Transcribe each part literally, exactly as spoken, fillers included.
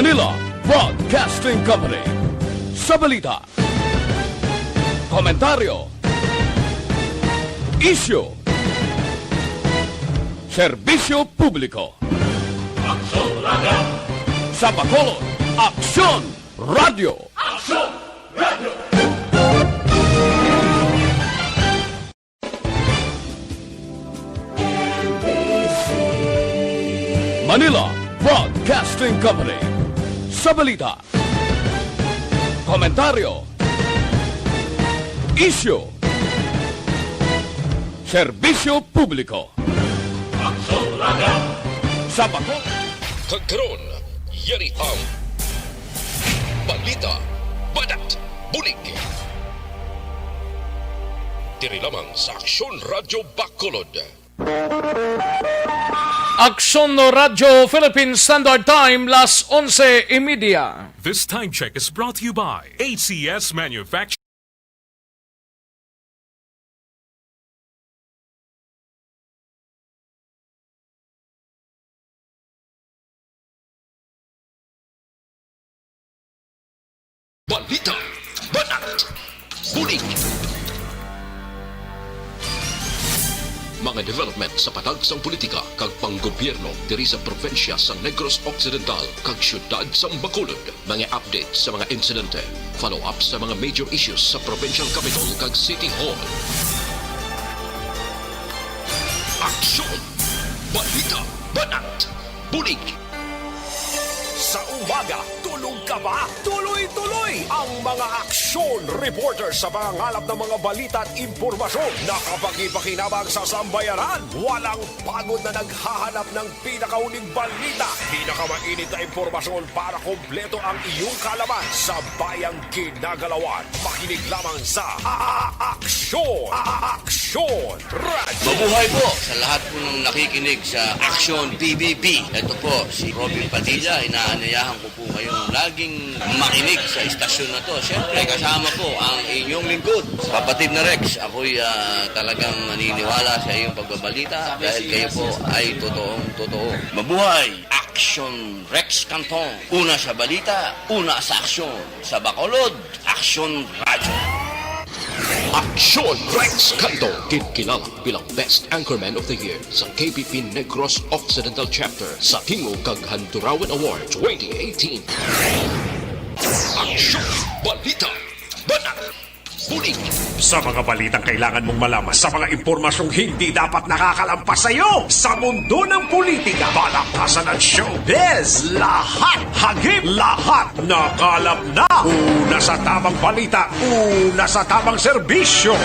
Manila Broadcasting Company. Sa balita, komentaryo, isyu, serbisyo publiko. Aksyon Radyo. Sa Bacolod, Aksyon Radyo. Aksyon Radyo. Manila Broadcasting Company. Sa balita, komentaryo, isyu, serbisyo publiko. Aksyon Radyo. Sa Bacolod. Kag karon, yari ang balita, banat, bulig. Diri lamang sa Aksyon Radyo Bacolod. Aksyon Radyo Philippine Standard Time, las onse y media. This time check is brought to you by A C S Manufacturing. Balita, banat, bulig. Mga development sa patag sang politika kag panggobyerno diri sa probinsya sang Negros Occidental kag siyudad sang Bacolod. Mga update sa mga insidente, follow-up sa mga major issues sa provincial capital kag city hall. Aksyon! Balita, banat, bulig. Sa umaga, tulog ka ba? Tuloy-tuloy ang mga aksyon reporter sa pangangalap ng mga balita at impormasyon. Nakapagpakinabang sa sambayanan. Walang pagod na naghahanap ng pinakauling balita, pinakamainit na impormasyon para kompleto ang iyong kaalaman sa bayang ginagalawan. Makinig lamang sa A-, A-, Aksyon! A-, A-, Aksyon! Radyo. Mabuhay po sa lahat po ng nakikinig sa Aksyon P B B. Ito po si Robin Padilla. Inaanyayahan ko po kayong laging makinig sa istasyon na to. Siyempre, kasama po ang inyong lingkod, Kapatid na Rex. Ako'y, ah, talagang naniniwala sa iyong pagbabalita dahil kayo po ay totoong totoo. Mabuhay! Aksyon Rex Canton. Una sa balita, una sa aksyon. Sa Bacolod, Aksyon Radyo. Aksyon Rex Canto, kinkilala bilang Best Anchorman of the Year sa K P P Negros Occidental Chapter sa Tingog kag Handurawan Award twenty eighteen. Aksyon, balita, banat, bulig. Sa mga balitang kailangan mong malaman, sa mga impormasyong hindi dapat nakakalampas sa iyo, sa mundo ng politika, balakasan at showbiz, lahat Hagip lahat nakalap na. Una sa tamang balita, una sa tamang serbisyo.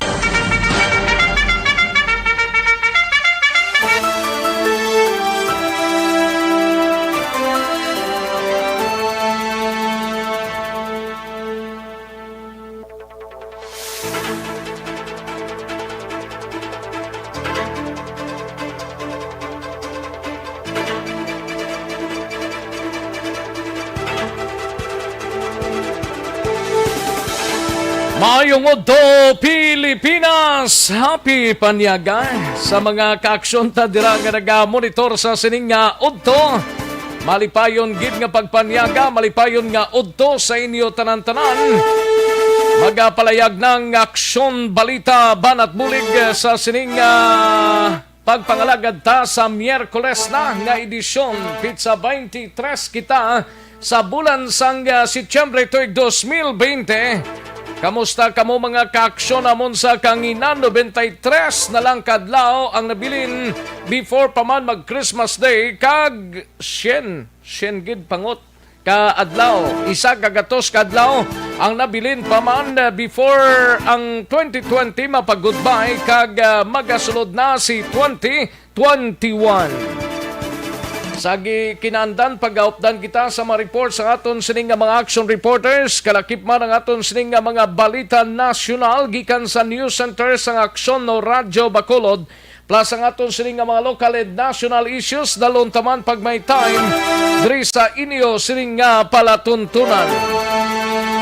Maayong udto, Pilipinas! Happy Panyaga sa mga kaaksyon ta dira nga naga-monitor sa sining nga udto. Malipayon gid nga pagpanyaga, malipayon nga udto sa inyo tanan-tanan. Magapalayag na ang aksyon, balita, banat bulig sa sining, ah, pagpangalagad ta sa Miyerkules na nga edisyon. Pitsa twenty-three kita sa bulan sang, ah, Setyembre tuig dos mil bente. Kamusta kamo, mga kaaksyon? Amon sa kanginan, nobenta y tres na lang kadlaw ang nabilin before pa man mag Christmas Day, kag syen, syen gid pangot ka adlaw, isa ka gatos ka adlaw ang nabilin pa man, eh, before ang twenty twenty mapag-goodbye kag, ah, magasulod na si twenty twenty-one. Sa gi-, kinaandan, pagaupdan kita sa mga report sa aton sining nga mga action reporters. Kalakip man ang aton sining nga mga balita nasyonal gikan sa news center sang Aksyon no Radyo Bacolod, plus ang aton sining nga mga local and national issues, dalon ta man pag may time diri sa inyo sining nga palatuntunan.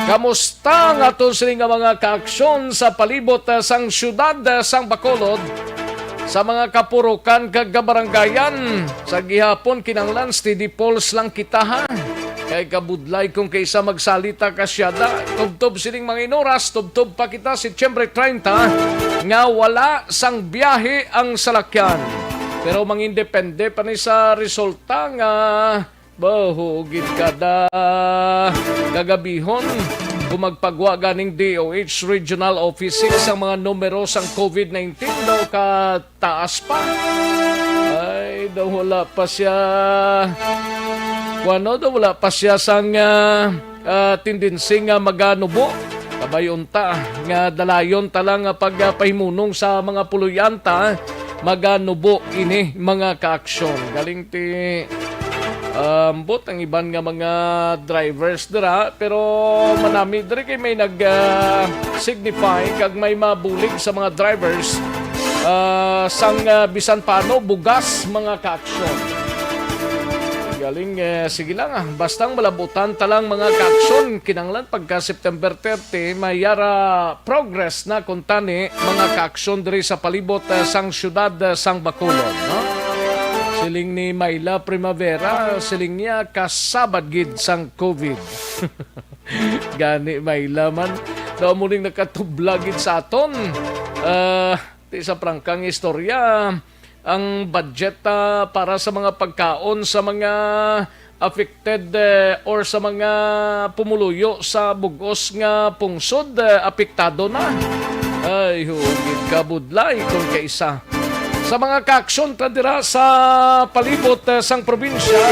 Kamusta ang aton sining nga mga kaaksyon sa palibot, ah, sang siyudad, ah, sang Bacolod, sa mga kapurukan kag kabarangayan? Sa gihapon, kinahanglan steady pulse lang kita, ha? Kay kabudlay kung kaysa magsalita ka siyada. Tubtob sining mga inuras, tubtob pa kita Setyembre treinta nga wala sang biyahe ang salakyan. Pero mangindepende pa ni sa resulta nga baho gid kada kagabihon kung magpagwa ganing D O H Regional Office six ang mga numero sang COVID nineteen daw ka taas pa. Ay, daw wala pa siya. Kuwano daw wala pa siya sang ah, ah, tendency nga maganubo. Kabay unta nga dalayon ta lang nga pagpahimunong sa mga puloy-an ta, maganubo ini mga kaaksyon. Galing ti ambot ang iban nga mga drivers dira, pero manami diri kay may nag ah, signify kag may mabulig sa mga drivers ah, sang ah, bisan paano bugas mga kaaksyon. Galing eh, sige lang ah. Bastang malabutan ta lang mga kaaksyon, kinanglan pagka September thirty, may yara progress na kuntani mga kaaksyon diri sa palibot ah, sang siyudad ah, sang Bacolod, no? Siling ni Myla Primavera, siling niya kasabad gid sang COVID. Gani Myla man, daw mo ning nakatubla gid sa aton. Ah, ti sa prangkang istorya, ang budget ah, para sa mga pagkaon sa mga affected eh, or sa mga pumuluyo sa bug-os nga pungsod eh, apektado na. Ay, hugid kabudlay kung kaisa. Sa mga kaaksyon ta dira sa palibot eh, sang probinsya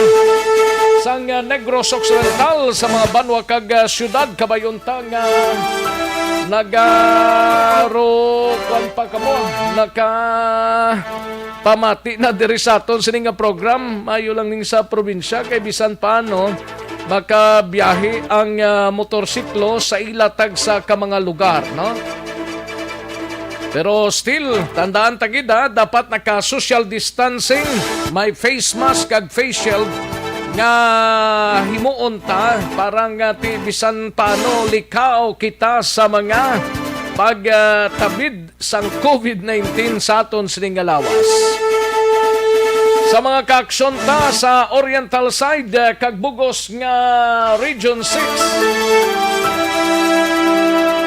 sang eh, Negros Occidental, sa mga banwa kag eh, siyudad, kabay unta nga nagaro kuan pa kamo, naka pamati na diri sa aton sini nga program. Maayo lang ning sa probinsya kay bisan paano makabiyahe ang ah, motorsiklo sa ila tagsa ka mga lugar, no? Pero still, tandaan ta gid, ha, dapat naka-social distancing, may face mask kag face shield nga himuon ta para nga ti bisan paano likaw kita sa mga pagtabid sang COVID nineteen sa aton sini nga lawas. Sa mga kaaksyon ta sa Oriental side eh, kag bugos nga Region six.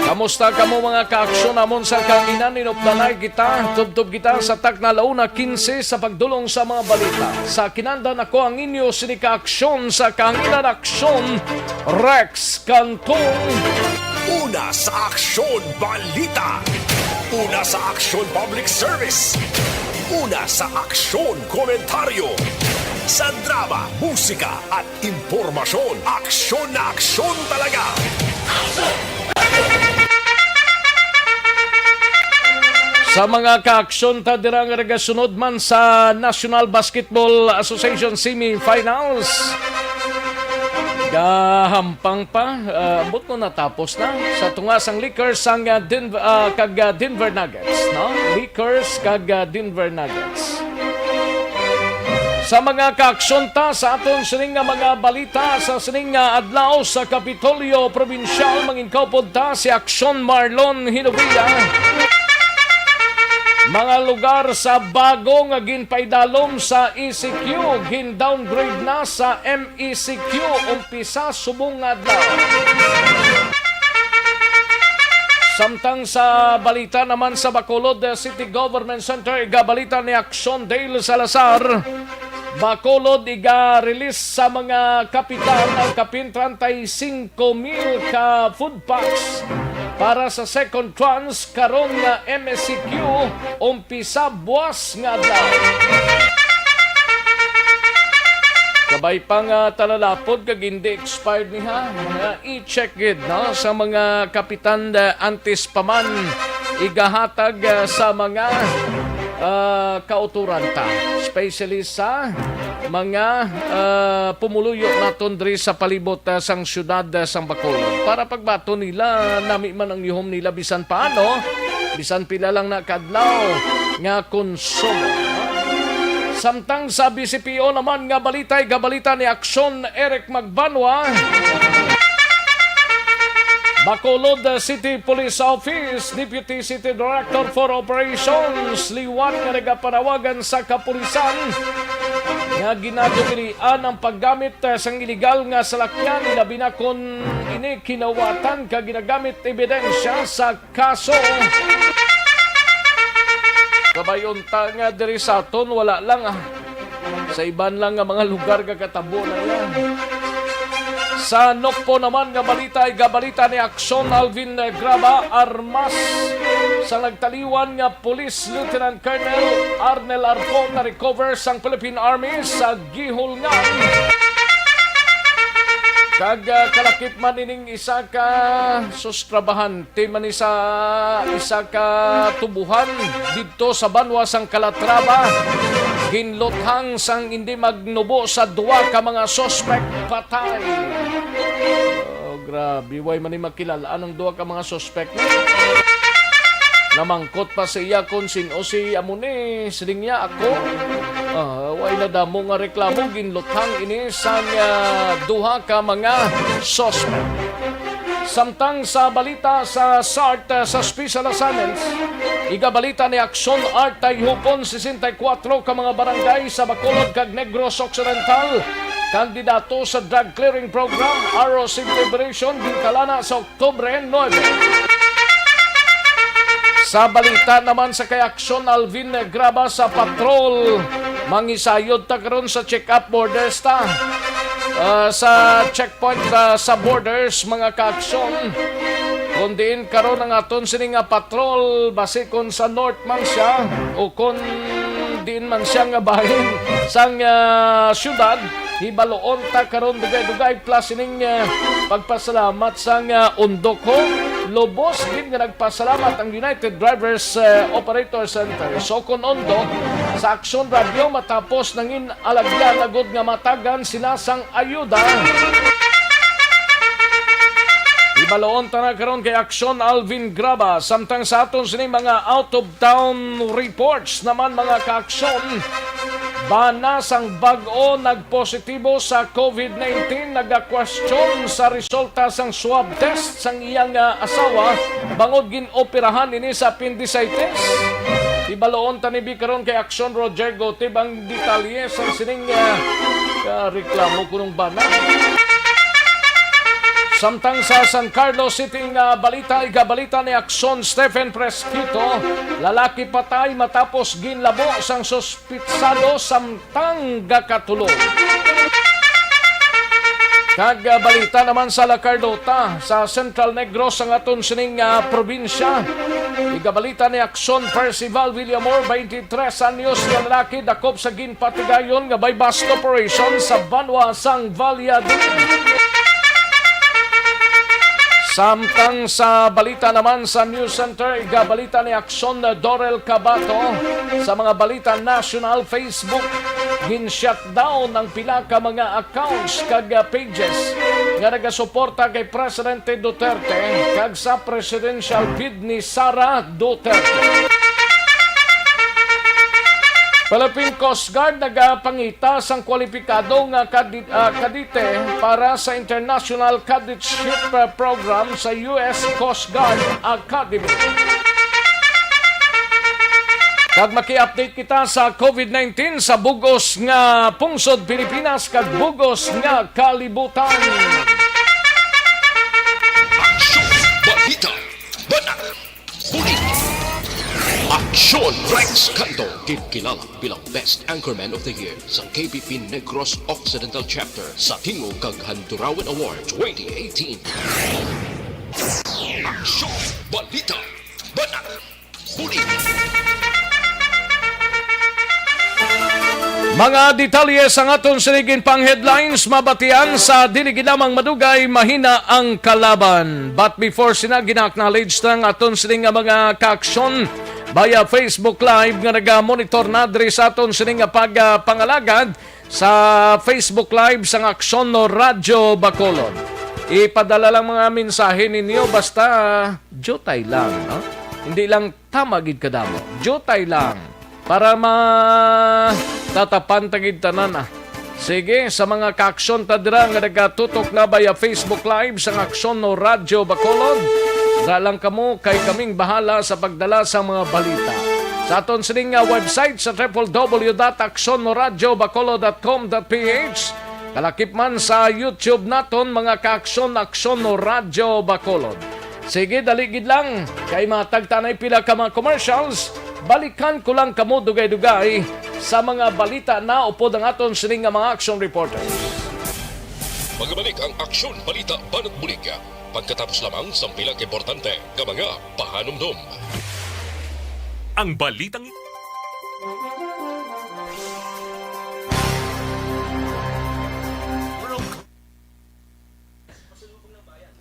Kamusta kamo mga kaaksyon namon sa kahanginan? Inupdanay kita, tubtob kita sa takna la una quince sa pagdulong sa mga balita. Sa kinandan ako ang inyo sini kaaksyon sa kahanginan, aksyon, Rex Cantong. Una sa aksyon, balita. Una sa aksyon, public service. Una sa aksyon, komentaryo. Sa drama, musika, at impormasyon, aksyon na aksyon talaga. Sa mga kaaksyon ta dira nga nagasunod man sa National Basketball Association semifinals, gahampang pa, ah, ambot no natapos na sa tunga sang Lakers sang ah, Denver ah, kag ah, Denver Nuggets, no? Lakers kag ah, Denver Nuggets. Sa mga kaaksyon ta sa aton sining nga mga balita sa sining nga adlaw sa Kapitolyo Probinsyal, mangin- Kaupod ta si Aksyon Marlon Hinovia. Mga lugar sa bago nga ginpaidalom sa E C Q, gin-downgrade na sa M E C Q umpisa subong nga adlaw. Samtang sa balita naman sa Bacolod City Government Center, igabalita ni Aksyon Dale Salazar. Bacolod, iga-release sa mga kapitan ang kapin treinta y cinco mil ka food packs para sa second tranche karon nga M E C Q umpisa buwas nga adlaw. Kabay pa nga talalapod kag hindi expired niha, nga i-check gid, no, sa mga kapitan, eh, antes pa man igahatag, eh, sa mga, ah, kauturan ta, especially sa mga, ah, pumuluyo naton diri sa palibot, ah, sang siyudad, ah, sang Bacolod, para pagbaton nila nami man ang yuhom nila bisan paano, bisan pila lang na kadlaw nga konsumo. Samtang sa B C P O naman nga balita, igabalita ni Aksyon Eric Magbanwa. Bacolod City Police Office, Deputy City Director for Operations, liwat nga nagapanawagan sa kapulisan nga ginadugilian ang paggamit, eh, sang iligal nga salakyan, ilabi na kon ini kinawatan ka ginagamit ebidensya sa kaso. Kabay unta nga diri sa aton, wala lang, ah. Sa iban lang nga mga lugar nga katabo na yan. Sa Nokpo naman nga balita, igabalita ni Aksyon Alvin Graba, armas sa nagtaliwan nga Police Lieutenant Colonel Arnel Arco na recover sang Philippine Army sa Gihulngan. Kag, ah, kalakip man ining isa ka sustrabahan. Ti man ni sa isa ka tubuhan didto sa banwa sang Calatrava, ginluthang sang indi magnubo sa duha ka mga suspek patay. Oh, grabe, way man ni makilal-an ang duha ka mga suspek. Namangkot pa sa iya kon sin-o si amo ni, siling niya, "Ako." Ah, way na damo nga reklamo, ginluthang ini sang, ah, duha ka mga suspek. Samtang sa balita sa SART, ah, sa special assignments, igabalita ni Aksyon Art Tayhupon, sesenta y cuatro ka mga barangay sa Bacolod kag Negros Occidental, kandidato sa drug clearing program, Arrow City Liberation, ginkalana sa Oktubre nuebe. Sa balita naman sa kay Aksyon Alvin Graba sa patrol, mangisayod ta karon sa check-up borders ta. Ah, sa checkpoint, ah, sa borders, mga kaaksyon. Kung diin karon ang aton sini nga patrol, basi kung sa north man siya o kung diin man siya nga bahin sang, ah, syudad, hibaluon ta karon dugay-dugay plus ining, ah, pagpasalamat sang, ah, Undoco. Lubos gid nga nagpasalamat ang United Drivers, ah, Operator Center. So, kung Undoc, sa Aksyon Radio, matapos nangin alagyan na gud nga matagan sila sang ayuda. Ibaloon ta na karon kay Aksyon Alvin Graba, samtang sa aton sini mga out of town reports naman, mga kaaksyon. Bana sang bag-o nagpositibo sa covid nineteen, nagakwestiyon sa resulta sang swab test sang iyang, ah, asawa bangod gin-operahan ini sa appendicitis. Ibaloon ta ni bi karon kay Aksyon Roger Gotib ang detalye sang sining, ah, ah, reklamo kunong bana. Samtang sa San Carlos City nga balita, igabalita ni Aksyon Stephen Presquito, lalaki patay matapos ginlabo sang suspitsado samtang gakatulog. Kag, ah, balita naman sa La Carlota, sa Central Negros, ang aton sining, ah, probinsya. Igabalita ni Aksyon Percival Villamor, twenty-three anyos nga lalaki, dakop sa ginpatigayon nga buy-bust operation sa banwa sang Valladolid. Samtang sa balita naman sa News Center, igabalita ni Aksyon Dorel Cabato. Sa mga balita national, Facebook, gin-shutdown ang pila ka mga accounts kag, ah, pages nga nagasuporta kay Presidente Duterte kag sa presidential bid ni Sara Duterte. Philippine Coast Guard nagapangita sang kwalipikado nga kadi-, ah, kadete para sa International Cadetship, ah, Program sa U S Coast Guard Academy. Kag maki-update kita sa covid nineteen sa bug-os nga pungsod Pilipinas kag bug-os nga kalibutan. Aksyon! Balita! Balita! Aksyon! Rex Canto, ginkilala bilang Best Anchorman of the Year sa K B P Negros Occidental Chapter sa Tingog kag Handurawan Award twenty eighteen. Aksyon! Balita! Balita! Mga detalye sang aton sining pang headlines mabatian sa dili gid lamang madugay, mahina ang kalaban. But before sina, gina-acknowledge ta ang aton sining nga mga kaaksyon via Facebook Live nga naga-monitor na diri sa aton sining nga pag, ah, pangalagad sa Facebook Live sang Aksyon no Radyo Bacolod. Ipadala lang mga mensahe ninyo, basta jutay lang, no? Hindi lang tama gid kadamo. Jutay lang para matatapan ta gid tanan, ah. Sige, sa mga kaaksyon ta dira nga nagatutok na via Facebook Live sang Aksyon no Radyo Bacolod, dala lang kamo kay kaming bahala sa pagdala sa mga balita. Sa aton sining nga website sa triple W dot aksyon no radyo bacolod dot com dot P H, kalakip man sa YouTube naton, mga kaaksyon, Aksyon no Radyo Bacolod. Sige, dali gid lang, kay matagtanay pila ka mga commercials. Balikan ko lang kamo dugay-dugay sa mga balita na upod ang aton sining nga mga action reporters. Magabalik ang Aksyon Balita Banat Bulig pagkatapos lamang sang pila ka importante nga mga pahanumdom. Ang balitang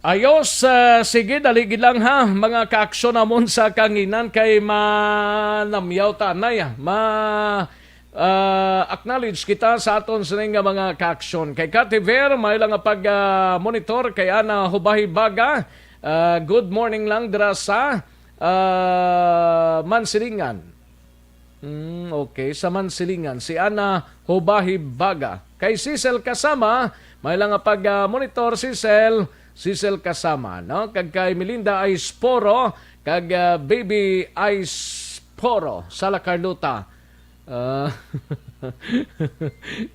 Ayos, ah, sige, dali gid lang ha, mga kaaksyon namon sa kanginan kay manamyaw ta anay, ah. Ma, ah, acknowledge kita sa aton sining nga mga kaaksyon. Kay Cathy Ver, may lang nga pag, ah, monitor kay Ana Hubahi Baga. Ah, good morning lang dira sa, ah, Mansilingan. Mm, okay. Sa Mansilingan, si Ana Hubahi Baga. Kay Cecil Kasama, may lang nga pag, ah, monitor, Cecil. Cecil Kasama, no? Kag kay Melinda Aisporo, kag, ah, Baby Aisporo, sa La Carlota. Ah,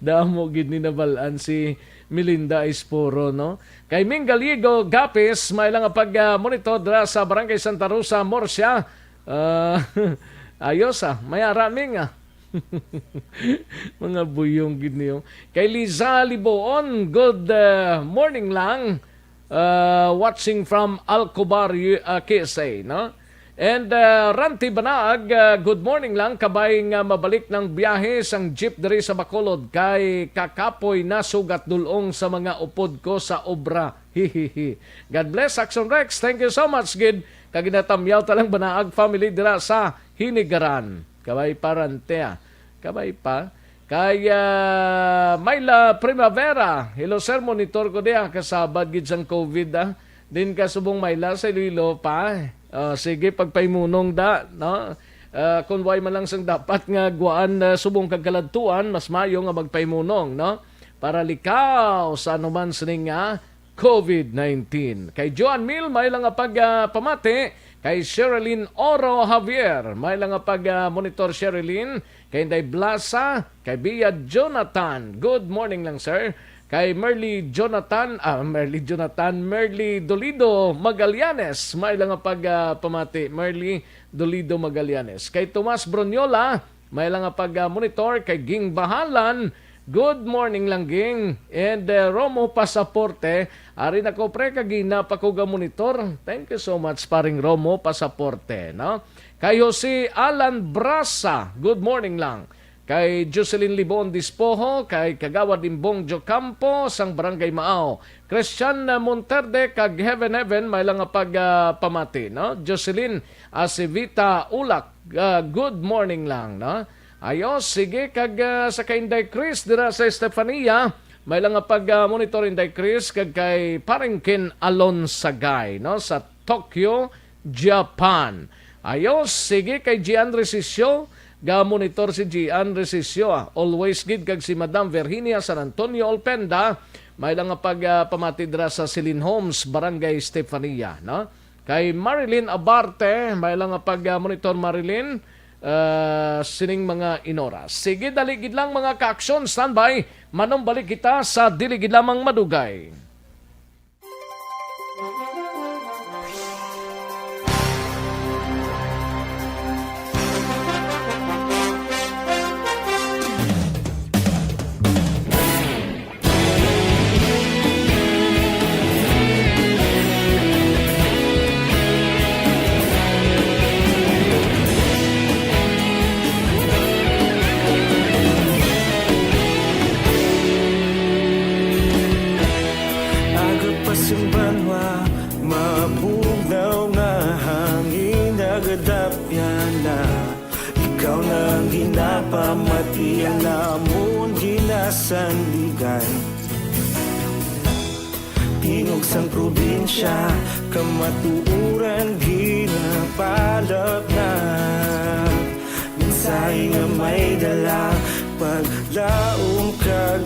damo gid ni nabal-an si Melinda Aisporo, no? Kay Ming Gallego Gapis, may lang nga pag, ah, monitor dira sa Barangay Santa Rosa, Murcia. Ah, ayos, ah. May ara, Ming, ah. Mga buyong gid niyo. Kay Liza Liboon, good, ah, morning lang. Ah, watching from Alcobar, U-, ah, K S A, no? And, ah, Ranti Banaag, ah, good morning lang. Kabay nga mabalik ng biyahe sang jeep diri sa Bacolod kay kakapoy na sugat dul-ong sa mga upod ko sa obra. Hihihi. God bless, Action Rex. Thank you so much, gid. Kag ginatamyaw ta lang Banaag family dira sa Hinigaran. Kabay pa, Ranti, ah. Kabay pa. Kay, ah, Myla Primavera, "Hello, sir, monitor ko diha, kasabad gid sang COVID, ah. Din ka subong, Myla, sa Iloilo pa. Ah, sige, pagpaimunong da, no? Ah, kung way man lang sang dapat nga guwaan, ah, subong kag kaladtuan, mas mayo nga magpaimunong, no? Para likaw sa anuman sining, ah, COVID nineteen." Kay Joan Mil, may lang nga pag, ah, pamati. Kay Sherilyn Oro Javier, may lang nga pag, ah, monitor, Sherilyn. Kay Inday Blasa, kay Bia Jonathan, good morning lang, sir. Kay Merly Jonathan, ah, Merly Jonathan, Merly Dolido Magallanes, may lang nga pag, ah, pamati, Merly Dolido Magallanes. Kay Tomas Broniola, may lang nga pag, ah, monitor. Kay Ging Bahalan, good morning lang, Ging. And, ah, Romo Pasaporte, ari na ko, pre, kagina pa ko ga monitor. Thank you so much, paring Romo Pasaporte, no? Kay Jose Alan Brasa, good morning lang. Kay Jocelyn Libon Dispoho, kay Kagawad Imbong Jocampo, sang Barangay Maaw. Christian Monterde, kag Heaven Heaven, may lang nga pag, ah, pamati, no? Jocelyn Acevita Ulak, ah, good morning lang, no? Ayos, sige, kag, ah, sa kay Inday Chris dira sa Estefania, may lang nga pag, ah, monitor, Inday Chris, kag kay Paring Ken Alonsagay, no? Sa Tokyo, Japan. Ayos, sige, kay Gian Resisio, ga-monitor si Gian Resisio, ah. Always gid, kag si Madam Virginia San Antonio Olpenda, may lang nga pag, ah, pamati dira sa Celine Homes, Barangay Stefania, no? Kay Marilyn Abarte, may lang nga pag, ah, monitor, Marilyn, ah, sining mga inoras. Sige, dali gid lang, mga kaaksyon, standby, manumbalik kita sa dili gid lamang madugay. Aga pa sing banwa, mabugnaw nga hangin nagadapyan na. Ikaw na ang ginapamati, ang amon ginasandigan. Tingog sang probinsya, kamatuoran ginapalapnap. Mensahe nga may dala, paglaom kag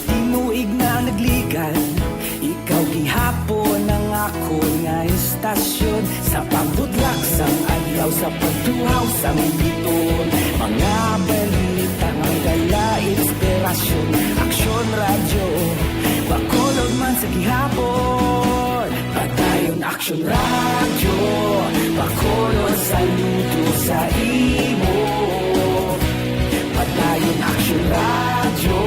Tinuig na nagligad, ikaw gihapon ang akon nga istasyon. Sa pagbutlak sang adlaw, sa pagtuhaw sang bituon, mga balita nga may dala inspirasyon. Aksyon Radyo, Bacolod man sa gihapon. Padayon Aksyon Radyo, Bacolod, saludo sa imo. Padayon Aksyon Radyo,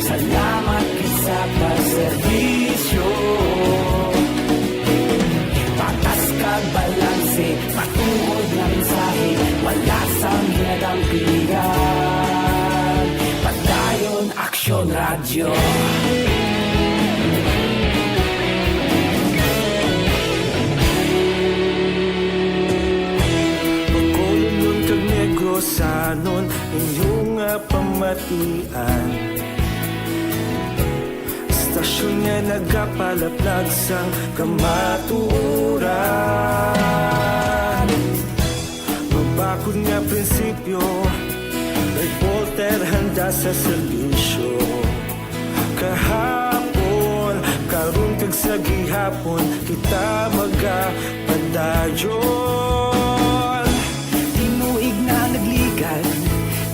salamat gid sa pagserbisyo. Patas kag balanse, matuod nga mensahe, wala sang ginadampigan. Padayon Aksyon Radyo. Bacolodnon kag Negrosanon, inyo nga pamatian. Istasyon nga nagapalaplag sang kamatuoran. Mabakod nga prinsipyo, reporter handa sa serbisyo. Kahapon, karon kag sa gihapon, kita magapadayon. Tinuig na nagligad,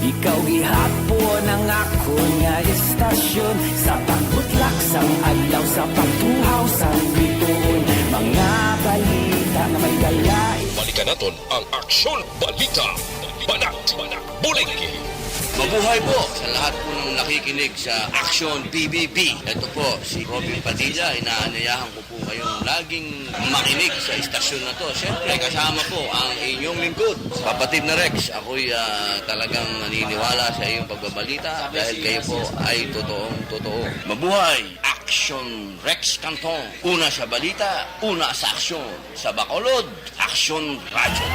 ikaw gihapon ang akon nga istasyon. Sa pagbutlak sang adlaw, sa pagtuhaw sang bituon, mga balita nga may dala. Balikan naton ang Aksyon Balita. Banat, Bulig. Mabuhay po sa lahat po ng nakikinig sa Aksyon P B B. Ito po si Robin Padilla. Inaanyayahan ko po kayong laging makinig sa istasyon na to. Siyempre, kasama po ang inyong lingkod, Kapatid na Rex. Ako'y, ah, talagang naniniwala sa iyong pagbabalita dahil kayo po ay totoong totoo. Mabuhay! Aksyon Rex Cantong. Una sa balita, una sa aksyon. Sa Bacolod, Aksyon Radyo.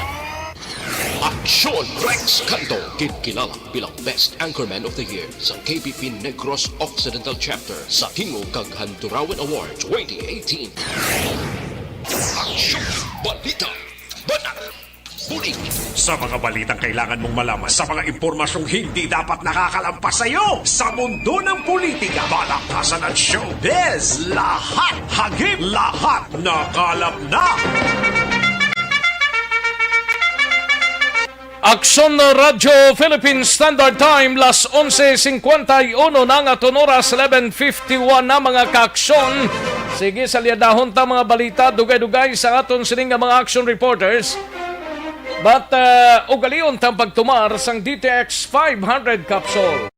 Aksyon Rex Cantong, ginkilala bilang Best Anchorman of the Year sa K P P Negros Occidental Chapter sa Tingog kag Handurawan Award twenty eighteen. Aksyon Balita. Banat. Bulig. Sa mga balitang kailangan mong malaman, sa mga impormasyong hindi dapat nakakalampas sa iyo, sa mundo ng politika, balaktasan at showbiz, lahat hagip, lahat nakalap na. Aksyon Radyo Philippine Standard Time, las onse cincuenta y uno na ang aton oras, eleven fifty-one na, mga kaaksyon. Sige, salyadahon ta mga balita, dugay-dugay sa aton sining nga mga action reporters. But, uh, ugalion tang pagtumar sang D T X five hundred capsule.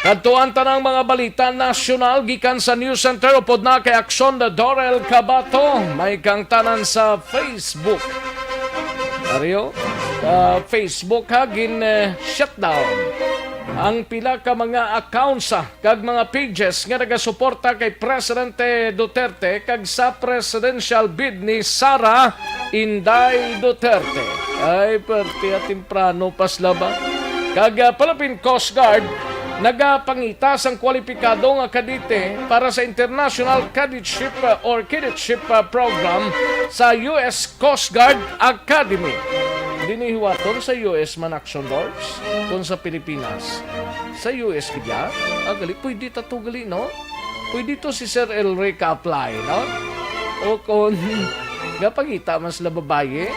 Kadto ang tanang mga balita nasyonal gikan sa News Center. Upod na kay Aksyon na Dorel Cabato. May kang tanan sa Facebook. Ario, ah, Facebook ha, gin, eh, shutdown ang pila ka mga accounts, ah, kag mga pages nga nagasuporta kay Presidente Duterte kag sa presidential bid ni Sara Inday Duterte. Ay, perte, ah, temprano pa sila ba? Kag, ah, Philippine Coast Guard nagapangita sang kwalipikado nga kadete para sa International Cadetship, ah, or Cadetship, ah, Program sa U S Coast Guard Academy. Dinihiwaton sa U S man, Action Dorbs, kung sa Pilipinas. Sa U S gid ya? Ah, gali, pwede ta to gali, no? Pwede to si Sir Elric ka-apply, no? O kung gapangita man sila babayi,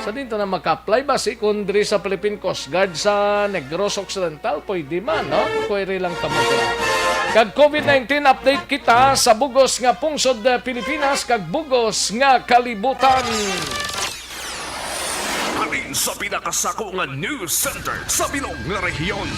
sa din ta na maka-apply ba si kung diri sa Philippine Coast Guard sa Negros Occidental? Pwede man, no? Inquiry lang kamo dira. Kag COVID nineteen update kita sa bugos nga pungsod, eh, Pilipinas kag bugos nga kalibutan. Kami sa pinakasako nga news center sa bilog nga rehiyon.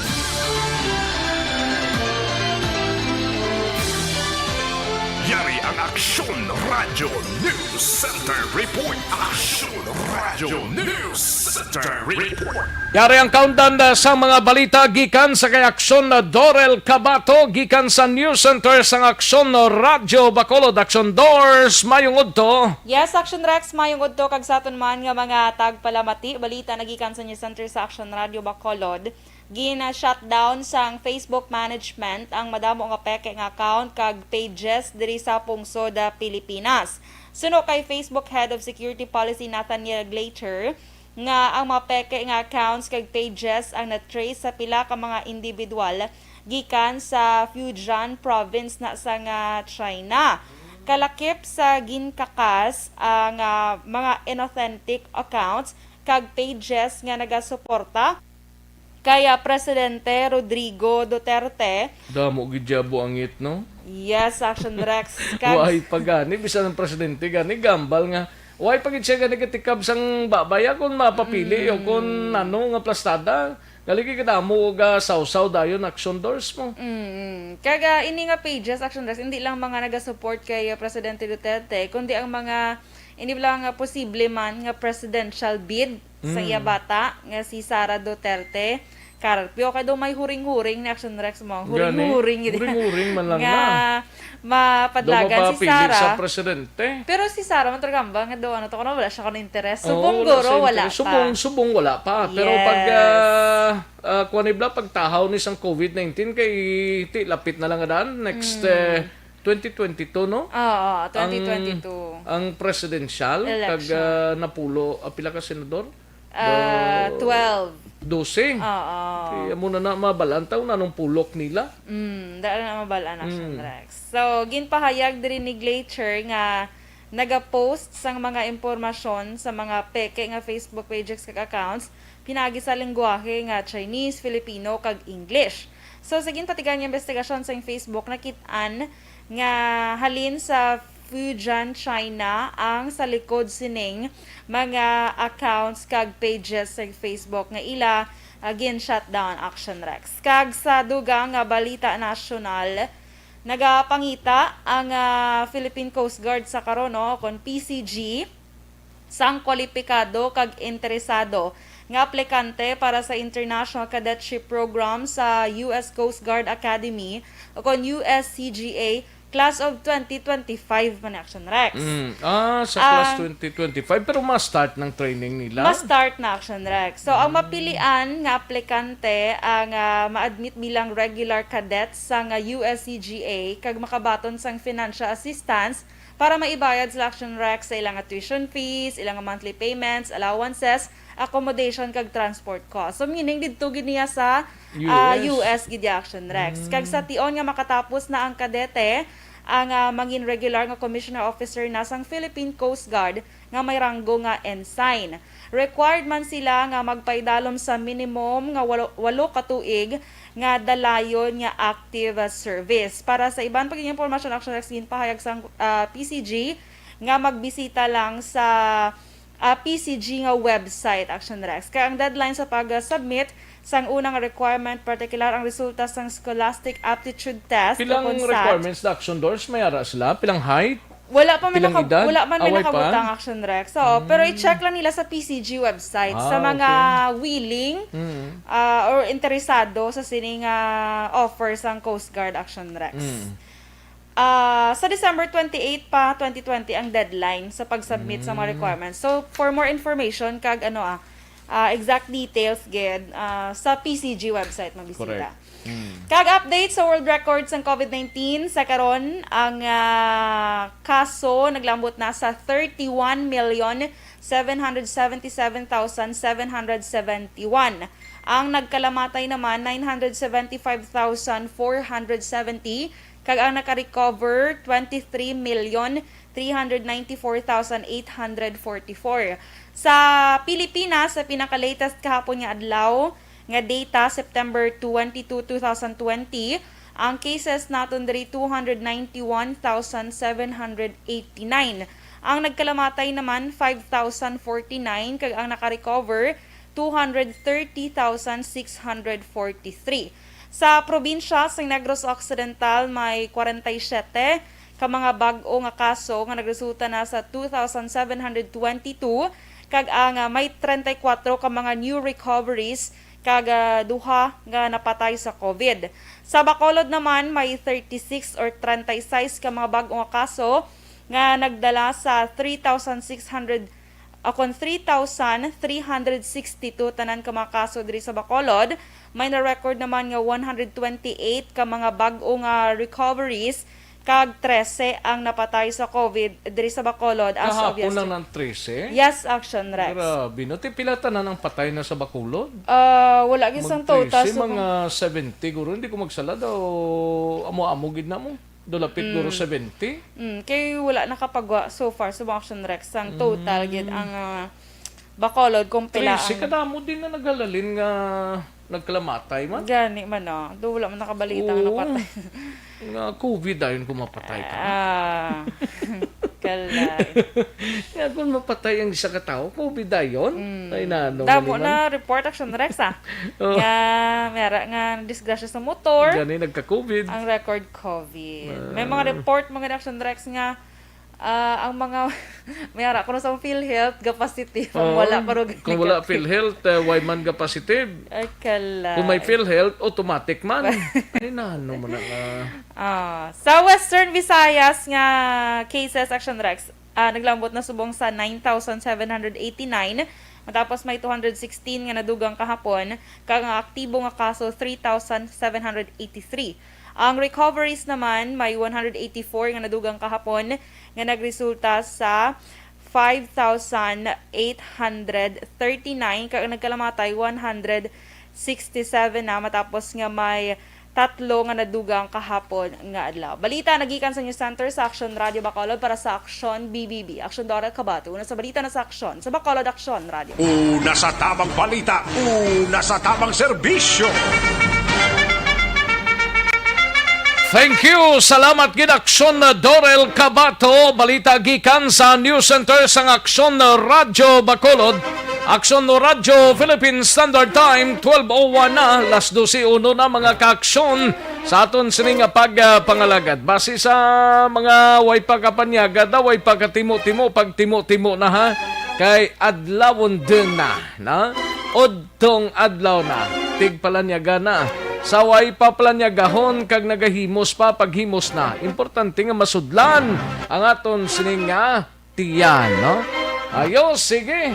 Yari ang Aksyon Radyo News Center Report. Aksyon Radyo News Center Report. Yari ang countdown, uh, sa mga balita gikan sa kay Aksyon, uh, Dorel Cabato, gikan sa News Center sang Aksyon Radyo Bacolod. Aksyon Dors, mayong udto. Yes, Aksyon Rex, mayong udto kag sa aton man nga mga tagpalamati. Balita na gikan sa News Center sa Aksyon Radyo Bacolod. Gina-shutdown sang Facebook management ang madamo nga peke nga account kag pages diri sa pungsod, ah, Pilipinas. Suno kay Facebook Head of Security Policy Nathaniel Glater, nga ang mga peke nga accounts kag pages ang na-trace sa pila ka mga individual gikan sa Fujian province na sa nga China. Kalakip sa ginkakas ang, ah, mga inauthentic accounts kag pages nga nagasuporta kay, ah, Presidente Rodrigo Duterte. Damo gid ya buangit, no? Yes, Action Rex. Kag Why pa gani, bisan ang presidente gani, gambal nga. Why pa gid siya gani katikab sang babay, ah, kung mapapili o kung Mm. ano nga plastada? Gali gid kadamo og, ah, sawsaw dayon, Action Dors mo. Mm. Kag, ah, ini nga pages, Action Rex, hindi lang mga nagasupport kay, ah, Presidente Duterte, kundi ang mga, hindi lang nga posible man nga presidential bid sa Mm. iya bata nga si Sara Duterte Carpio. Kay daw may huring-huring ni Action Rex mo. Gani, Huring-huring gid. Huring-huring man lang Nga na. mapadlagan Daw si mapapili Sara. sa presidente. Pero si Sara, man talaga ba nga daw, ano to, kuno wala siya kuno interes. Oo, Subong wala guro, sa wala interes. pa. Subong, subong wala pa. Pero pag, Yes. ah, ah, kuwan ni bla, pagtahaw ni sang COVID nineteen, kay ti lapit na lang nga daan. Next, Mm. eh, twenty twenty-two, no? Oo, Ang, twenty twenty-two. ang presidential, kag, Election. ah, napulo, ah, pila ka senador? Ah, Do-, twelve. Dose. Oo. Kaya mo na na mabalaan taw na nung pulok nila. Mm, dala na mabalaan, Action Mm. Rex. So, ginpahayag diri ni Glater nga nagapost sang mga impormasyon sa mga peke nga Facebook pages kag accounts, pinagi sa lengguwahe nga Chinese, Filipino, kag English. So, sa ginpatigan nga investigasyon sa Facebook, nakit-an nga halin sa Fujian, China, ang sa likod sining mga accounts kag pages sa Facebook nga ila, ah, gin-shutdown, Action Rex. Kag sa dugang nga balita nasyonal, nagapangita ang, ah, Philippine Coast Guard sa karon, no, kon P C G, sang kwalipikado kag interesado nga aplikante para sa International Cadetship Program sa U S Coast Guard Academy, o kon U S C G A, Class of twenty twenty-five man, Action Rex. Mm. Ah, sa class Ang twenty twenty-five, pero ma-start ng training nila? Ma-start na, Action Rex. So, ang Mm. mapilian nga aplikante ang, ah, ma-admit bilang regular cadets sang, ah, U S C G A kag makabaton sang financial assistance para maibayad sila, Action Rex, sa ilang tuition fees, ilang monthly payments, allowances, accommodation, kag transport costs. So, meaning, didto gid niya sa, ah, U S. U S gid ya, Action Rex. Kag sa Mm. tion nga makatapos na ang kadete, ang, ah, mangin regular nga commissioner officer na sang Philippine Coast Guard nga may ranggo nga ensign. Required man sila nga magpaidalom sa minimum nga walo, walo ka tuig nga dalayon nga active, ah, service. Para sa iban pa gid nga impormasyon, Action Rex, ginpahayag sang, ah, P C G nga magbisita lang sa, ah, P C G nga website, Action Rex. Kay ang deadline sa pag-submit sang unang requirement, partikular ang resulta sang Scholastic Aptitude Test o Pilang kon SAT. requirements na, Action Dors? May ara sila? Pilang height? Wala pa may Pilang naka-, edad? wala pa may Away pa? nakabutang, Action Rex. So, Mm. pero i-check lang nila sa P C G website sa Ah, mga okay. willing, Mm. ah, or interesado sa sining, ah, offer sang Coast Guard, Action Rex. Mm. Ah, sa December twenty-eight pa, twenty twenty ang deadline sa pag-submit sa mga Mm. requirements. So, for more information, kag ano, ah, ah, exact details gid, ah, sa P C G website mabisita. Correct. Mm. Kag update sa world record sang COVID nineteen, sa karon, ang, ah, kaso naglambot na sa thirty-one million seven hundred seventy-seven thousand seven hundred seventy-one. Ang nagkalamatay naman, nine hundred seventy-five thousand four hundred seventy, kag ang nakarecover, twenty-three million three hundred ninety-four thousand eight hundred forty-four. Sa Pilipinas, sa pinaka-latest kahapon nga adlaw nga data, September twenty-two, two thousand twenty, ang cases naton diri, two hundred ninety-one thousand seven hundred eighty-nine. Ang nagkalamatay naman, five thousand forty-nine, kag ang nakarecover, two hundred thirty thousand six hundred forty-three. Sa probinsya sang Negros Occidental, may kwarenta y siyete ka mga bag-o nga kaso nga nagresulta na sa two thousand seven hundred twenty-two, kag ang, ah, may treinta y cuatro ka mga new recoveries kag, ah, duha nga napatay sa COVID. Sa Bacolod naman, may thirty-six or treinta y seis ka mga bag-o nga kaso nga nagdala sa three thousand six hundred, ah, kon three thousand three hundred sixty-two tanan ka mga kaso diri sa Bacolod. May na-record naman nga one hundred twenty-eight ka mga bag-o nga recoveries kag trese ang napatay sa COVID diri sa Bacolod as of Kahapon lang yesterday. Ng trese? Yes, Action Rex. Grabe, no? Ti pila tanan ang patay na sa Bacolod? Ah, wala gid sang total, trese, so mga seventy guro, hindi ko magsala daw, amo-amo gid na mo. Dalapit guro Mm. seventy. Mm, kay wala nakapagwa so far sa mga Action Rex sang total Mm. gid ang, ah, Bacolod kung pila Trese ang kadamo din na naghalalin nga nagkalamatay man. Gani man, no? Do wala man nakabalita nga Oo. napatay. Nga COVID dayon kung mapatay ka. Ah, kalay. Nga kung mapatay ang isa ka tawo, COVID dayon? Mm. Ay, nano Damo man, na report, Action Rex, ah. Oh. Nga, mera nga disgrasya sa motor. Gani, nagka-COVID. Ang record, COVID. Ah. May mga report, mga Action Rex, nga, ah, ang mga, may ara ko na sa PhilHealth, ga-positive. Ang Oo. wala, pero Kung wala PhilHealth, eh, why man ga-positive? Ay, kalay. Kung may PhilHealth, automatic man. Ay, nano man na nga. Ah, sa Western Visayas nga cases, Action Rex, ah, naglambot na subong sa nine thousand seven hundred eighty-nine, matapos may two hundred sixteen nga nadugang kahapon, kag ang aktibo nga kaso, three thousand seven hundred eighty-three. Ang recoveries naman, may one hundred eighty-four nga nadugang kahapon, nga nagresulta sa five thousand eight hundred thirty-nine, kag ang nagkalamatay, one hundred sixty-seven na, matapos nga may tatlo nga nadugang kahapon nga adlaw. Balita nagikan sa News Center sa Action Radio Bacolod para sa Action B B B. Action Dora Cabato. Una sa balita na sa Action. Sa Bacolod, Action Radio. Una sa tabang balita, una sa tabang serbisyo. Thank you. Salamat gid, Action Dorel Cabato. Balita gikan sa News Center sang Action Radio Bacolod. Action Radio Philippine Standard Time, twelve oh one na, las dose uno na, mga ka-aksyon. Sa aton sini nga pag, ah, pangalagad, base sa mga way pa kapanyaga, daw way pa katimo-timo, pagtimo-timo na, ha, kay adlawon din na, na? Udtong adlaw na, tigpalanyaga na. Sa way pa palanyagahon kag nagahimos pa, paghimos na. Importante nga masudlan ang aton sini nga tiyan, no? Ayo, sige.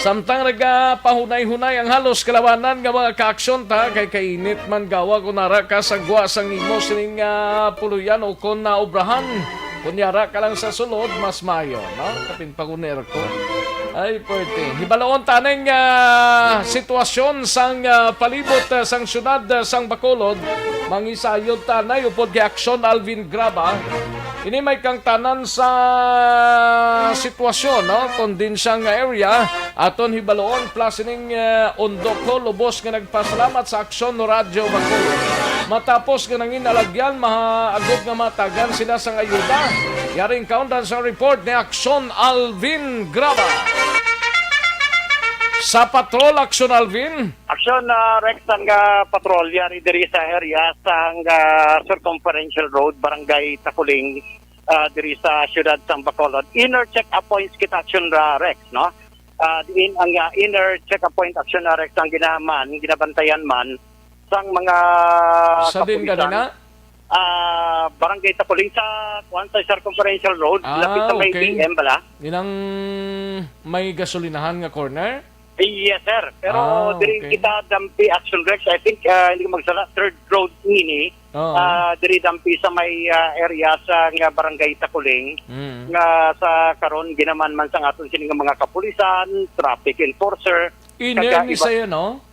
Samtang nagapahunay-hunay ang halos kalawanan nga mga kaaksyon ta, kay kainit man gawa kung ara ka sa gwa sang imo sining, ah, puloyan o kon naubrahan. Kung yara ka lang sa sulod, mas mayo, no? Kapin pa kung aircon. Ay, pwerte. Hibaloon taning, ah, sitwasyon sang, ah, palibot, ah, sang syudad, ah, sang Bacolod. Mangisayod tanay upod kay Aksyon Alvin Graba. Ini may kangtanan sa sitwasyon, no? Kon din siya nga area, aton hibaloon, plus ining, eh, Ondoco, lubos nga nagpasalamat sa Aksyon Radyo Bacolod. Matapos nga nangin alagyan, maagod nga matagan sila sang ayuda. Yaring kaundan sa report ni Aksyon Alvin Graba. Sa patrol, Aksyon Alvin. Aksyon, ah, Rex, ang, ah, patrol yari diri sa area sang, ah, Circumferential Road, Barangay Taculing, ah, diri sa siyudad sang Bacolod. Inner check-up points kita, Aksyon, ah, Rex, no? Ah, diin ang, ah, inner check-up point, Aksyon, ah, Rex, ang ginaman, ginabantayan man sang mga Sa din kapulisan. Ganina? Ah, Barangay Taculing sa, kuwan, sa Circumferential Road, Ah, lapit sa may okay. B M bala. Inang may gasolinahan nga corner? Yes, sir. Pero Ah, diri okay. kita dampi, Aksyon Rex. I think, ah, hindi ko magsala, third road nini. Oo. Ah, diri dampi sa may, ah, area sa nga Barangay Taculing, Mm. nga sa karon ginaman man sang aton sini nga mga kapulisan, traffic enforcer, Inner kaga ni iba- sa'yo, no?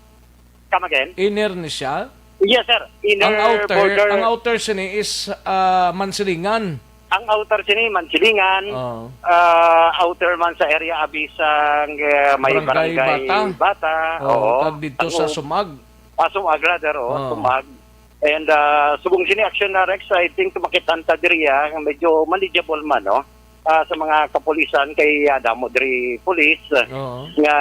Come again? Inner ni siya? Yes, sir. Inner Ang outer, border. Ang outer sini is, ah, Mansilingan. Ang outer sini, Mansilingan. Oo. Ah, outer man sa area abi sang, eh, may Barangay Barangay Bata. Bata. Oo, Oo. kag dito Ang sa u-, Sumag. Ah, Sumag, rather, oo, Oo. Sumag. And, ah, subong sini, Aksyon, ah, Rex, I think makit-an ta diri, ah, medyo manageable man, no? ah, sa mga kapulisan kay, ah, damo diri pulis, ah, Oo. nga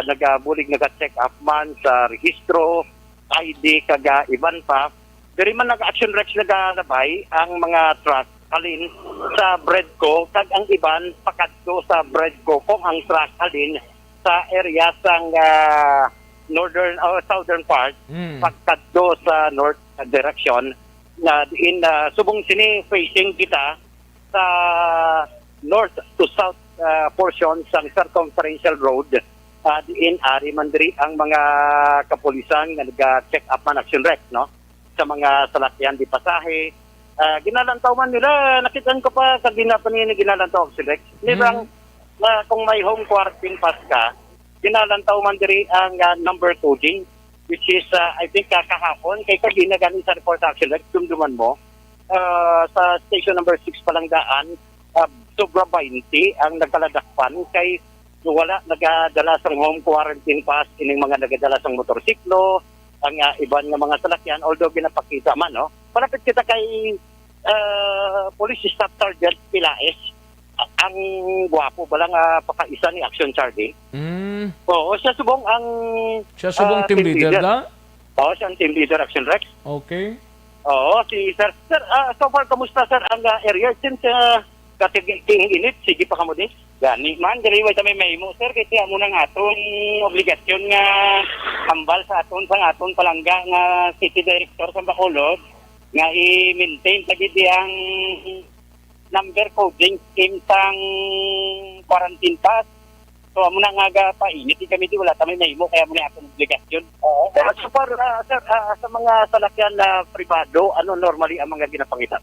nagabulig, naga-check up man sa rehistro, I D, kag, ah, iban pa. Diri man nag-action, Rex, nagalabay ang mga truck halin sa Bredco kag ang iban pakadto sa Bredco kung ang truck halin sa area sang, ah, northern o southern part Mm. pagkadto sa north direction na diin, ah, subong sini facing kita sa north to south, ah, portion sang circumferential road, ah, diin ari man diri ang mga kapulisan nga naga-check up man, Action Rex, no, sa mga salakyan di pasahe. Ah, ginalantaw man nila, nakita ko pa sa ginapanini ginalantaw, Action Rex. Di ba, Mm. na kung may home quarantine pass ka, ginalantaw man diri ang, ah, number coding, which is, ah, I think, ah, kahapon, kay kagina gani sa report, Action Rex, dumduman mo, ah, sa station number six pa lang daan, ah, sobra twenty ang nagkaladakpan kay wala nagadala sang home quarantine pass ining mga nagadala sang motorsiklo, ang, ah, iban nga mga salakyan, although ginapakita man, no? Palapit kita kay, ah, Police Staff Sergeant Pilaes. A-, ang gwapo bala nga pakaisa ni Action Charlie. Mm. Oo, siya subong ang, Siya subong ah, team team leader leader. na? Oo, siya ang team leader, Action Rex. Okay. Oo, si Sir. Sir, ah, so far, kamusta, sir, ang, ah, area? Since, ah, katig-, ting init, sige pa kamo di? Gani man, diri way kami mahimo, sir, kasi amo nang aton obligasyon nga hambal sa aton, sa aton palangga nga city director sa Bacolod, nga i-maintain sa gid ang number coding scheme sang quarantine pass. So, amo na nga gapainit di kami, di wala kami mahimo, kaya amo na aton obligasyon. Oo. Pero so far, ah, sir, ah, sa mga salakyan na pribado, ano normally ang mga ginapangita?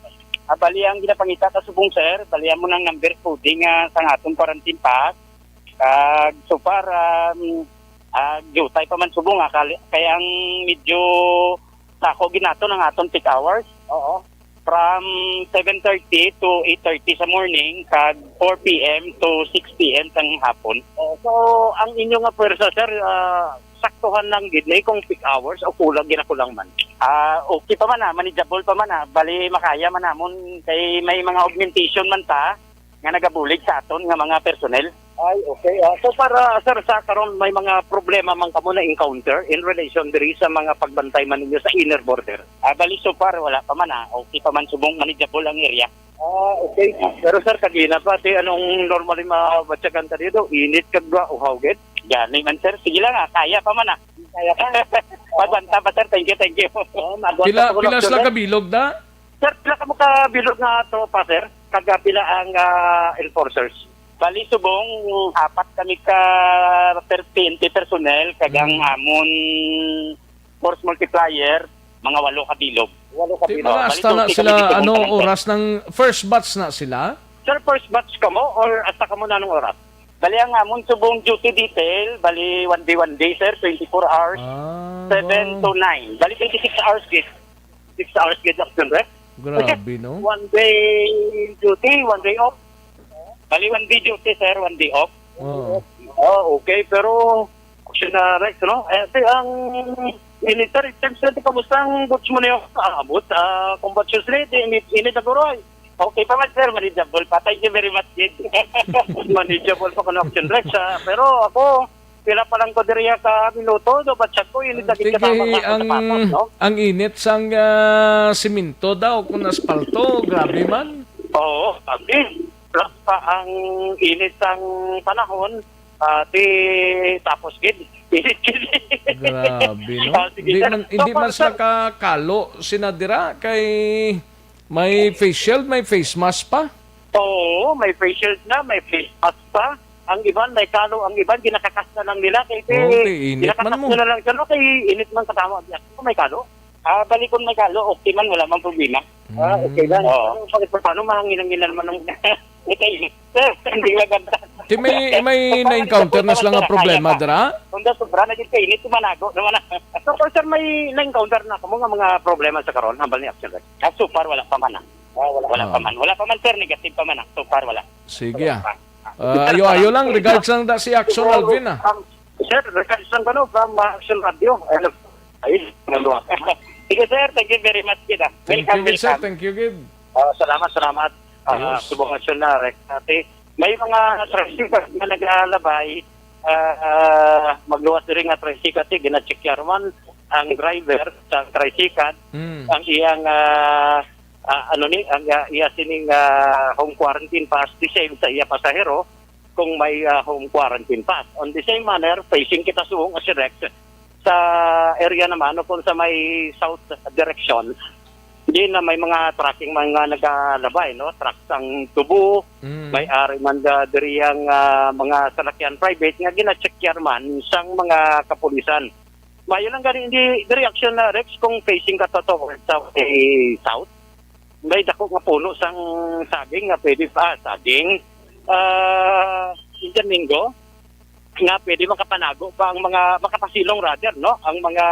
Ah, bali ang ginapangita ka subong, sir, bali amo nang number coding, ah, sang aton quarantine pass. Kag so far, um, ah, jutay pa man subong, ah, kali-, kay ang medyo sako ginaton ang aton peak hours. Oo. From seven thirty to eight thirty sa morning, kag four P M to six P M sang hapon. Oh, so, ang inyo nga pwersa, sir, ah, saktuhan lang gid ni kung peak hours o kulang, ginakulang man? Ah, okay pa man, ah, manageable pa man, ah. Bali, makaya man namon kay may mga augmentation man ta nga nagabulig sa aton nga mga personnel. Ay, okay. Ah, so, para, sir, sa karon, may mga problema man kamo na-encounter in relation diri sa mga pagbantay man ninyo sa inner border? Ah, bali, so far, wala pa man, ah. Okay pa man, subong manageable ang area. Ah, okay. Pero, sir, kagina pa, ti, anong normally mabatyagan ta dito? Init kag ba, uhaw gid? Gani man, sir. Sige lang, ah. Kaya pa man, ah. Kaya pa. Magbanta pa, sir. Thank you, thank you. Oh, magbanta Pila, pa ko, pila sila sir. kabilog da? Sir, pila kamo ka bilog nga tropa, sir? Kag, ah, pila ang, ah, enforcers? Bali, subong, apat kami ka per P N P personnel, kag ang Mm. amon force multiplier, mga walo ka bilog. Walo ka Di bilog. mga Bali, hasta na twenty sila, kami dito ano, sa oras ng first batch na sila? Sir, first batch kamo or hasta kamo na anong oras? Bali, ang amon subong duty detail, bali, one day, one day, sir, twenty-four hours, Ah, seven wow. to nine. Bali, twenty-six hours gid. Six hours gid lang, sir, eh. Grabe, no? One day duty, one day off. Bali, one day duty, sir, one day off. Oo. Oh, okay, pero, Action na, Rex, no? Eh, ate, ang init, sir, it seems na, kamusta ang goods mo niyo? Ah, abot, ah, kung ba't shoes, init, init na guro, ay. Okay pa man, sir, manageable pa. Thank you very much, kid. Manageable pa kuno, Action Rex, ah. Pero ako, pila pa lang ko diri ka minuto, do, ba't siya ko, init na gid Sige, kasama nga ang, sapatos, no? ang init sang, ah, simento daw, kung asfalto, grabe man. Oo, sabi. Plus pa ang init sang panahon, ah, di tapos gid. Init gid. Grabe, no? Ah, sige, Hindi sir. man, So, hindi man para sila sa kakalo sina dira kay may face shield, may face mask pa. Oo, may face shield na, may face mask pa. Ang iban, may kalo. Ang iban, ginakakas na lang nila. Kay, Oo, kay init man ginakakas mo. nila lang siya, no? Kay init man katama. Di ako may kalo. Ah, bali kung may kalo, okay man, wala mang problema. Ah, okay lang. Oo. Ano, bakit pa, paano mahangin-hanginan man ang Ito, init. Sir, hindi maganda. Di may, may Kung na-encounter na sila nga sir, problema, kaya pa. dira? Kung daw sobra na gid ka init, manago naman na. So, kung sir, may na-encounter na kamo nga mga problema sa karon, hambal ni Action Rex? Ah, so far, wala pa man, ah. Ah, wala. Wala pa Ah. man. Wala pa man, sir. Negative pa man, ah. So far, wala. Sige, Wala ah. pa. Ah, ayo-ayo lang, regards lang da si Action Alvin, ah. Um, sir, regards lang, ano, from, uh, Action Radio. Hello. Ayun, nandun. Sige, sir. Thank you very much, kid, ah. Thank Welcome, you, sir. welcome. Thank you, kid. Ah, salamat, salamat. Ah, Ayos. Subong nga siya na, Rex. Ate, may mga tricycle nga nagalabay, ah, magluwas diri nga tricycle, ate, ginacheckyaran man ang driver sa tricycle, Mm. ang iyang, ah, ah, ano ni, ang, ah, iya sining, ah, home quarantine pass, the same sa iya pasahero kung may, ah, home quarantine pass. On the same manner, facing kita subong nga si Rex, sa area naman, o kung sa may south direction, di na may mga trucking, mga nagalabay, no? Truck sang tubo, Mm. may ari man da, diri ang, ah, mga salakyan private nga ginacheckyaran man sang mga kapulisan. Mayo lang gani, hindi, diri action na, Rex, kung facing ka to, to sa, eh, south. May dako nga puno sang saging nga pwede pa, saging, ah, Indian mango, nga pwede makapanago pa ang mga, makapasilong rather, no? Ang mga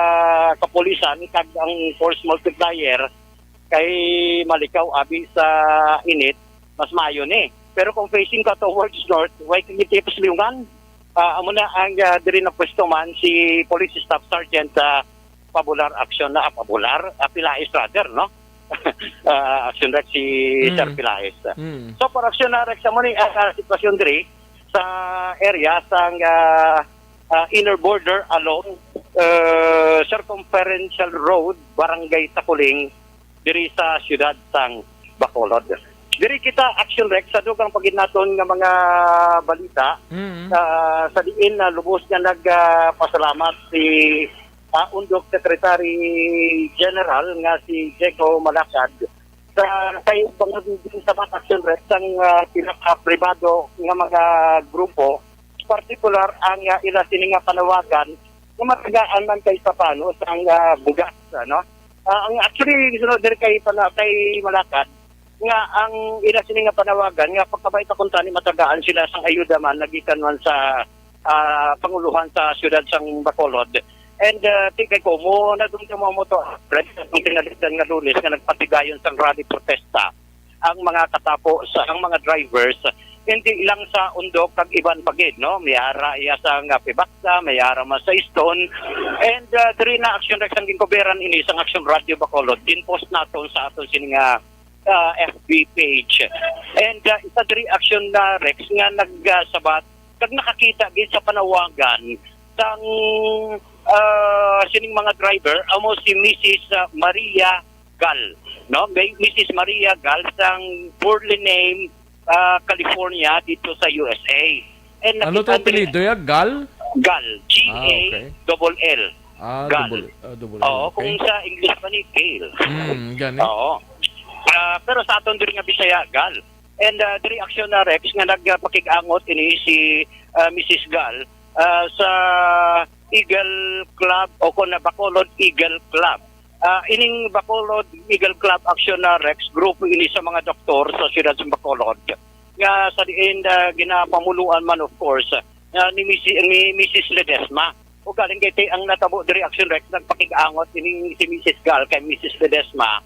kapulisan kag ang force multiplier kay malikaw abi sa init, mas maayo ni. Pero kung facing ka towards north, way kay tipos liungan. Ah, amo na ang, ah, diri na pwesto man si Police Staff Sergeant, ah, Pabular Action na, ah, Pabular, ah, Pilais rather, no? Ah, Action Rex si Mm. Sir Pilais. Mm. So, for Action na Rex, amo ni ang, ah, sitwasyon diri sa area sang, ah, ah, inner border along, ah, Circumferential Road, Barangay Takuling, diri sa siyudad sang Bacolod. Diri kita, Action Rex, sa dugang pa gid naton nga mga balita, Mm. ah, sa diin na lubos nga nagpasalamat si, ah, Undok Secretary General nga si Jeco Malacad sa kay bangod din sa mga Action Rex ang, ah, pinaka-pribado nga mga grupo, partikular ang, ah, ila sini nga panawagan nga matagaan man kay papano sang, ah, bugas, ano? Ah, ang actually, sunod diri kay pala kay Malakad, nga ang ila sini nga panawagan nga pagkabay ta kuntani matagaan sila sang ayuda man nagikan man sa, ah, panguluhan sa siyudad sang Bacolod. And, ah, ti kay komo na dun mo to, Fred, ang tinalitan nga Lunes nga nagpatigayon sang rally protesta ang mga katapo sa ang mga drivers, hindi lang sa Undok kag iban pa gid, no? May ara iya sa nga Pibaksa, may ara man sa Stone. And, ah, diri na Action Rex ang ginkuberan ini sang Action Radio Bacolod. Ginpost naton sa aton sini nga, ah, F B page. And, ah, isa diri Action na Rex nga nagsabat kag nakakita gid sa panawagan sang, ah, sining mga driver amo si Missus, ah, Maria Gal, no? May Missus Maria Gal sang Burley name, ah, California dito sa U S A. And Ano to nakita diri apelyido ya? Gal? Gal, Ah, okay. G A double L. Ah, Gal. Double, ah, double L, Oo, okay. Kung sa English pa ni Gail. Hmm, gani. Oo. Ah, pero sa aton diri nga Bisaya, Gal. And, ah, diri Action na Rex nga nagpakig-angot ini si, ah, Missus Gal, ah, sa Eagle Club o kon na Bacolod Eagle Club. Ah, ining Bacolod Eagle Club Action na Rex, grupo ini sa mga doktor sa siyudad sa Bacolod. Nga sa diin, ah, ginapamuluan man, of course, ah, ni Misi-, ni Missus Ledesma. O galing kay ti-, ang natabo diri Action Rex, nagpakig-angot ining si Missus Gal kay Missus Ledesma.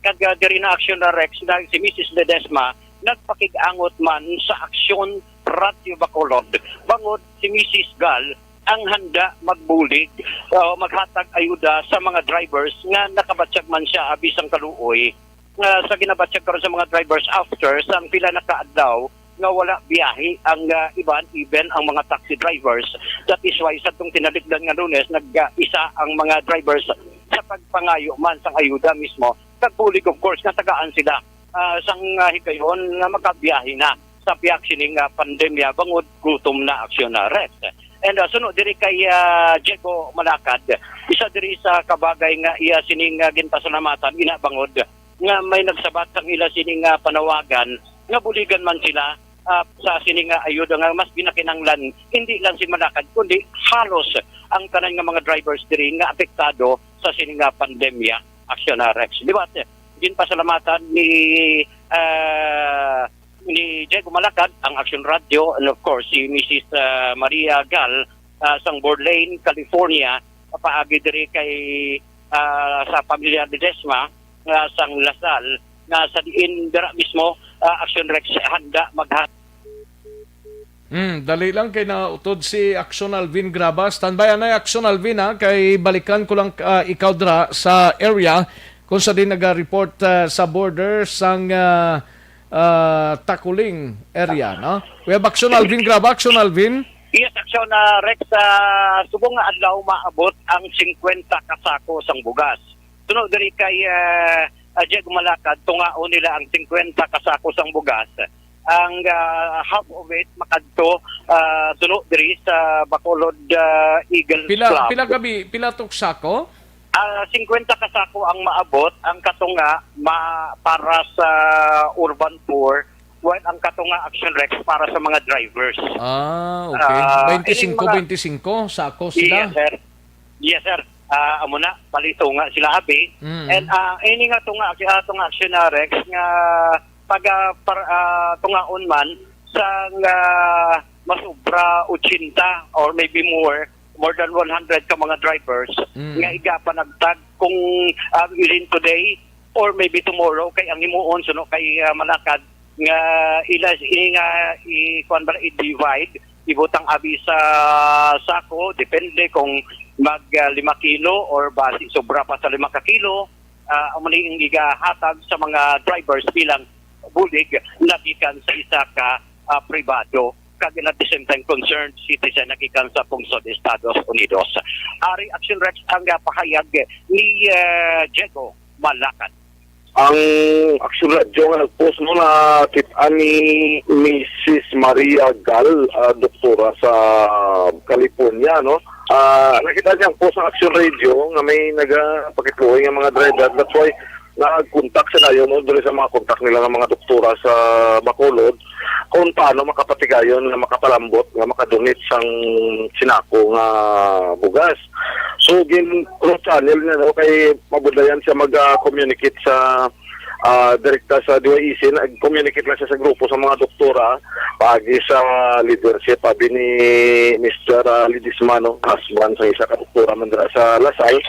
Kag, ah, diri na Action na Rex, na si Missus Ledesma, nagpakig-angot man sa Action Radio Bacolod. Bangod si Missus Gal ang handa magbulig, ah, maghatag ayuda sa mga drivers nga nakabatyag man siya abi sang kaluoy nga sa ginabatyag karon sa mga drivers after sang pila na ka adlaw nga wala biyahe ang, ah, iban, even ang mga taxi drivers. That is why sa tong tinalikdan nga Lunes, nag-isa ang mga drivers sa pagpangayo man sang ayuda mismo. Nagbulig, of course, nga tagaan sila, ah, sang, ah, higayon nga makabiyahe na sa pihak sining, ah, pandemya bangod gutom na Action na Rex. And, ah, suno diri kay, ah, Diego Malakad, isa diri sa kabagay nga iya sining, ah, ginpasalamatan ina bangod nga may nagsabat sang ila sini nga panawagan nga buligan man sila, ah, sa sini nga ayuda nga mas ginakinahanglan, hindi lang si Malakad kundi halos ang tanan nga mga drivers diri nga apektado sa sini nga pandemya, Action na Rex. Di ba, ginpasalamatan ni, ah, ni Diego Malakad ang Action Radio, and of course si Missus, ah, Maria Gal, ah, sang Burlane, California, paagi diri kay, ah, sa pamilya Ledesma, ah, sang Lasal, nga sa diin dira mismo, ah, Action Rex handa maghat- Mm, dali lang kay nautod si Action Alvin Graba. Standby anay Action Alvin, ha, kay balikan ko lang, ah, ikaw dira sa area kung sa din naga-report, ah, sa border sang, ah, ah, Takuling area, no? We have Action Alvin Graba. Action Alvin. Yes, Action, ah, Rex, ah, subong nga adlaw maabot ang singkwenta ka sako sang bugas. Suno diri kay, ah, ah, Diego Malacad, tungaon nila ang singkwenta ka sako sang bugas. Ang, ah, half of it makadto, ah, suno diri sa Bacolod, ah, Eagles Pila, Club. Pila gabi, pila tok sako? Ah, singkwenta ka sako ang maabot, ang katunga ma-, para sa urban poor, while ang katunga, Action Rex, para sa mga drivers. Ah, okay. Ah, Twenty-five, ining mga twenty-five sako sila? Yes, sir. Yes, sir. Ah, amo na, palitunga sila, abi. Mm. And, ah, ini nga tunga, ah, tunga, Action, ah, Rex, nga pag, ah, par-, ah, tungaon man sa, ah, masobra eighty or maybe more, more than one hundred ka mga drivers Mm. nga igapanagtag kung, ah, ilin today or maybe tomorrow kay ang himuon suno kay, ah, Malacad nga ila ini nga i-, kuwan ba, i-divide, ibutang abi sa sako, depende kung mag, ah, lima kilo or basi sobra pa sa lima ka kilo, ah, amo ni ang igahatag sa mga drivers bilang bulig nagikan sa isa ka, ah, pribado kag at the same time concerned citizen nagikan sa pungsod Estados Unidos. Ari, Action Rex, ang, ah, pahayag ni, ah, Diego Malacad. Ang Action Radio nga nag-post, no, nakita ni Missus Maria Gal, ah, doktora sa California, no? Ah, nakita niya ang post ng Action Radio nga may nagapakitluoy nga mga driver. That's why nag-contact sila yun, no, diri sa mga contact nila nga mga doktora sa Bacolod kung paano makapatigayon nga makapalambot nga makadunit sang sinako nga bugas. So, gin cross channel niya, no, kay mabudlayan siya mag, ah, communicate sa, ah, direkta sa D Y E C, nag-communicate lang siya sa grupo sa mga doktora, paagi sa leadership, abi ni Mister, ah, Ledesma, no, husband sa isa ka doktora man dira sa Lasal,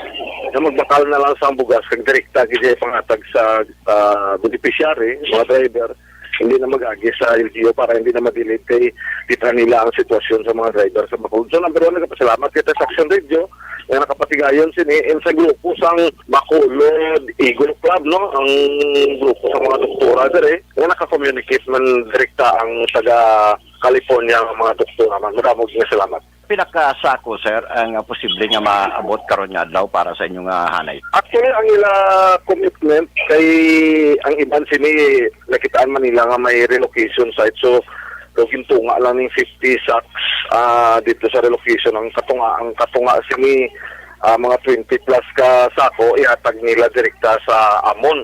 na magbakal na lang sa bugas kag direkta gid siya pangatag sa, ah, beneficiary, mga driver, hindi na mag-agi sa L G U para hindi na ma-delay kay kita nila ang sitwasyon sa mga driver sa Bacolod. So, number one, nagpasalamat kita sa Action Radio nga nakapatigayon sini, and sa grupo sang Bacolod Eagle Club, no, ang grupo sa mga doktora diri nga naka-communicate man direkta ang taga California nga mga doktora man. Madamo nga salamat. Pila ka sako, sir, ang, ah, posible nga maabot karon nga adlaw para sa inyong, ah, hanay? Actually, ang ila commitment kay ang iban sini nakitaan man nila nga may relocation site. So, so gintunga lang ning fifty sacks, ah, dito sa relocation. Ang katunga, ang katunga sini, ah, mga twenty plus ka sako ihatag nila direkta sa amon.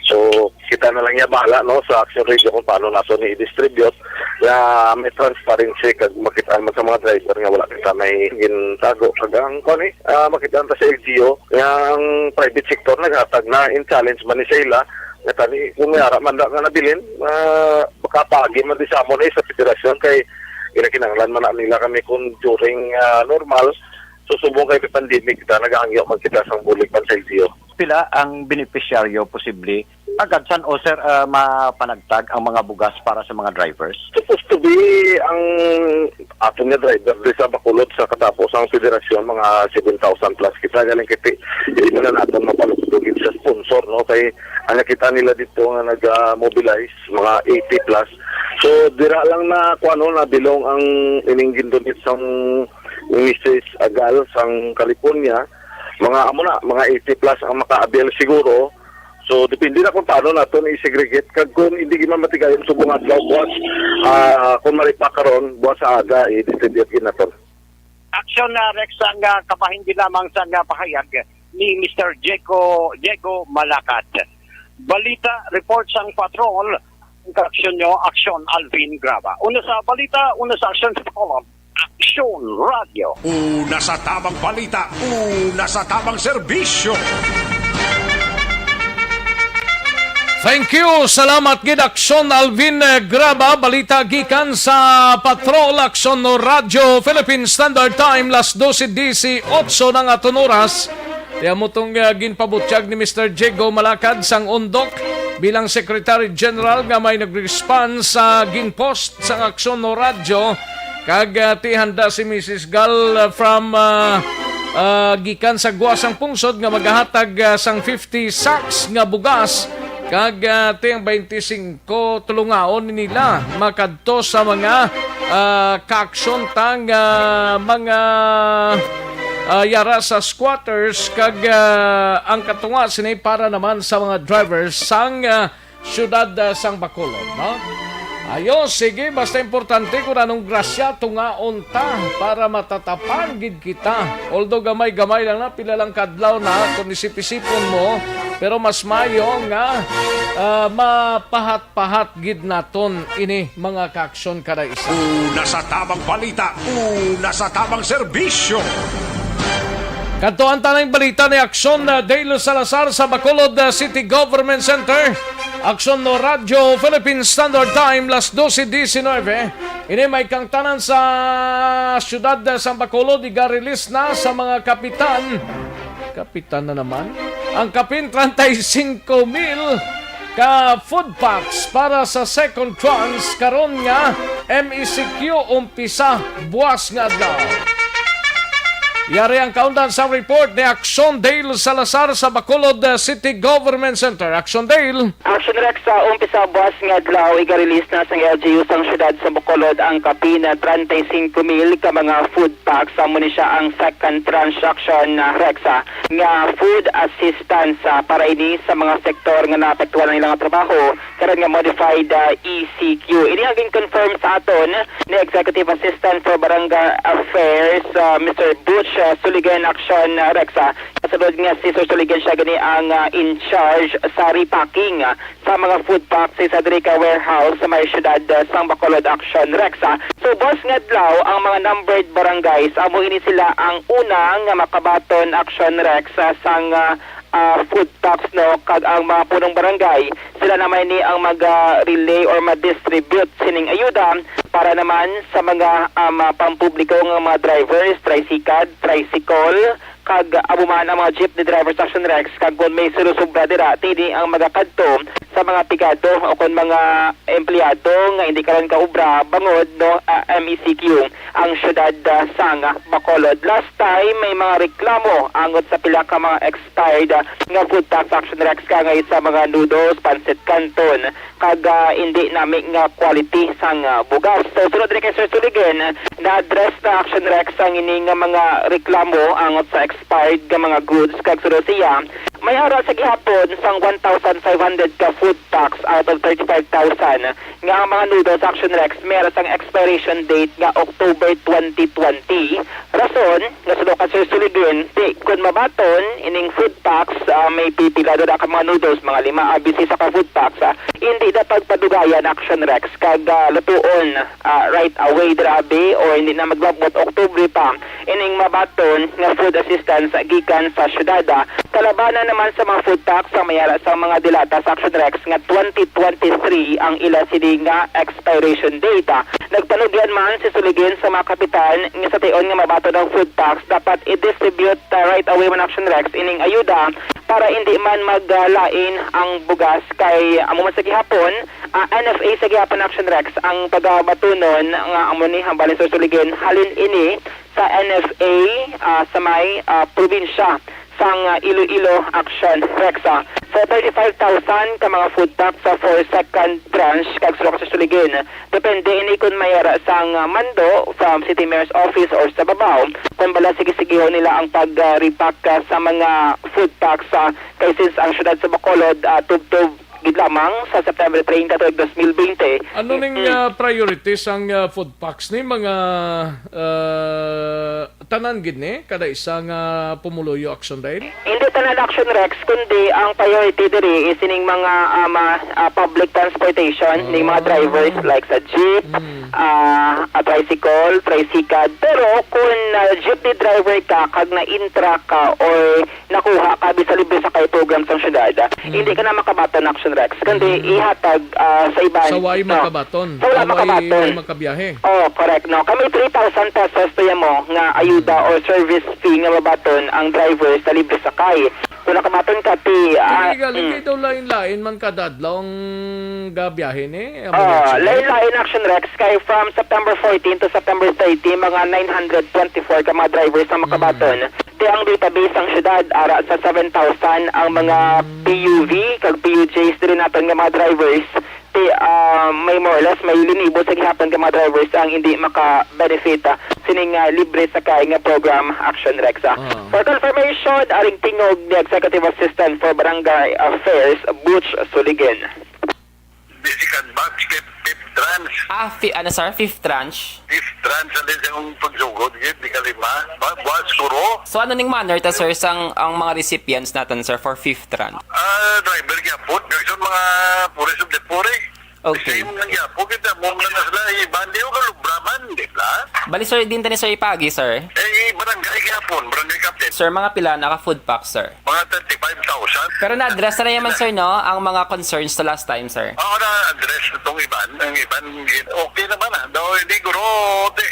So, kita na lang niya bahala, no, sa Action Radio kung paano nato ni i-distribute nga may transparency kag makita man sa mga driver nga wala kita may gintago. Kag ang, kuwan, eh, ah, makita ta sa L G U nga ang private sector naghatag na, in challenge man ni sa ila nga tani kung may ara man da nga nabilin, ah, makapaagi man di sa amon, eh, sa federasyon kay ginakinahanglan man na nila kami kung during, ah, normal. So, subong kay may pandemic kita, nagahangyo man kita sang bulig man sa L G U. Pila ang benepisyaryo posible? Agad san o, sir, ah, mapanagtag ang mga bugas para sa mga drivers? Supposed to be ang aton nga driver di sa Bacolod sa katapos ang federasyon, mga seven thousand plus kita. Galing kiti, hindi na naton mapalugtog sa sponsor, no? Kay ang nakita nila dito nga nag-mobilize, mga eighty plus. So, dira lang na, kuwan, no, nabilong ang ining gindunit sang Missus Agal sang California. Mga amo na, mga eighty plus ang maka-avail siguro. So, depende na kung paano naton i-segregate. Kag kung hindi man matigayon subong adlaw, buwas, ah, kung malipa karon, buwas sa aga, i-distribute gid naton. Action na, Rex, ang, ah, kabahin gid lamang sa, ah, pahayag ni Mister Diego, Diego Malacad. Balita, report sang patrol, ang aksyon nyo, Action Alvin Graba. Una sa balita, una sa aksyon sa patrol, Action Radio. Una sa tamang balita, una sa tamang serbisyo. Thank you. Salamat gid, Action Alvin, eh, Graba. Balita gikan sa Patrol, Action Radyo, Philippine Standard Time, las doce dieciocho na nga aton oras. Ti amo tong, ah, ginpabutyag ni Mister Diego Malacad sang Undok bilang Secretary General nga may nag-respond sa ginpost sang Aksyon no Radyo, kag, ah, ti handa si Missus Gal, ah, from, ah, ah, gikan sa Guasang Pungsod nga magahatag, ah, sang fifty sacks nga bugas Kag, ah, ti ang twenty-five, tulungaon nila makadto sa mga, ah, kaaksyon tang, ah, mga, ah, yara sa squatters kag, ah, ang katunga sini para naman sa mga drivers sang, ah, siyudad, ah, sang Bacolod, no? Ayo, sige, basta importante kung anong grasya tungaon ta para matatapan gid kita. Although gamay-gamay lang na, pila lang kadlaw na kung isip-isipon mo, pero mas mayo nga, ah, mapahat-pahat gid naton ini, mga kaaksyon, kada isa. Una sa tamang balita, una sa tamang serbisyo. Kadto ang tanang balita ni Aksyon, ah, Dale Salazar sa Bacolod, ah, City Government Center. Aksyon no Radyo Philippine Standard Time, las doce diecinueve. Ini may kangtanan sa siyudad, ah, sa Bacolod, iga-release na sa mga kapitan. Kapitan na naman. Ang kapin treinta y cinco mil ka food packs para sa second tranche karon nga M E C Q umpisa buwas nga adlaw. Yari ang kaundan sa report ni Aksyon Dale Salazar sa Bacolod, uh, City Government Center. Aksyon Dale. Action Rex, sa umpisa buwas nga adlaw, iga-release na sang L G U sang siyudad sa Bacolod ang kapin treinta y cinco mil ka mga food packs. Amo ni siya ang second tranche, Action, uh, Rex, uh, nga food assistance, uh, para ini sa mga sektor nga naapektuhan ang ilang trabaho karon nga modified, uh, E C Q. Ini ang gin-confirm sa aton ni Executive Assistant for Barangay Affairs, uh, Mister Butch, uh, Suligan, Action, uh, Rex, uh, kasulod nga si Sir Suligan siya gani ang, uh, in charge sa repacking, uh, sa mga food packs sa diri ka warehouse sa may siyudad, uh, sang Bacolod, Action Rex, uh. So, buwas nga adlaw, ang mga numbered barangays, amo ini sila ang una nga makabaton, Action Rex, uh, sang, uh, ah, food packs, no, kag ang mga punong barangay, sila naman ni ang mag-, ah, relay or ma-distribute sining ayuda para naman sa mga, ah, mga pampubliko nga mga drivers, tricycad, tricycle, kag amo man ang mga jeepney drivers, Action Rex, kag kon may sulusubra dira, tini ang magakadto sa mga pigado o kon mga empleyado nga hindi karon kaubra bangod, no, ah, M E C Q ang siyudad, ah, sang Bacolod. Last time, may mga reklamo angot sa pila ka mga expired, ah, nga food packs, Action Rex, kangay sa mga noodles, pancit canton, kag, ah, hindi nami nga quality sang, ah, bugas. So, sunod diri kay Sir Suligen, na-address na, Action Rex, ang ini nga mga reklamo angot sa expired nga mga goods, kag suno siya, may ara sa gihapon sang one thousand five hundred ka food packs out of thirty-five thousand nga ang mga noodles, Action Rex, may ara sang expiration date nga October twenty twenty. Rason nga suno kan Sir Suligen, ti kon mabaton ining food packs, ah, may pipila dira ka mga noodles, mga lima, ah, bisi sa ka food packs, ah, hindi na pagpadugayan, Action Rex, kag, ah, lutuon, ah, right away dira abi, o hindi na maglabot October pa ining mabaton nga food assistance gikan sa syudad. Kalabanan naman sa mga food packs ang may ara sang mga delata sa Action Rex nga twenty twenty-three ang ila sini nga expiration date. Nagpanugyan man si Suligen sa mga kapitan nga sa tion nga mabaton ang food packs, dapat i-distribute, uh, right away man, Action Rex, ining ayuda para hindi man maglain ang bugas, kay amo man sa gihapon, ah, N F A sa gihapon, Action Rex, ang pagabatunon nga amo ni hambal ni Sir Suligen, halin ini sa N F A, ah, sa may, ah, probinsya sang, ah, Iloilo, Action Rex, ah. So, thirty-five thousand ka mga food packs sa for second tranche kag suno ka Sir Suligen. Depende ini kon may ara sang, ah, mando from City Mayor's Office or sa babaw. Kon bala, sige-sigihon nila ang pag, ah, repack, ah, sa mga food packs, ah, kay since ang siyudad sa Bacolod, ah, tubtob gid lamang sa September treinta tuig dos mil bente. Ano ning, Mm. ah, priority sang, ah, food packs ni mga, ah, tanan gid ni kada isa nga pumuluyo, Action Dale? Hindi tanan, Action Rex, kundi ang priority diri is ining mga, ah, ma-, ah, public transportation, ning mga Ah. drivers like sa jeep, Mm. ah, ah, tricycle, tricycad. Pero kung, ah, jeepney driver ka kag na-intra ka or nakuha ka abi sa libre sakay program sang syudad, ah, Mm. hindi ka na makabaton, Action Rex, kundi Mm. ihatag, ah, sa iban, Sa way no? makabaton. Sa wala Sa way, makabaton. way makabiyahe. Oh, correct, no? Kami three thousand pesos to mo nga ayuda Mm. or service fee nga mabaton ang driver sa libre sakay. Wala ka maton ka ti, ah, Kay gali, mm. Kay daw lain-lain man kada adlaw ang gabiyahe ni, amo Ah, na, Jimmy. Lain-lain, Action Rex, kay from September fourteen to September thirty, mga nine hundred twenty-four ka mga drivers ang Mm. makabaton. Ti ang database sang syudad, ara sa seven thousand ang mga Mm. P U V kag P U Js diri naton nga mga drivers. Ti, ah, may more or less, may linibo sa gihapon ka mga drivers ang hindi maka-benefit, ah, sining, ah, libre sakay nga program, Action Rex, ah. Ah. For confirmation, aring tingog ni Executive Assistant for Barangay Affairs, Butch Suligen. Di second batch, fifth, fifth tranche. Ah, fi-, ano, sir? Fifth tranche? Fifth tranche, ano, sa akong pagsugod, yun, di kalima. Ba-, buwas, siguro. So, ano ning manner ta, sir, sang, ang mga recipients natin, sir, for fifth tranche? Ah, driver gyapon. Kag sa mga pure sub de pure. Okay. Same lang gyapon. Kita mo na na sila, iban, di ko kalubra man, di ba? Bali, sir, din tani, sir, ipagi, sir? Eh, barangay gyapon, barangay captain. Sir, mga pila naka food pack, sir? Mga thirty-five thousand. Pero na-address na naman, sir, no? Ang mga concerns sa last time, sir. Oo, na-address itong iban. Ang iban, gin-, okay naman, ah. Daw, hindi, guro, di,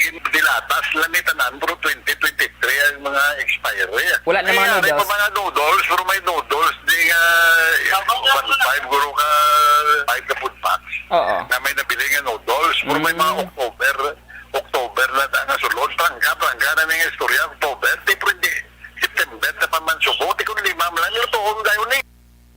gin-, dilatas lang ni tanan, pero twenty twenty-three ang mga expiry, ah. Wala na mga Ay, ano noodles? Pa mga noodles, pero may noodles, di nga, one five, guro ka, five ka food packs. Oo. Na may nabili nga noodles, pero may mga Mm. October, October na ta nga sulod. Prangka, prangka na ning istorya, October. Di, pero hindi, September na pa man subo. Di ko lima man lang, lutoon tayo ni.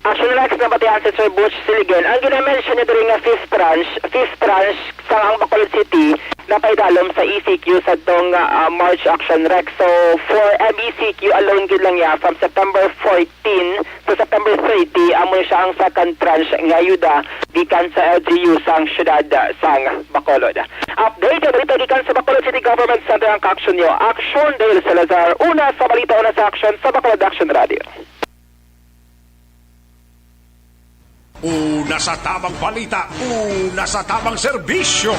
Action Rex, nabatian si Sir Butch Siligan. Ang ginamention niya diri nga fifth tranche, fifth tranche sa ang Bacolod City napaidalom sa E C Q sa tong, ah, March, Action Rex. So, for M E C Q alone gid lang ya, from September fourteen to September thirty, amo siya ang second tranche nga ayuda gikan sa L G U sang siyudad, ah, sang Bacolod. Update nga balita gikan sa Bacolod City Government Center ang kaaksyon niyo. Action Dale Salazar, una sa balita, una sa aksyon sa Bacolod Action Radio. Una sa tamang balita, una sa tamang serbisyo.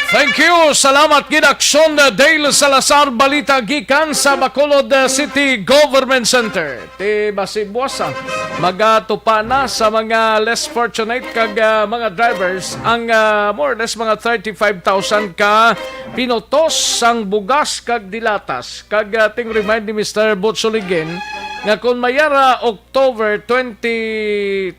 Thank you. Salamat gid, Aksyon Dale Salazar. Balita gikan sa Bacolod, uh, City Government Center. Ti basi buwasa, magatupa na sa mga less fortunate kag, uh, mga drivers ang, uh, more or less mga thirty-five thousand ka pinutos sang bugas kag dilatas. Kag, ah, ting remind ni Mister Butch Suligen nga kon mayara October twenty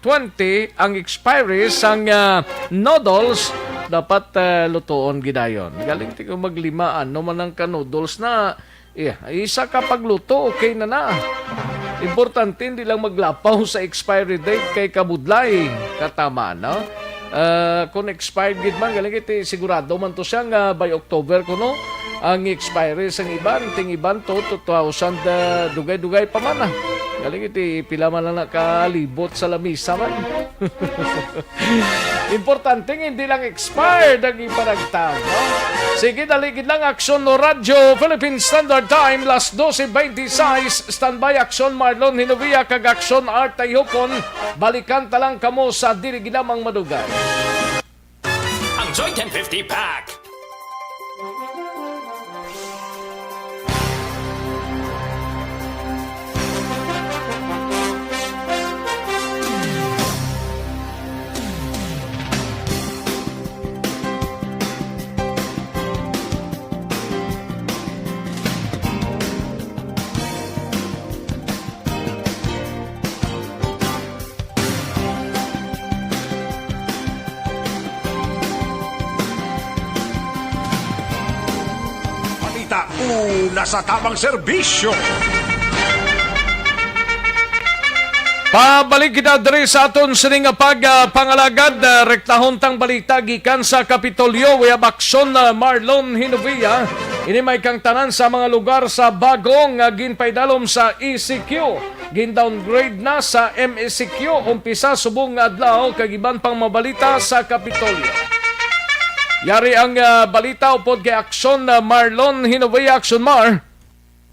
twenty ang expiry sang, ah, noodles, dapat, ah, lutoon gidayon. Galing ti ko maglima, ano man ang ka noodles na, eh, isa ka pagluto, okay na na. Importante, hindi lang maglapaw sa expiry date kay kabudlay. Katama, no? Ah, kung expired gid man, galing iti sigurado man to siya nga by October kuno ang expiry sang iban, ting iban to two thousand, ah, dugay-dugay pa man, ah. Galing iti pila man lang nakalibot sa lamisa man. Importante nga hindi lang expired ang ipanagtag, no? Sige, dali gid lang, Aksyon Radyo Philippine Standard Time, las doce veintiséis. Standby, Aksyon Marlon Hinovia kag Aksyon Art Tayhupon. Balikan ta lang kamo sa dili gid lamang madugay. Ang Joy ten fifty Pack. Balita, una sa tamang serbisyo. Pabalik kita diri sa aton sini nga pag, ah, pangalagad. Ah, rektahon tang balita gikan sa Kapitolyo. We have Aksyon, ah, Marlon Hinovia. Ini may kang tanan sa mga lugar sa bago nga ginpaidalom sa E C Q. Gin-downgrade na sa M E C Q umpisa subong nga adlaw, kag iban pang mabalita sa Kapitolyo. Yari ang, ah, balita upod kay Aksyon, ah, Marlon Hinovia. Aksyon, Mar.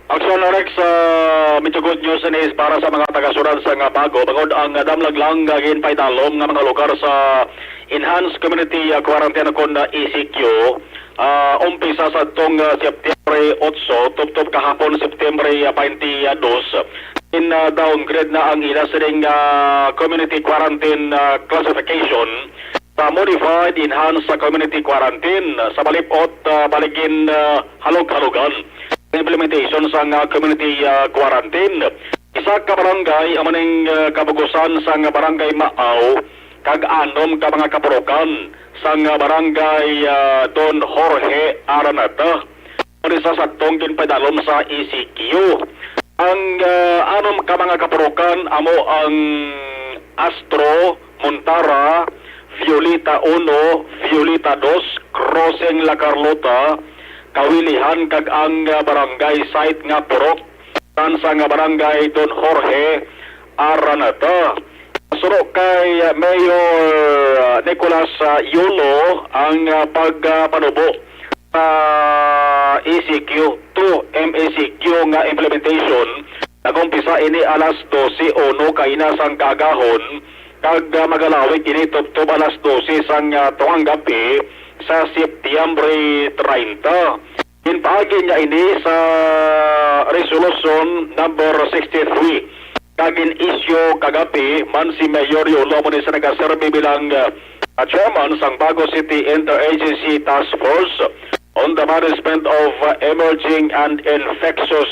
Aksyon, Rex, ah, medyo good news ni para sa mga taga-syudad sang Bago, bangod ang damlag lang nga ginpaidalom nga mga lugar sa Enhanced Community, ah, Quarantine kon, ah, E C Q, ah, umpisa sa tong, ah, September otso, tubtob kahapon, September, ah, twenty-two. In, ah, downgrade na ang ila sining, ah, community quarantine, ah, classification sa modified enhanced sa community quarantine, ah, sa Balipot, ah, Baligin, ah, Halog-Halogan. implementation sang, ah, community, ah, quarantine. Isa ka barangay amo ning, ah, kabugusan sang Barangay Maaw kag anom ka mga kapulokan sang, ah, Barangay, ah, Don Jorge Araneta. Amo ni sa saktong ginpadalom sa E C Q. Ang, ah, anom ka mga kapulokan amo ang Astro, Montara, Violeta uno, Violeta dos, Crossing La Carlota, Kawilihan kag ang, ah, barangay site nga Purok, tan sa nga barangay Don Jorge Araneta. Suno kay, ah, Mayor, ah, Nicolas, ah, Yolo ang, ah, pag, ah, panubo sa E C Q to M E C Q nga implementation. Nag-umpisa ini alas dose uno kaina sang kaagahon, kag, ah, magalawig ini tubtob alas dose sang, ah, tungang gabi sa Setyembre treinta. Ginpaagi niya ini sa Resolution Number sixty-three, kag gin-issue kagabi man si Mayor Yolo, amo ni sa nagaserbi bilang, ah, chairman sang Bago City Interagency Task Force on the Management of, ah, Emerging and Infectious,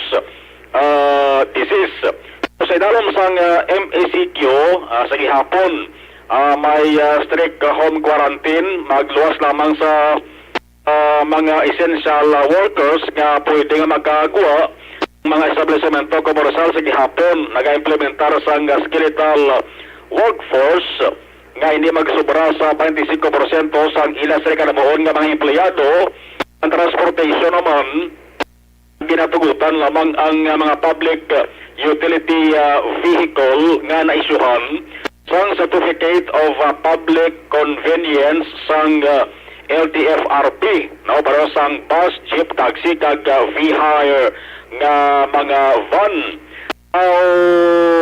ah, Disease. Sa idalom sang, ah, M E C Q, ah, sa gihapon, ah, may, ah, strict, ah, home quarantine, magluwas lamang sa, ah, mga essential, ah, workers nga pwede nga makagwa ang mga establisemento komersyal sa gihapon. Nagaimplementar sang, ah, skeletal workforce nga hindi magsobra sa twenty-five porsyento sang ila sa kanamuon nga mga empleyado. Ang transportation naman, ginatugutan lamang ang, ah, mga public, ah, utility, ah, vehicle nga naisyuhan sang Certificate of, ah, Public Convenience sang, ah, L T F R P, no, para sang bus, jeep, taxi, kag, ah, V-Hire nga mga van. Aw,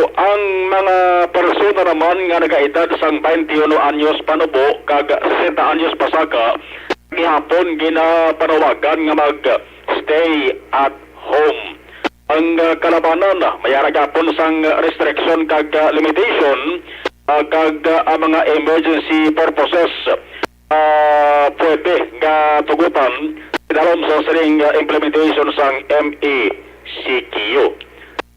ang mga persona naman nga nagaedad sang twenty-one anyos panubo kag sesenta anyos pasaka, gihapon ginapanawagan nga mag-stay at home. Ang, ah, kalabanan, ah, may ara gihapon sang restriction kag, ah, limitation, ah, kag, ah, ang mga emergency purposes, ah, pwede nga tugutan sa idalom sa sining, ah, implementation sang M E C Q.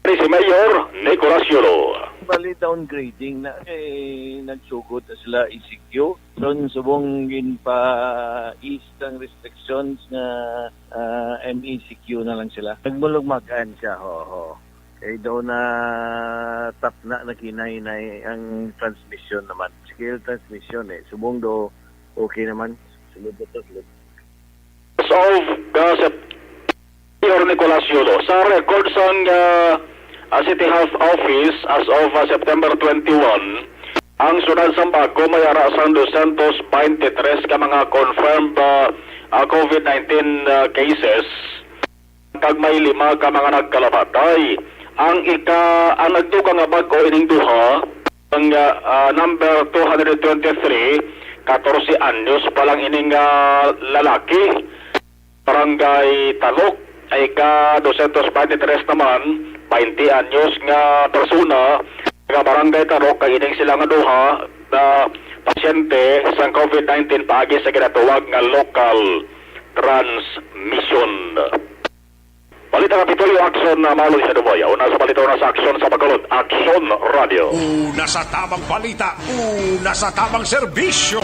Ni si Mayor Nicolas Yolo. Bali, downgrading na, eh, nagsugod na sila E C Q. So, subong ginpa-ease ang restrictions nga, ah, M E C Q na lang sila. Nagmulugmagan siya, ho, ho. Kay daw na tapna na kinay-nay ang transmission naman. Scale transmission, eh. Subong do okay naman. Sulod na to, sulod. As of the Sep-, Mayor Nicolas Yolo, sa record sang, ah, ah, City Health Office as of, ah, September twenty-one, ang siyudad sang Bago may ara sang dosyentos baynte tres ka mga confirmed, ah, ah, COVID nineteen, ah, cases, kag may lima ka mga nagkalamatay. Ang ika-, ang nagdugang nga bag-o ining duha, ang, ah, ah, number two hundred twenty-three, katorse anyos pa lang ining, ah, lalaki. Barangay Talok, ay ka dosyentos baynte tres naman, baynte anyos nga persona, taga Barangay Talok, kag ining sila nga duha na pasyente sang COVID nineteen paagi sa ginatawag nga local transmission. Balita Kapitolyo, Aksyon na Malo sa Dumoy. Una sa balita, una sa Aksyon sa Bacolod, Aksyon Radio. Una sa tamang balita, una sa tamang serbisyo.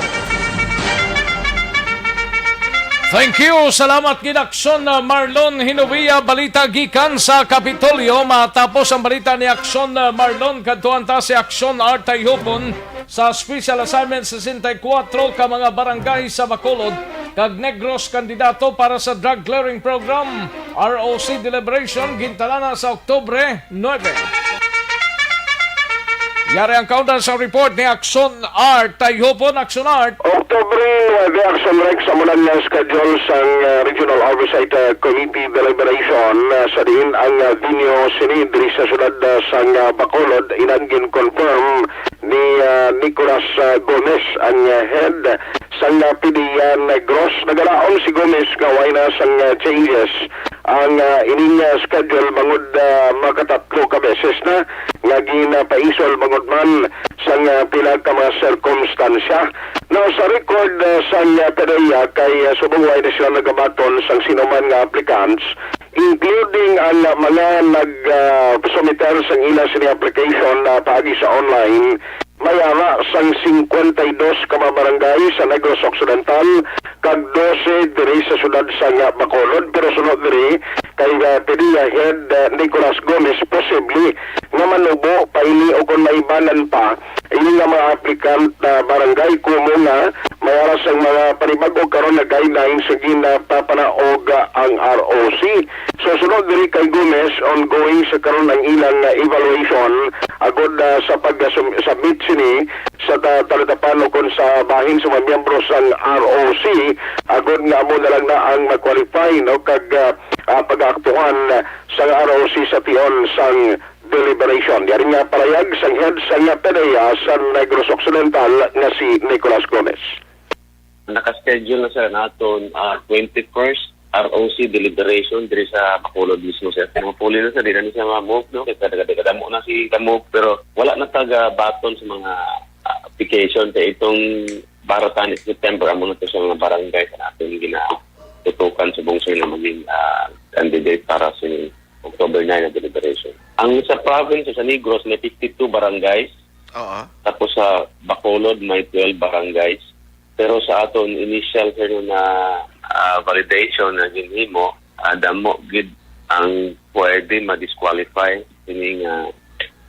Thank you. Salamat gid, Aksyon na Marlon Hinovia. Balita gikan sa Kapitolyo. Matapos ang balita ni Aksyon na Marlon, kadtuan ta si Aksyon Art Tayhupon sa special assignment sesenta y cuatro ka mga barangay sa Bacolod kag Negros kandidato para sa drug clearing program, R O C deliberation, gintalana sa Oktubre nuebe. Yari ang kaundan sa report ni Aksyon Art. Tayhupon, Aksyon Art. Oktubre nuebe, Aksyon Rex, amo na nga schedule sang, uh, Regional Oversight, uh, Committee deliberation, uh, sa diin ang, uh, venue sini diri sa siyudad, uh, sang, uh, Bacolod, ina gin-confirm ni, uh, Nicolas, uh, Gomez, ang, uh, head sang, uh, P D A Negros. Nagalaom si Gomez nga way na sang, uh, changes ang, ah, ining, ah, schedule bangod, ah, makatatlo ka beses na nga ginapaisol bangod man sang, ah, pila ka mga sirkumstansya. Now, sa record, ah, sang, ah, P D A kay, ah, subong way na sila nagabaton sang sinuman nga applicants, including ang, ah, mga nag, ah, sumiter sang ila sini application, ah, paagi sa online, may ara sang singkwenta y dos ka mga barangay sa Negros Occidental kag dose diri sa siyudad sang, ah, Bacolod. Pero suno diri kay, ah, P D E A Head, ah, Nicolas Gomez, posible nga manubo pa ini o kon maibanan pa ini nga mga applicant, ah, barangay, kumo nga may ara sang mga panibag-o karon nga guidelines nga ginapapanaog, ah, ang R O C. So, suno diri kay Gomez, ongoing sa karon ang ilang, ah, evaluation agod, ah, sa pag-submit sini sa ta-, talatapan o kon sa bahin sa mga miyembro sang R O C, agod nga amo na lang na ang mag-qualify, no, kag, ah, ah, pag-aaktuhan sang R O C sa tion sang deliberation. Yari nga palayag sang head sang P D E A sa Negros Occidental nga si Nicolas Gomez. Naka-schedule na, sir, naton, ah, twenty-first R O C deliberation diri sa Bacolod mismo, sir. Mga puli na, sir, di na ni siya ma-move, no? Kaya kada, kada, kadamo na si ka-move, pero wala na taga baton sa mga, ah, application. Kaya itong baratan is September, amo na to sa mga barangay sa natin ginatutukan sa bungsoy na maging, ah, candidate para sa October nine na deliberation. Ang sa province sa Negros may fifty-two barangays, Oo. Tapos sa Bacolod may twelve barangays. Pero sa aton initial, sir, na, ah, validation na ginhimo, ah, damo gid ang pwede ma-disqualify ini nga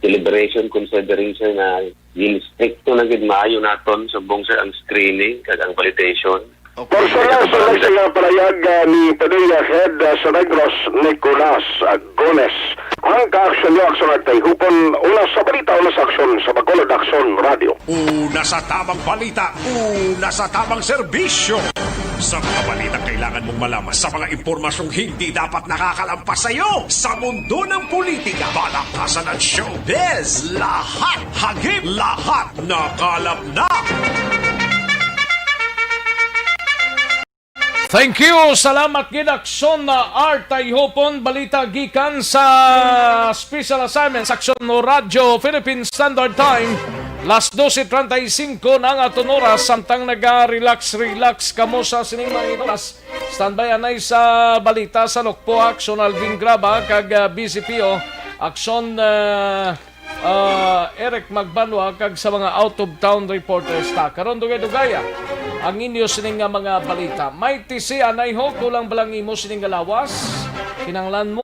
deliberation, considering, sir, na gin-stricto na gid maayo naton subong, sir, ang screening kag ang validation. Okay. Personal sa nagsiya palayag, ah, ni P D E A Head, ah, sa Negros, Nicolas, ah, Gomez. Ang kaaksyon niyo, Aksyon Artay Hupon, una sa balita, una sa aksyon, sa Bacolod Aksyon Radio. Una sa tamang balita, una sa tamang serbisyo. Sa mga balita kailangan mong malaman, sa mga impormasyong hindi dapat nakakalampas sa iyo, sa mundo ng politika, balakasan at showbiz, lahat, hagip, lahat, nakalap na. Thank you. Salamat gid, Aksyon na Art Tayhopon. Balita gikan sa Special Assignment Section no Radyo Philippine Standard Time. Las doce treinta y cinco na ang aton oras, samtang naga-relax-relax kamo sa sining mga oras. Standby anay sa balita sa Nokpo, Aksyon Alvin Graba, kag, ah, B C P O, Aksyon, ah, ah, Eric Magbanwa, kag sa mga out-of-town reporters ta. Karon, dugay-dugaya ang inyo sining nga mga balita. May tisi anay ho, kulang ba lang imo sining nga lawas? Kinahanglan mo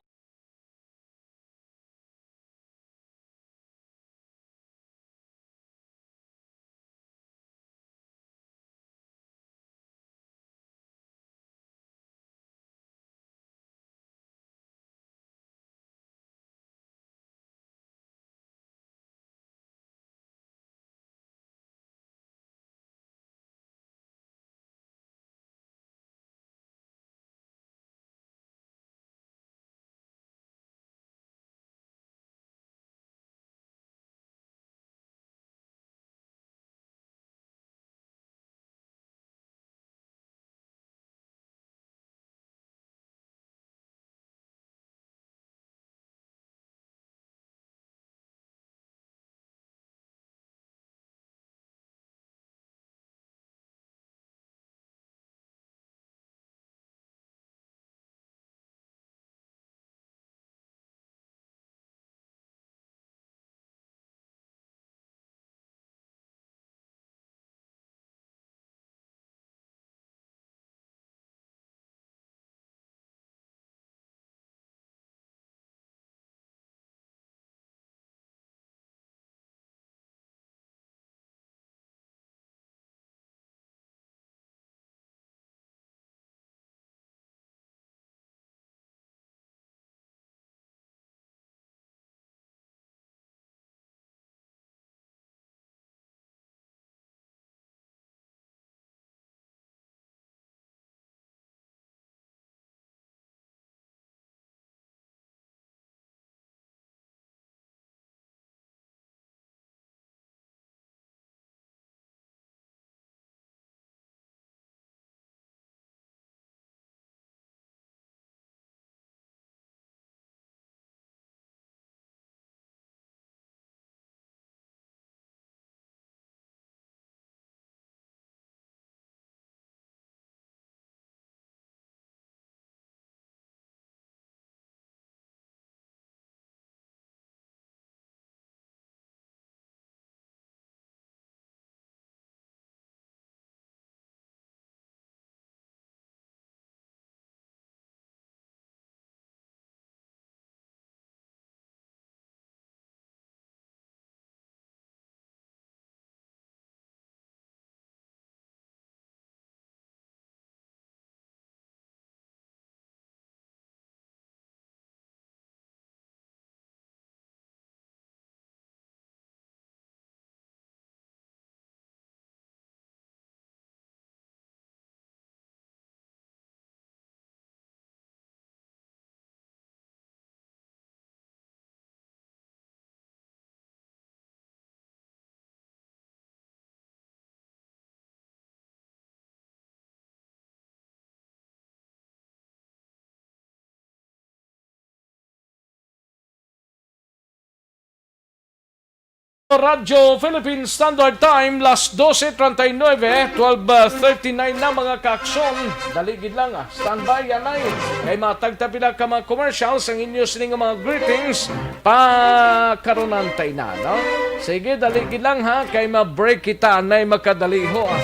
Radyo Philippine Standard Time, las doce treinta y nueve, twelve thirty-nine na, mga kaaksyon. Dali gid lang, ah. Standby, anay. Kay matagta pila ka mga commercials ang inyo sini nga mga greetings. Pakarunan tay na, no? Sige, dali gid lang, ha. Kay ma-break kita, anay, makadali ho, ah.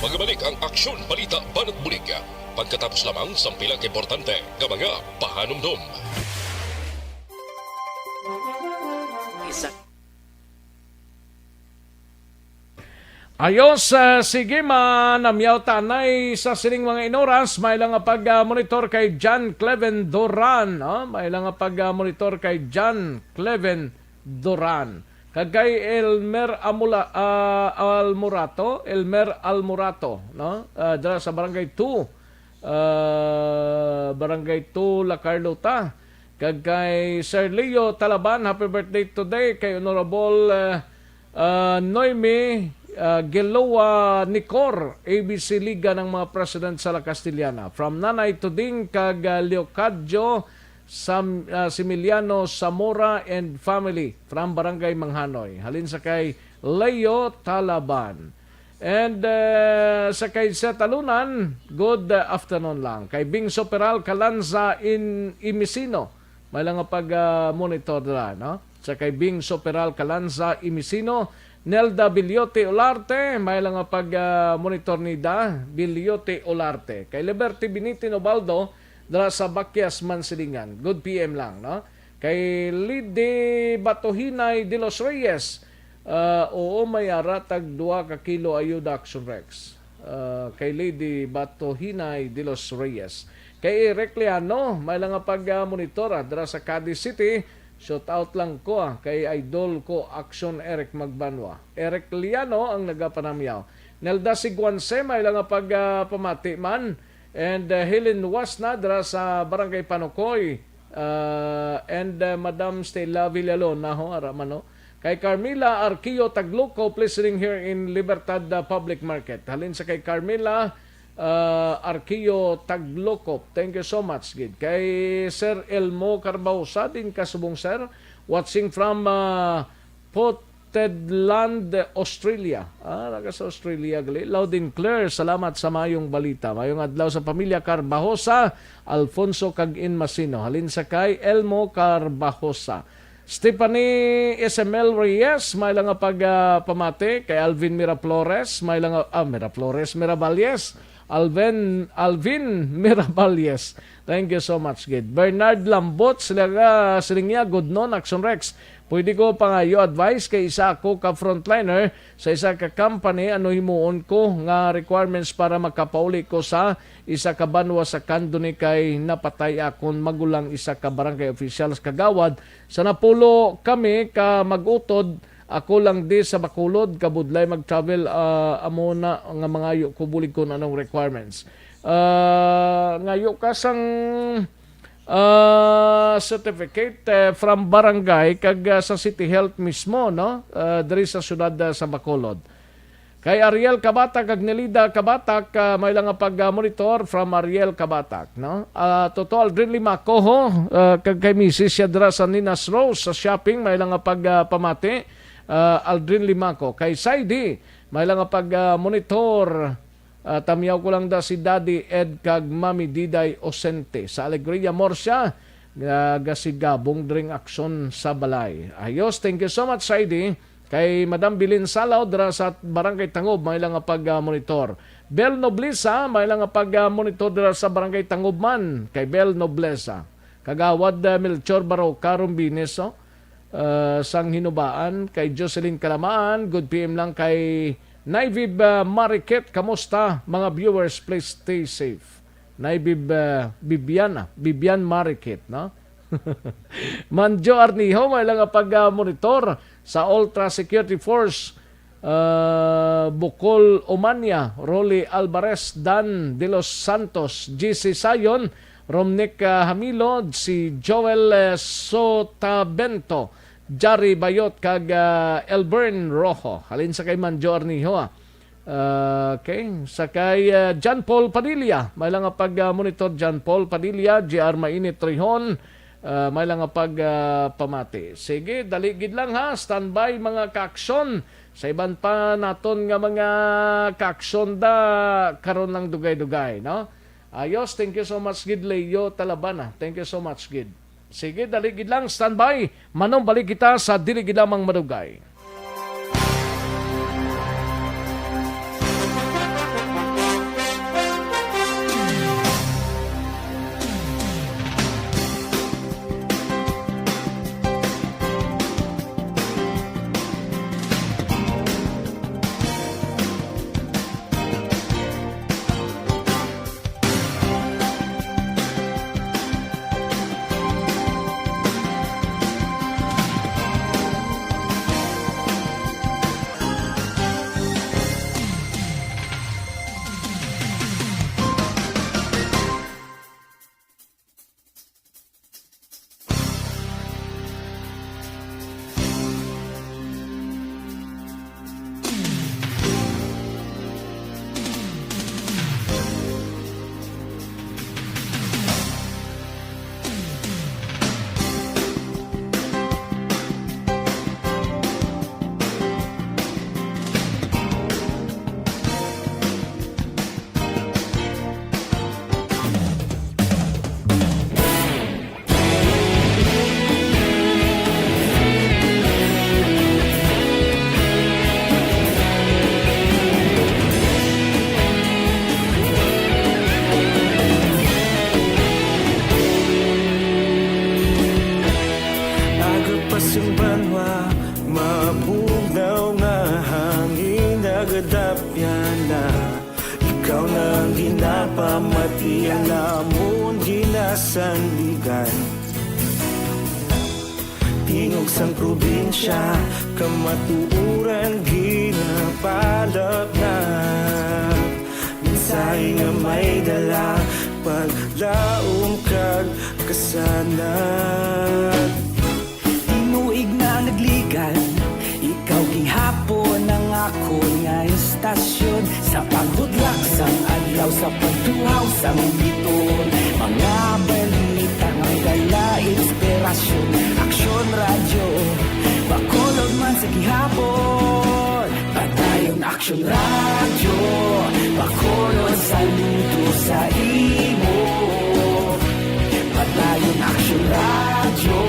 Magbalik ang aksyon, balita, banat bulig. Pagkatapos lamang sang pila ka importante nga mga pahanumdom. Isa. Ayos, ah, sige, manamyaw tanay sa sining mga inoras. May lang nga pag, ah, monitor kay John Cleven Duran, no? May lang nga pag, ah, monitor kay John Cleven Duran. Kag kay Elmer Amula-, ah, Almorato, Elmer Almorato, no? Ah, dira sa Barangay two, ah, Barangay two, La Carlota. Kag kay Sir Leo Talaban, happy birthday today. Kay Honorable, ah, ah, Noemi, ah, Geloa Nicor, A B C Liga ng mga President sa La Castellana. From Nanay Tuding kag, ah, Leocadio Sam-, ah, Similiano Zamora and family from Barangay Manghanoy. Halin sa kay Leo Talaban. And, eh, sa kay Setalunan, good, uh, afternoon lang. Kay Bingso Peral Calanza in Imisino, may lang nga pag, uh, monitor dira, no? Sa kay Bingso Peral Calanza Imisino, Nelda Bilyote Olarte, may lang nga pag, uh, monitor ni Da Bilyote Olarte. Kay Liberty Binitin Ubaldo, dira sa Baquias, Mansilingan. Good P M lang, no? Kay Lady Batohinay de los Reyes, ah, oo, may ara tag duha ka kilo ayuda, Action Rex. Ah, kay Lady Batohinay de los Reyes. Kay Eric Liano, may lang nga pag, ah, monitor, ah, dira sa Cadiz City. Shout out lang ko, ah, kay idol ko, Action Eric Magbanwa. Eric Liano ang nagapanamyaw. Nelda Siguanse, may lang nga pag, ah, pamati man. And, uh, Helen Wasna dira sa Barangay Panukoy. Uh, and, uh, Madam Stella Villalona, ho, ara man, no? Kay Carmela Arquio Taglocop, listening here in Libertad, uh, Public Market. Halin sa kay Carmela, uh, Arquio Taglocop. Thank you so much, gid. Kay Sir Elmo Carbaosa din kasubong, sir. Watching from, uh, Port Tedland, Australia. Ah, naga sa Australia gali. Loud and clear. Salamat sa mayong balita. Mayong adlaw sa pamilya Carbajosa, Alfonso kag Inmasino. Halin sa kay Elmo Carbajosa. Stephanie S M L Reyes, may lang nga pag, ah, pamati. Kay Alvin Miraflores, may lang nga, ah, Miraflores, Miravalles. Alvin, Alvin Miravalles. Thank you so much, gid. Bernard Lambot, sila ka, siling niya, "Good noon, Action Rex. Pwede ko pangayo advice kay isa ako ka frontliner sa isa ka company, ano himuon ko nga requirements para makapauli ko sa isa ka banwa sa Candoni kay napatay akon magulang, isa ka barangay official sa Kagawad. Sa napulo kami ka mag-utod, ako lang di sa Bacolod, kabudlay mag-travel, ah, amo na nga mangayo ko bulig kon anong requirements." Ah, ngayo ka sang, ah, certificate, eh, from barangay kag, ah, sa City Health mismo, no? Ah, diri sa siyudad, ah, sa Bacolod. Kay Ariel Kabatak kag Nelida Kabatak, ah, may lang nga pag, ah, monitor from Ariel Kabatak, no? Ah, Toto Aldrin Limaco, ho, ah, kag kay misis siya dira sa Ninas Rose sa shopping, may lang nga pag, ah, pamati, ah, Aldrin Limaco. Kay Saidi, may lang nga pag, ah, monitor, ah, tamyaw ko lang da si Daddy Ed kag Mami Diday Osente sa Alegria Murcia, nga gasigabong dring aksyon sa balay. Ayos, thank you so much, Saidi. Kay Madam Bilin Salaw dira sa Barangay Tangob, may lang nga pag, ah, monitor. Bel Noblesa, may lang nga pag, ah, monitor dira sa Barangay Tangob man. Kay Bel Noblesa. Kagawad, ah, Melchor Baroca Rombines, oh. Ah, sang Hinubaan, kay Jocelyn Kalamaan, good P M lang kay Naivib, ah, Marikit, kamusta, mga viewers? Please stay safe. Naivib, ah, Bibiana, Bibian Marikit, no? Manjo Arniho, may lang nga pag, ah, monitor sa Ultra Security Force, ah, Bukol Umania, Rolly Alvarez, Dan de los Santos, G C Sayon, Romnick, ah, Hamilo, si Joel, eh, Sotavento, Jari Bayot, kag, ah, Elbern Rojo. Halin sa kay Manjo Arniho, ah. Ah, okay. Sa kay, ah, John Paul Padilla. May lang nga pag, ah, monitor, John Paul Padilla, J R Mainit Trihon, Ah, may lang nga pag, ah, pamati. Sige, dali gid lang ha. Standby, mga kaaksyon. Sa iban pa naton nga mga kaaksyon da, karon lang dugay-dugay, no? Ayos, thank you so much gid, Leo Talabana. Thank you so much gid. Sige, dali gid lang, standby. Manong balik kita sa dili gid lamang madugay. Aga pa sing banwa, mabugnaw nga hangin nagadapyan na. Ikaw na ang ginapamati, ang amon ginasandigan. Tingog sang probinsya, kamatuoran ginapalapnap. Mensahe nga may dala, paglaom kag kasanag. Tinuig na nagligan, ikaw gihapon ang akon nga istasyon. Sa paghudlak sang adlaw, sa pagtuhaw sang biton, mga balita nga may dala inspirasyon. Aksyon Radyo, Bacolod man sa gihapon. Padayon Aksyon Radyo, Bacolod, saludo sa imo. Padayon Aksyon Radyo,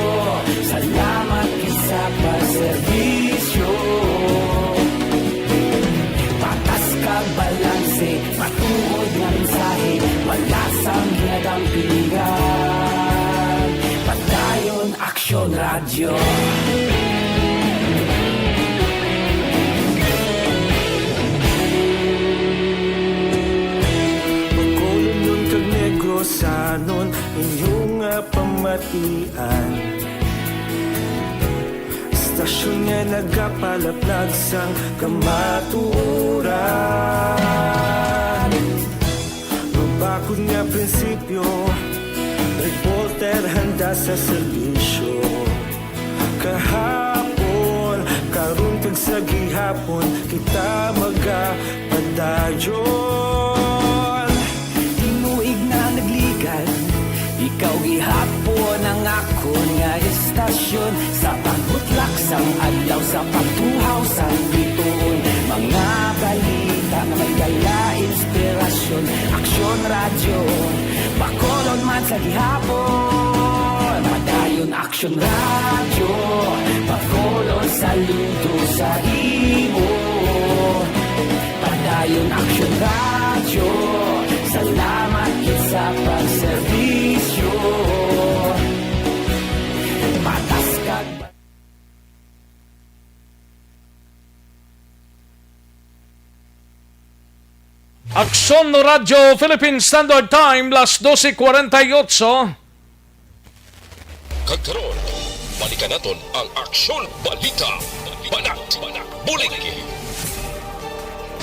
salamat gid sa pagserbisyo. Patas kag balanse, matuod nga mensahe, wala sang ginadampingan. Padayon Aksyon Radyo. Bacolodnon kag Negrosanon, inyo nga pamatian. Istasyon nga nagapalaplag sang kamatuoran. Mabakod nga prinsipyo, reporter handa sa serbisyo. Kahapon, karon kag sa gihapon, kita magapadayon. Tinuig na nagligan, ikaw gihapon ang akon nga istasyon. Sa pagbutlak sang adlaw, sa pagtuhaw sang bituon, mga balita nga may dala inspirasyon. Aksyon Radyo, Bacolod man sa gihapon. Padayon Aksyon Radyo, Bacolod, saludo sa imo. Padayon Aksyon Radyo, salamat gid sa pagserbisyo. Patas kag Aksyon Radyo Philippine Standard Time, las doce cuarenta y ocho. Kag karon, balikan naton ang Aksyon Balita. Banat, Banat, Bulig.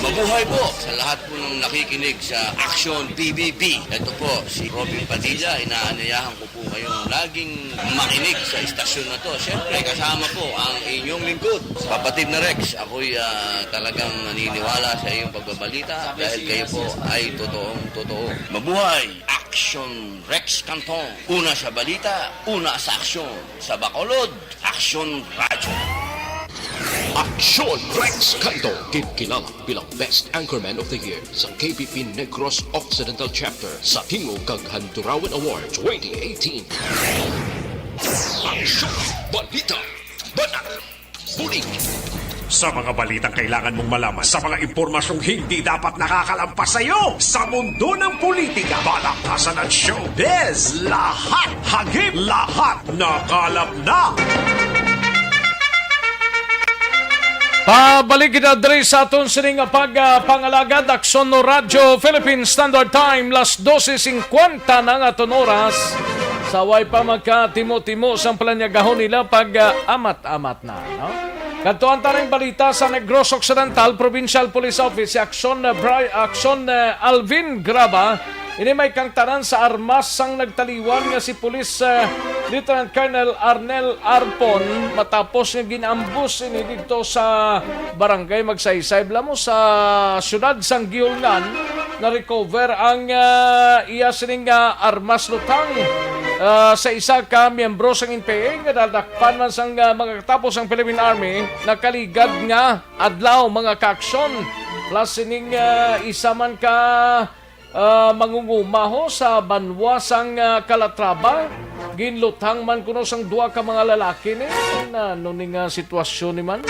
Mabuhay po sa lahat po ng nakikinig sa Action P B B. Ito po si Robin Padilla. Inaanyayahan ko po kayong laging makinig sa istasyon na to. Siyempre, kasama po ang inyong lingkod, Kapatid na Rex. Ako'y ah, talagang naniniwala sa iyong pagbabalita dahil kayo po ay totoong totoo. Mabuhay! Action Rex Canton. Una sa balita, una sa aksyon. Sa Bacolod, Action Radyo. Action Rex Canton, gin kilala bilang Best Anchorman of the Year sa K P P Negros Occidental Chapter sa Tingog kag Handurawan Award twenty eighteen. Action! Balita! Banat! Bulig! Sa mga balitang kailangan mong malaman, sa mga impormasyong hindi dapat nakakalampas sa iyo, sa mundo ng politika, balaktasan at showbiz, lahat hagip, lahat nakalap na. Pabalik kita diri sa aton sining pag ah, pangalagad, Aksyon no Radyo Philippine Standard Time, las dose singkwenta na ang aton oras. Sa way pa magkatimo-timo sang palanyagahon nila pag ah, amat-amat na, no? Kadtuan ta ning balita sa Negros Occidental Provincial Police Office, si Aksyon ah, Bri- Aksyon ah, Alvin Graba. Ini may kangtanan sa armas sang nagtaliwan nga si Police ah, Lieutenant Colonel Arnel Arpon matapos nga gin-ambush ini didto sa Barangay Magsaysay. Bala mo sa siyudad sang Guihulngan, na-recover ang ah, iya sining ah, armas lutang ah, sa isa ka miyembro sang N P A nga nadakpan man sang ah, mga katapos sang Philippine Army. Nakaligad nga adlaw, mga kaaksyon. Plus sining ah, isa man ka ah, mangunguma ho sa banwa sang ah, Calatrava. Ginluthang man kuno sang duha ka mga lalaki ni. Ano ni nga sitwasyon ni man?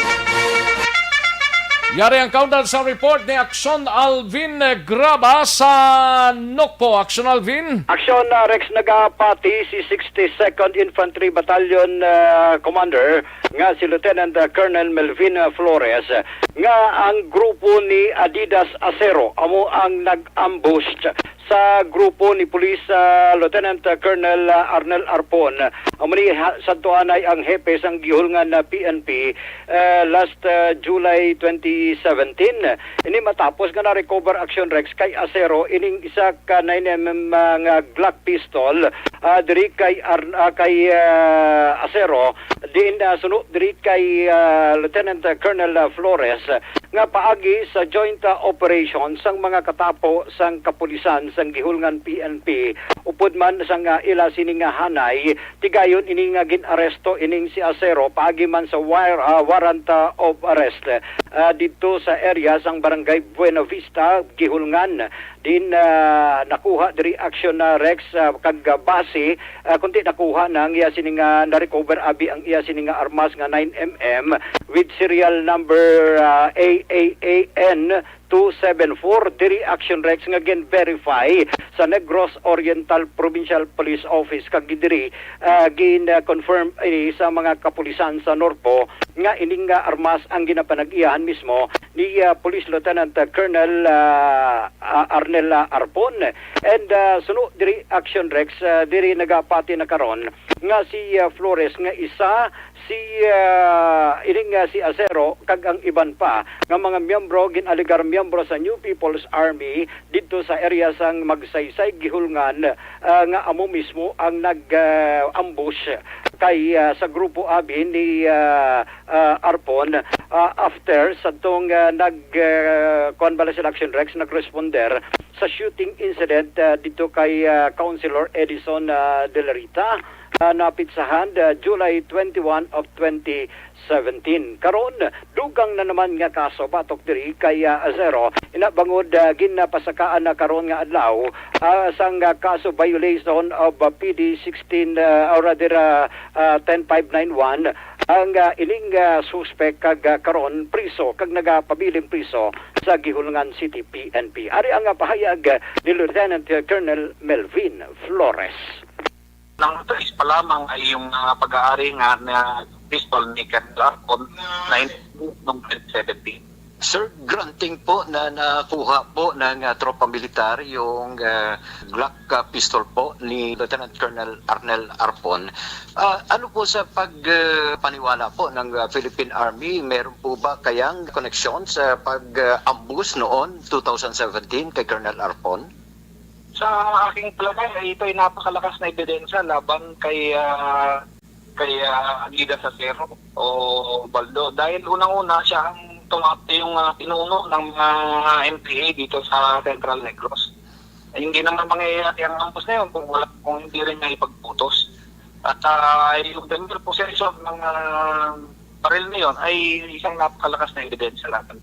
Yari ang kaundan sa report ni Aksyon Alvin Graba sa Nokpo. Aksyon Alvin. Aksyon, ah, Rex, nagapati si sixty-second Infantry Battalion ah, Commander nga si Lieutenant ah, Colonel Melvin ah, Flores, ah, nga ang grupo ni Adidas Acero amo ang nag-ambush sa grupo ni Police ah, Lieutenant ah, Colonel ah, Arnel Arpon. Amo ni ha- sadto anay ang hepe sang Guihulngan na P N P ah, last ah, July twenty seventeen. Ini matapos nga na-recover, Action Rex, kay Acero ining isa ka nine M M ah, nga Glock pistol ah, diri kay Ar- ah, kay ah, Acero, diin ah, suno diri kay ah, Lieutenant Colonel ah, Flores, nga paagi sa joint ah, operation sang mga katapo sang kapulisan sang Guihulngan P N P upod man sang ah, ila sini nga hanay, tigayon ini nga gin-aresto ining si Acero paagi man sa wire, ah, warrant ah, of arrest ah, didto sa area sang Barangay Buena Vista, Guihulngan. Din ah, nakuha diri, Action ah, Rex, ah, kag ah, base, ah, kundi nakuha na ang iya sini nga na-recover abi ang iya sini nga armas nga nine M M with serial number ah, A A A N two seven four diri, Action Rex, nga gin-verify sa Negros Oriental Provincial Police Office, kag diri ah, gin-confirm ini sa mga kapulisan sa Norpo nga ining ah, armas ang ginapanag-iyahan mismo ni ah, Police Lieutenant ah, Colonel ah, ah, Arnel ah, Arpon. And ah, suno diri, Action Rex, ah, diri nagapati na karon nga si ah, Flores nga isa si ah, ining ah, si Acero kag ang iban pa nga mga miyembro, gin-alegar miyembro sa New People's Army didto sa area sang Magsaysay, Guihulngan, ah, nga amo mismo ang nag ah, ambush kay ah, sa grupo abi ni ah, ah, Arpon, ah, after sadtong ah, nag ah, kuwan bala sila, Action Rex, nagresponder sa shooting incident ah, dito kay ah, Councilor Edison ah, De La Rita, ah, napitsahan ah, July twenty-one of twenty seventeen. Karon, dugang na naman nga kaso batok diri kay ah, Acero. Ina bangod ah, ginapasakaan na karon nga adlaw ah, sang ah, kaso violation of ah, P D sixteen, ah, or rather ah, ah, ten five nine one ang ah, ining ah, suspek kag ah, karon priso kag nagapabiling priso sa Guihulngan City P N P. Ari ang ah, pahayag ah, ni Lieutenant Colonel Melvin Flores. Nang trace pa lamang ay yung ah, pag-aari nga na pistol ni Colonel Arpon na in- noong twenty seventeen. Sir, granting po na nakuha po ng, ah, tropa militar yung, ah, Glock, ah, pistol po ni Lieutenant Colonel Arnel Arpon. Ah, ano po sa pag, ah, paniwala po ng, ah, Philippine Army, meron po ba kayang koneksyon sa pag, ah, ambus noon, two thousand seventeen, kay Colonel Arpon? Sa aking palagay, ay ito ay napakalakas na ebidensya laban kay, ah, kay, ah, Aguidas Acero o Baldo. Dahil unang-una, siya ang tumapo, yung, ah, pinuno ng mga M P A dito sa Central Negros. Ay, hindi naman mangyayari ang ambos na yun kung wala, kung hindi rin niya ipagputos. At, ah, yung the mere possession ng, ah, baril na yun ay isang napakalakas na ebidensya laban.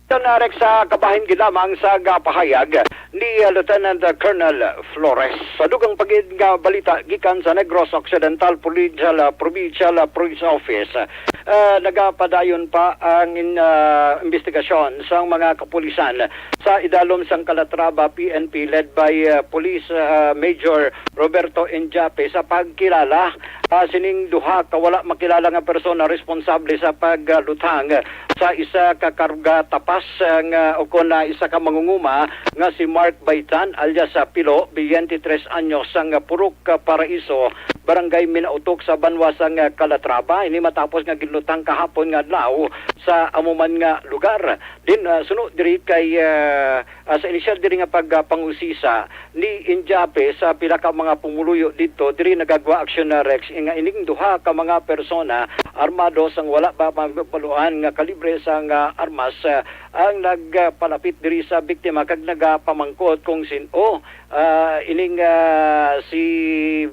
Ton Rex, sa kabahin gid lamang sa gapahayag ni, uh, Lieutenant, uh, Colonel Flores. Sa dugang pa gid nga balita gikan sa Negros Occidental Provincial, uh, Provincial, uh, Police Office, uh, nagapadayon pa ang in-, uh, investigasyon sang mga kapulisan sa idalom sang Calatrava P N P led by, uh, Police, uh, Major Roberto Injape sa pagkilala, uh, sining duha ka wala makilala nga persona responsable sa pagluthang sa isa ka karga tapas, ah, nga, o kon, ah, isa ka mangunguma nga si Mark Baitan alias, ah, Pilo, twenty-three anyos, sang Purok, ah, Paraiso, Barangay Minautok sa banwa sang, ah, Calatrava. Ini matapos nga ginluthang kahapon nga adlaw sa amo man nga lugar. Din, ah, suno diri kay, ah, ah, sa inisyal diri nga pagpangusisa, ni Injape sa pila ka mga pumuluyo didto diri nagagwa aksyon na Rex nga ining duha ka mga persona armado sang wala pa mabaluan nga kalibre sang, ah, armas, ah, ang nagpalapit diri sa biktima kag nagapamangkot kung sin-o, ah, ining, ah, si,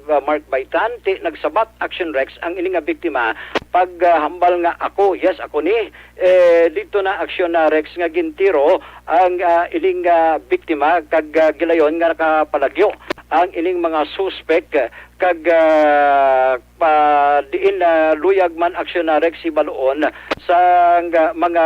ah, Mark Baitan. Ti nagsabat aksyon Rex ang ini nga biktima pag, ah, hambal nga, "Ako, yes, ako ni." Eh, dito na aksyon na Rex nga gintiro ang, ah, ining, ah, biktima kag, ah, gilayon nga nakapalagyo ang ining mga suspek, ah, kag, ah, pa diin, ah, luyag man aksyon na Rex hibaluon sa, ah, mga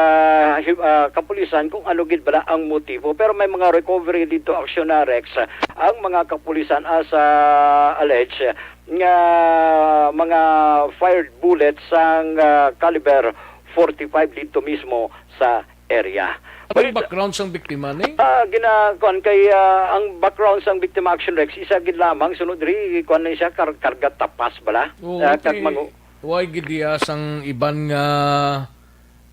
hi-, ah, kapulisan kung ano gid bala ang motibo. Pero may mga recovery dito aksyon na Rex ang mga kapulisan as, ah, alleged nga mga fired bullets sang, ah, caliber forty-five dito mismo sa area. Ano ang Wait. background sang biktima ni? Ah, gina-, kuwan kay, ah, ang background sang biktima aksyon Rex, isa gid lamang, sunod diri, kuwan na siya, kar-, karga tapas bala. Oo, Ah, kag kay mangu- why gid iya sang iban nga,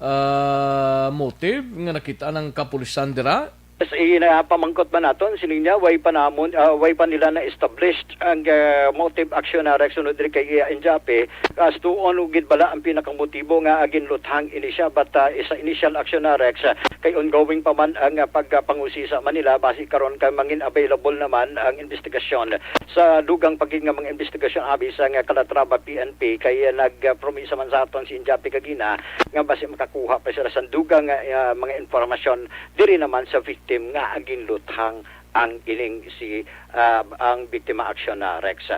ah, motive nga nakita ng kapulisan dira? Yes, eh, na pamangkot man naton, siling niya, way pa namon, ah, way pa nila na-established ang, ah, motive action na Rex sunod diri kay, ah, Injape. Kastuon gid bala ang pinakamotibo nga ginluthang ini siya, but, ah, sa initial action na Rex, ah, kay ongoing pa man ang, ah, pagpangusisa man nila, basi karon kay mangin available naman ang investigasyon. Sa dugang pa gid nga mga investigasyon abi sa nga Calatrava P N P, kay, ah, nagpromisa man sa aton si Injape kagina nga basi makakuha pa sila sa dugang nga, ah, mga impormasyon diri naman sa victim nga ginluthang ang ining si, ah, ang biktima aksyon na Rex.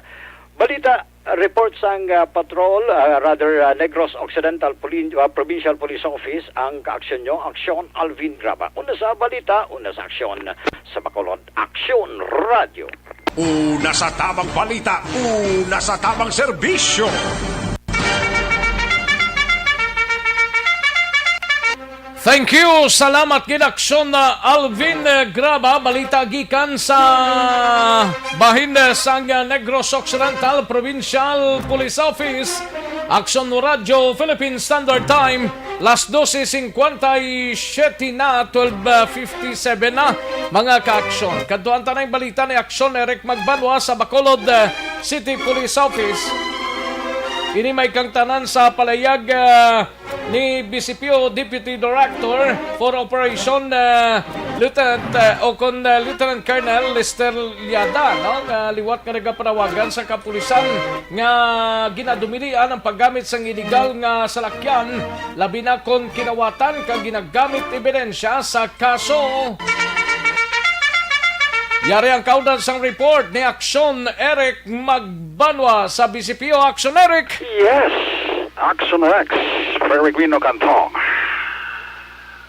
Balita, report sang, ah, patrol, ah, rather, ah, Negros Occidental Poli-, ah, Provincial Police Office, ang kaaksyon nyo, Aksyon Alvin Graba. Una sa balita, una sa aksyon. Sa Bacolod, Aksyon Radio. Una sa tamang balita, una sa tamang serbisyo. Thank you. Salamat gid, Aksyon, uh, Alvin, uh, Graba. Balita gikan sa bahin, uh, sang, uh, Negros Occidental Provincial Police Office. Aksyon Radyo Philippine Standard Time, las doce cincuenta y siete na, twelve fifty-seven na, mga ka-aksyon. Kadtuan ta na ang balita ni Aksyon Eric Magbanwa sa Bacolod, uh, City Police Office. Ini may kangtanan sa palayag, uh, ni B C P O Deputy Director for Operation, uh, Lieutenant, uh, o kon, uh, Lieutenant Colonel Lester Liada, no, nga liwat nga nagapanawagan sa kapulisan nga ginadumilian ang paggamit sang iligal nga salakyan, labi na kon kinawatan kag ginagamit ebidensya sa kaso. Yari ang kaundan sang report ni Aksyon Eric Magbanwa sa B C P O. Aksyon, Eric! Yes, Aksyon Rex, Peregrino Cantong.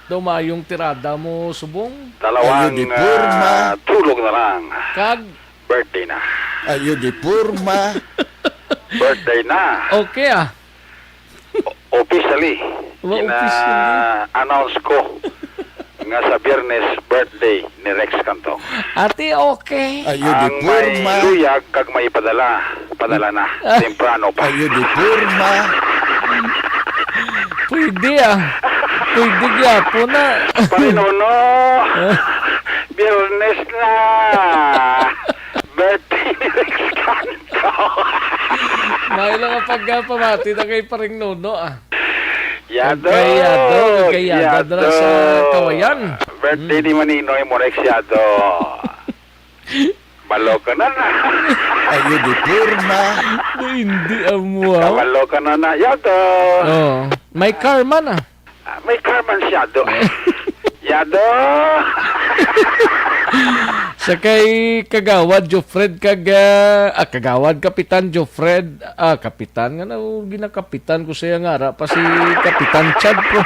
Daw mayong tirada mo, Subong? Dalawang, Ayo di porma. ah, tulog na lang. Kag? Birthday na. Ayo di porma. Birthday na. Okay, ah. O-, officially. Maopisyon. Ina-announce ko nga sa Biyernes, birthday ni Rex Cantong. Ate, okay. Ay, yun, di Ang may porma. Luyag kag may padala, padala na. Ah. Temprano pa. Ay, yun, di porma. Pwede, ah. Pwede gyapon na. Pare Nono, Biyernes na. Birthday ni Rex Cantong. May lang ang pagkapamati na kay Paring Nono, ah. Yado. Kay Yado, kay Yado, Yado. Dala sa Kawayan. Birthday ni Maninoy mo, Rex Yado. Balo ka na na. Ayo di porma. Hindi amo, ah. Kabalo ka na na, Yado. Oh, may karma na. Ah, may karma si Yado. Yado. Sa kay Kagawad Jofred kag, ah, ah, Kagawad Kapitan Jofred, ah, Kapitan nga na, ginakapitan ko siya nga ara pa si Kapitan Chad ko.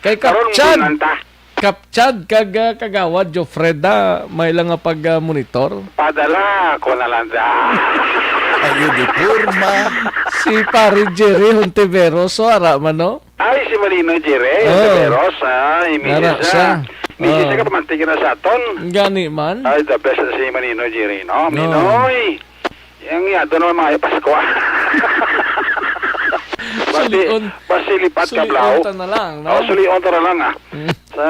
Kay Kap Karon, Chad. Bulan ta. Kap Chad kag, ah, Kagawad Jofred, ah, may lang nga pag, ah, monitor. Padala ko na lang da. Ayo di porma. Si Pare Jerry Hontiveros, so ara man, no? Ay, si Maninoy Jerry, Oh. Hontiveros, ah, si Misis, Nara ah. Siya. Misis Oh. Siya ka pamantig na sa aton. Gani man. Ay, the best si Maninoy Jerry, no? No. Maninoy. Yang iya, doon naman mga Pasko, ah. Basi, Sulion. Basi lipat ka, Sulion Blau. Ta na lang, no? Oh, sulion ta na lang, ah. Mm. Sa,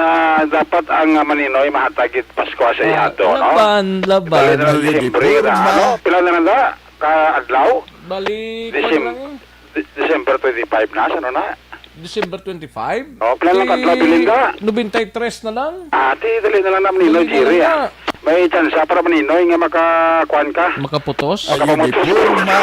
dapat ang, ah, Maninoy mahatag it Pasko sa Ah, iyado, no? Laban, laban. Dali na lang Ay, Disyembre, di na, porma. Ano? Pila na lang da? Ka adlaw? Bali, Disyem-, kwan lang. De-, December twenty-five na, sa ano na? December twenty-five? Oh, plan lang Di kadlaw, bilin ka. Nobenta y tres na lang. Ate, dali na lang naman, Ninoy Dali na Jerry, lang ah. Na. May tsansa para Maninoy nga makakuan ka. Makaputos? Ay, Makapamutos. Di porma.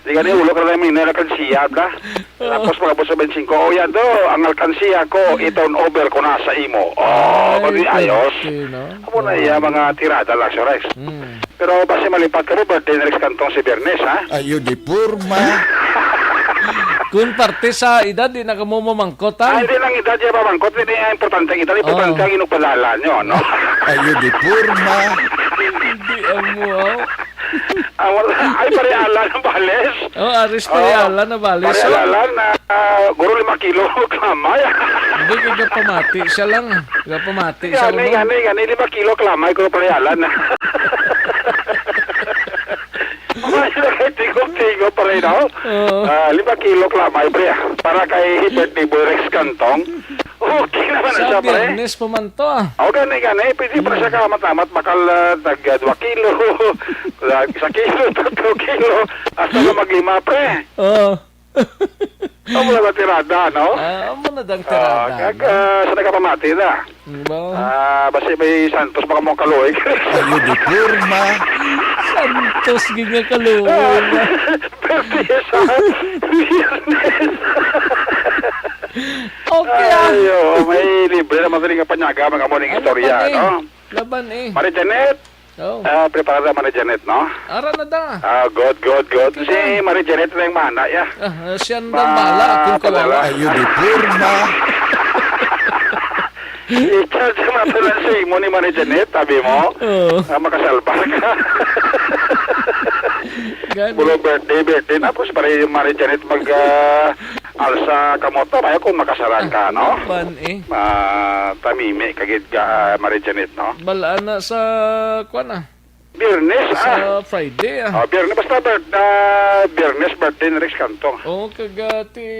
Di ka niya ulo ka lang, Maninoy, alkansiya, bla. Tapos, mga boss, twenty-five, "Oh, yan do, ang alkansiya ko, i-turn over ko na sa imo." Oh, Ay, pag di ayos. Pwede, no? Amo na iya, mga tirada lang, Sir Rex. Mm. Pero basi malipat ka mo, birthday ni Rex Cantong si Biyernes, ha? Ayo di porma. Kung parte sa edad, di na kamo mamangkot, ha? Ah, hindi lang edad yung mamangkot, hindi ang importante ang edad, importante Oh. ang inugpadala nyo, no? Ayo di porma. Hindi ang mo, oh. Ah, wala. Ay, pare Alan Navales. Oh, Aris Oh, pare Alan Navales, pare oh. Alan na, ah, guro lima kilo, kamay. Hindi, kaya pamati siya lang. Kaya pamati siya, Gani, no? Gani, gani, lima kilo, kamay, guro pare Alan. Mamaya na kay tigop-tigop, pare, no? Oo. Ah, lima kilo, kamay, pre, ah. Para kay birthday boy Rex Cantong. Okay naman na Sa siya, pre. Biyernes pa man to, ah. O, gani, gani. Pwede pa siya Mm. kaamat-amat, bakal, ah, tag, ah, dua kilo, tag isa kilo, tatlo kilo, hasta na maglima, pre. Oo. Amo na lang tirada, no? Ah, amo na dang tirada, Ah, kag, no? Ah, sa nagapamati na. Diba? Ah, basi may Santos, baka mo kaluoy. Ayo di porma. Santos, gid nga kaluoy. Ah, birthday sa Biyernes. Okay, ah. Ay, oo, may libre naman rin nga panyaga, mga muning Ano istorya, pa ni? No? Laban, eh. Mari Janet, Oh. Ah, preparada, Mari Janet, no? Ara na da. Ah, good, good, good. Okay Si na. Mari Janet na yung mana, ya. Ah, ah, siya na Ma-, bahala kung padala. Kawawa. Ayo di porma. I-charge mo na pala sa imo ni Mari Janet, sabi mo? Oo. Ah, makasalba ka. Gani. Bulo birthday, birthday. Tapos pare yung Mari Janet mag, ah, alsa kamot na, bayo kung makasarang ka, no? Laban, eh. Ah, tamimi, kagid ka, ah, Mari Janet, no? Balaan na sa, kwan, ah. Biyernes, Sa ah. Friday, ah. Ah, Biyernes, basta bir-, ah, Biyernes, birthday ni Rex Cantong. Oo, kagati.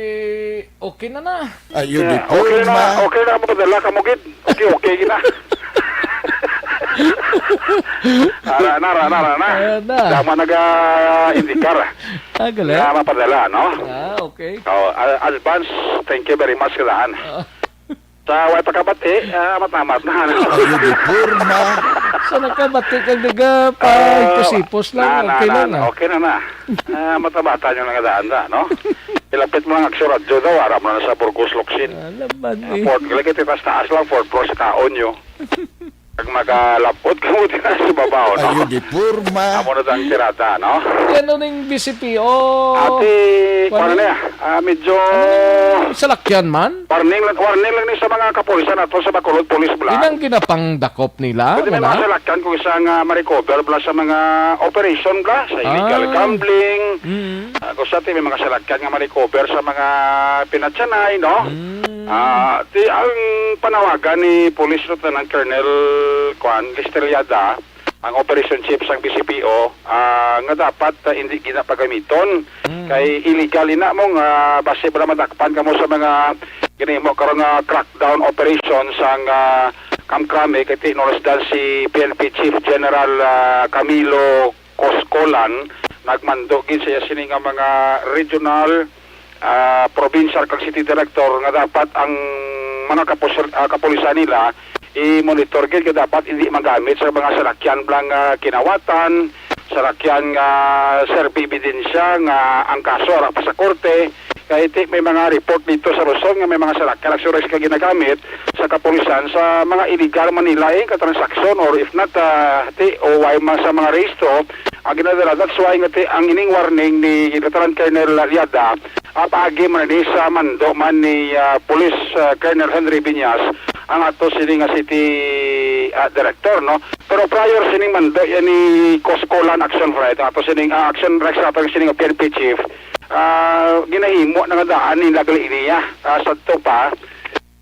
Okay na na. Ayo di Yeah, okay na, porma. Okay na, mapadala ka mo, gid. Okay, okay, gid na. Ara na, ara na, ara na. Ara na. Tama naga-indikar. Ah, galing. Na mapadala, no? Ah, okay. Oh, a-, advance, thank you very much, kadaan. Ah. Sa way pa kabati, ah, amat-amat na, ano? Ayo di porma. Sa nakabati kag naga pa Ah, hipos-hipos lang, na, na, okay na, lang, na, ah. Okay na na. Ah, mata-mata nyo lang daan na, no? Ilapit mo lang Aksyon Radyo daw, ara mo na sa Burgos Locsin. Ah, laban, Ah, eh. Fourth, lagi taas-taas lang, fourth floor sa kaon nyo. Kag magalabot kamo dira sa babaw, no? Ayo, di porma. Amo na ang tirada, no? Ano ning B C P O? Ate, Ano? kuwan na niya. Ah, medyo Ano ning salakyan man? Warning lang, warning lang ni sa mga kapulisan ato sa Bacolod Police Block. Inang ginapangdakop nila, Pwede may ano mga na? salakyan kung isang, ah, ma-recover bla sa mga operation bla, sa illegal Ah. gambling. Mm. Ah, kung sa atin, may mga salakyan nga ma-recover sa mga pinatsanay, no? Mm. Ah, ti, ang panawagan ni Police Lieutenant Colonel, kuwan, Lester Yada, ang operation chief sang B C P O, ah, nga dapat, ah, hindi ginapagamiton. Mm. Kay illegal ina mo nga basi bala madakpan kamo sa mga ginahimo karon nga crackdown operation sang, ah, Kamkrame, kay ti-, known as dan si P N P Chief General, ah, Camilo Coscolan, nagmando gid sa iya sini nga mga regional, ah, provincial kag city director nga dapat ang mga kapus-, ah, kapulisan nila i-monitor gid nga dapat hindi magamit sa mga salakyan bla nga kinawatan, salakyan nga serbi ebidensya nga ang kaso ara pa sa korte. Kay ti, may mga report dito sa Luzon nga may mga salakyan actually nga ginagamit sa kapulisan sa mga illegal man nila, eh, katransaksyon or if not, ah, ti, o way man sa mga rehistro ang ginadala. That's why nga ti, ang ining warning ni Lieutenant Colonel Liada, ah, paagi man ni sa mando man ni, ah, Police, ah, Colonel Henry Viñas, ang ato sini nga city, ah, director, no? Pero prior sining mando yan ni Coscolan Action Right, ang ato sining, ah, Action Rex, ato sining P N P chief, ah, ginahimo na nga daan ni lagali niya, ah, sa tupa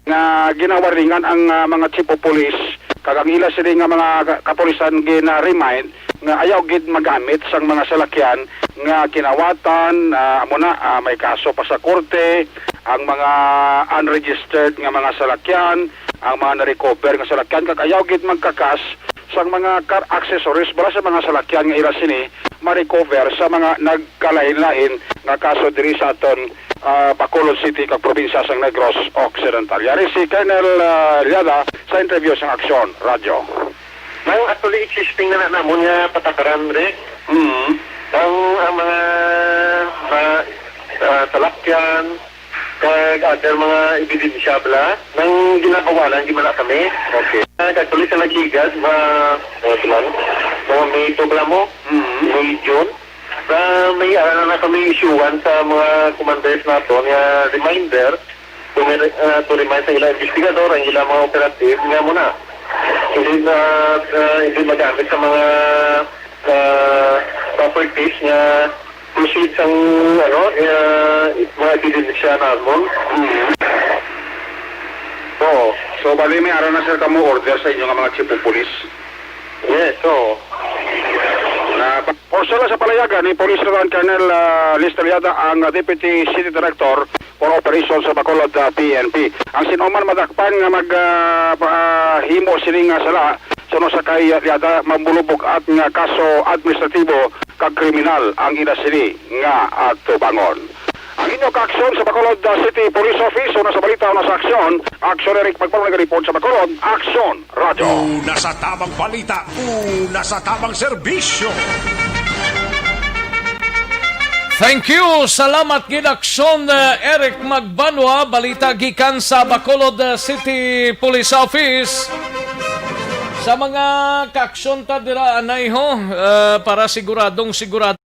nga ginawaringan ang, ah, mga chief of police, kag ang ila sini nga mga ka-, kapulisan gina-remind nga ayaw gid magamit sang mga salakyan nga kinawatan, ah, amo na, ah, may kaso pa sa korte, ang mga unregistered nga mga salakyan, ang mga na-recover nga salakyan, kag ayaw gid magkakas sang mga car accessories para sa mga salakyan nga ila sini ma-recover sa mga nagkalain-lain nga kaso diri sa aton, ah, Bacolod City kag probinsya sang Negros Occidental. Yari si Colonel, ah, Liada sa interview sang Aksyon Radyo. Nang actually existing na, na namon nga patakaran, Rick. Mm. Ang, ang mga, ah, ah, salakyan, kag other mga ebidensya bala, nang ginabawalan gid man na kami. Okay. Ah, actually, sa naghigad, mga, ano man, mga May to bala mo, Mm. May, June, na may, ano na kami, issuean sa mga commanders nato nga reminder to, mer-, ah, to remind sa ilang investigador, ang ilang mga operative, nga muna, hindi na, ah, hindi magamit sa mga, ah, properties nga proceed sang, ano, ah, mga ebidensya namon. Mm. Oo. So, bali, may ara na, sir, kamo order sa inyo nga mga chief of police? Yes, oo. Na, portion lang sa palayagan ni Police Lieutenant Colonel, ah, Lester Yada, ang, ah, Deputy City Director for Operations sa Bacolod, ah, P N P. Ang sino man madakpan nga mag, ah, pa-, ah, himo sining, ah, sala, suno sa kay, ah, Yada, mambulubog-at nga kaso administratibo kag kriminal ang ila sini nga atubangon. Ang inyo kaaksyon sa Bacolod, ah, City Police Office, una sa balita, una sa aksyon. Aksyon, Eric Magpalo, nag-report sa Bacolod. Aksyon, Radyo. Una sa tamang balita, una sa tamang serbisyo. Thank you. Salamat gid, Aksyon, uh, Eric Magbanwa. Balita gikan sa Bacolod, uh, City Police Office. Sa mga kaaksyon ta dira, anay ho, uh, para siguradong sigurado.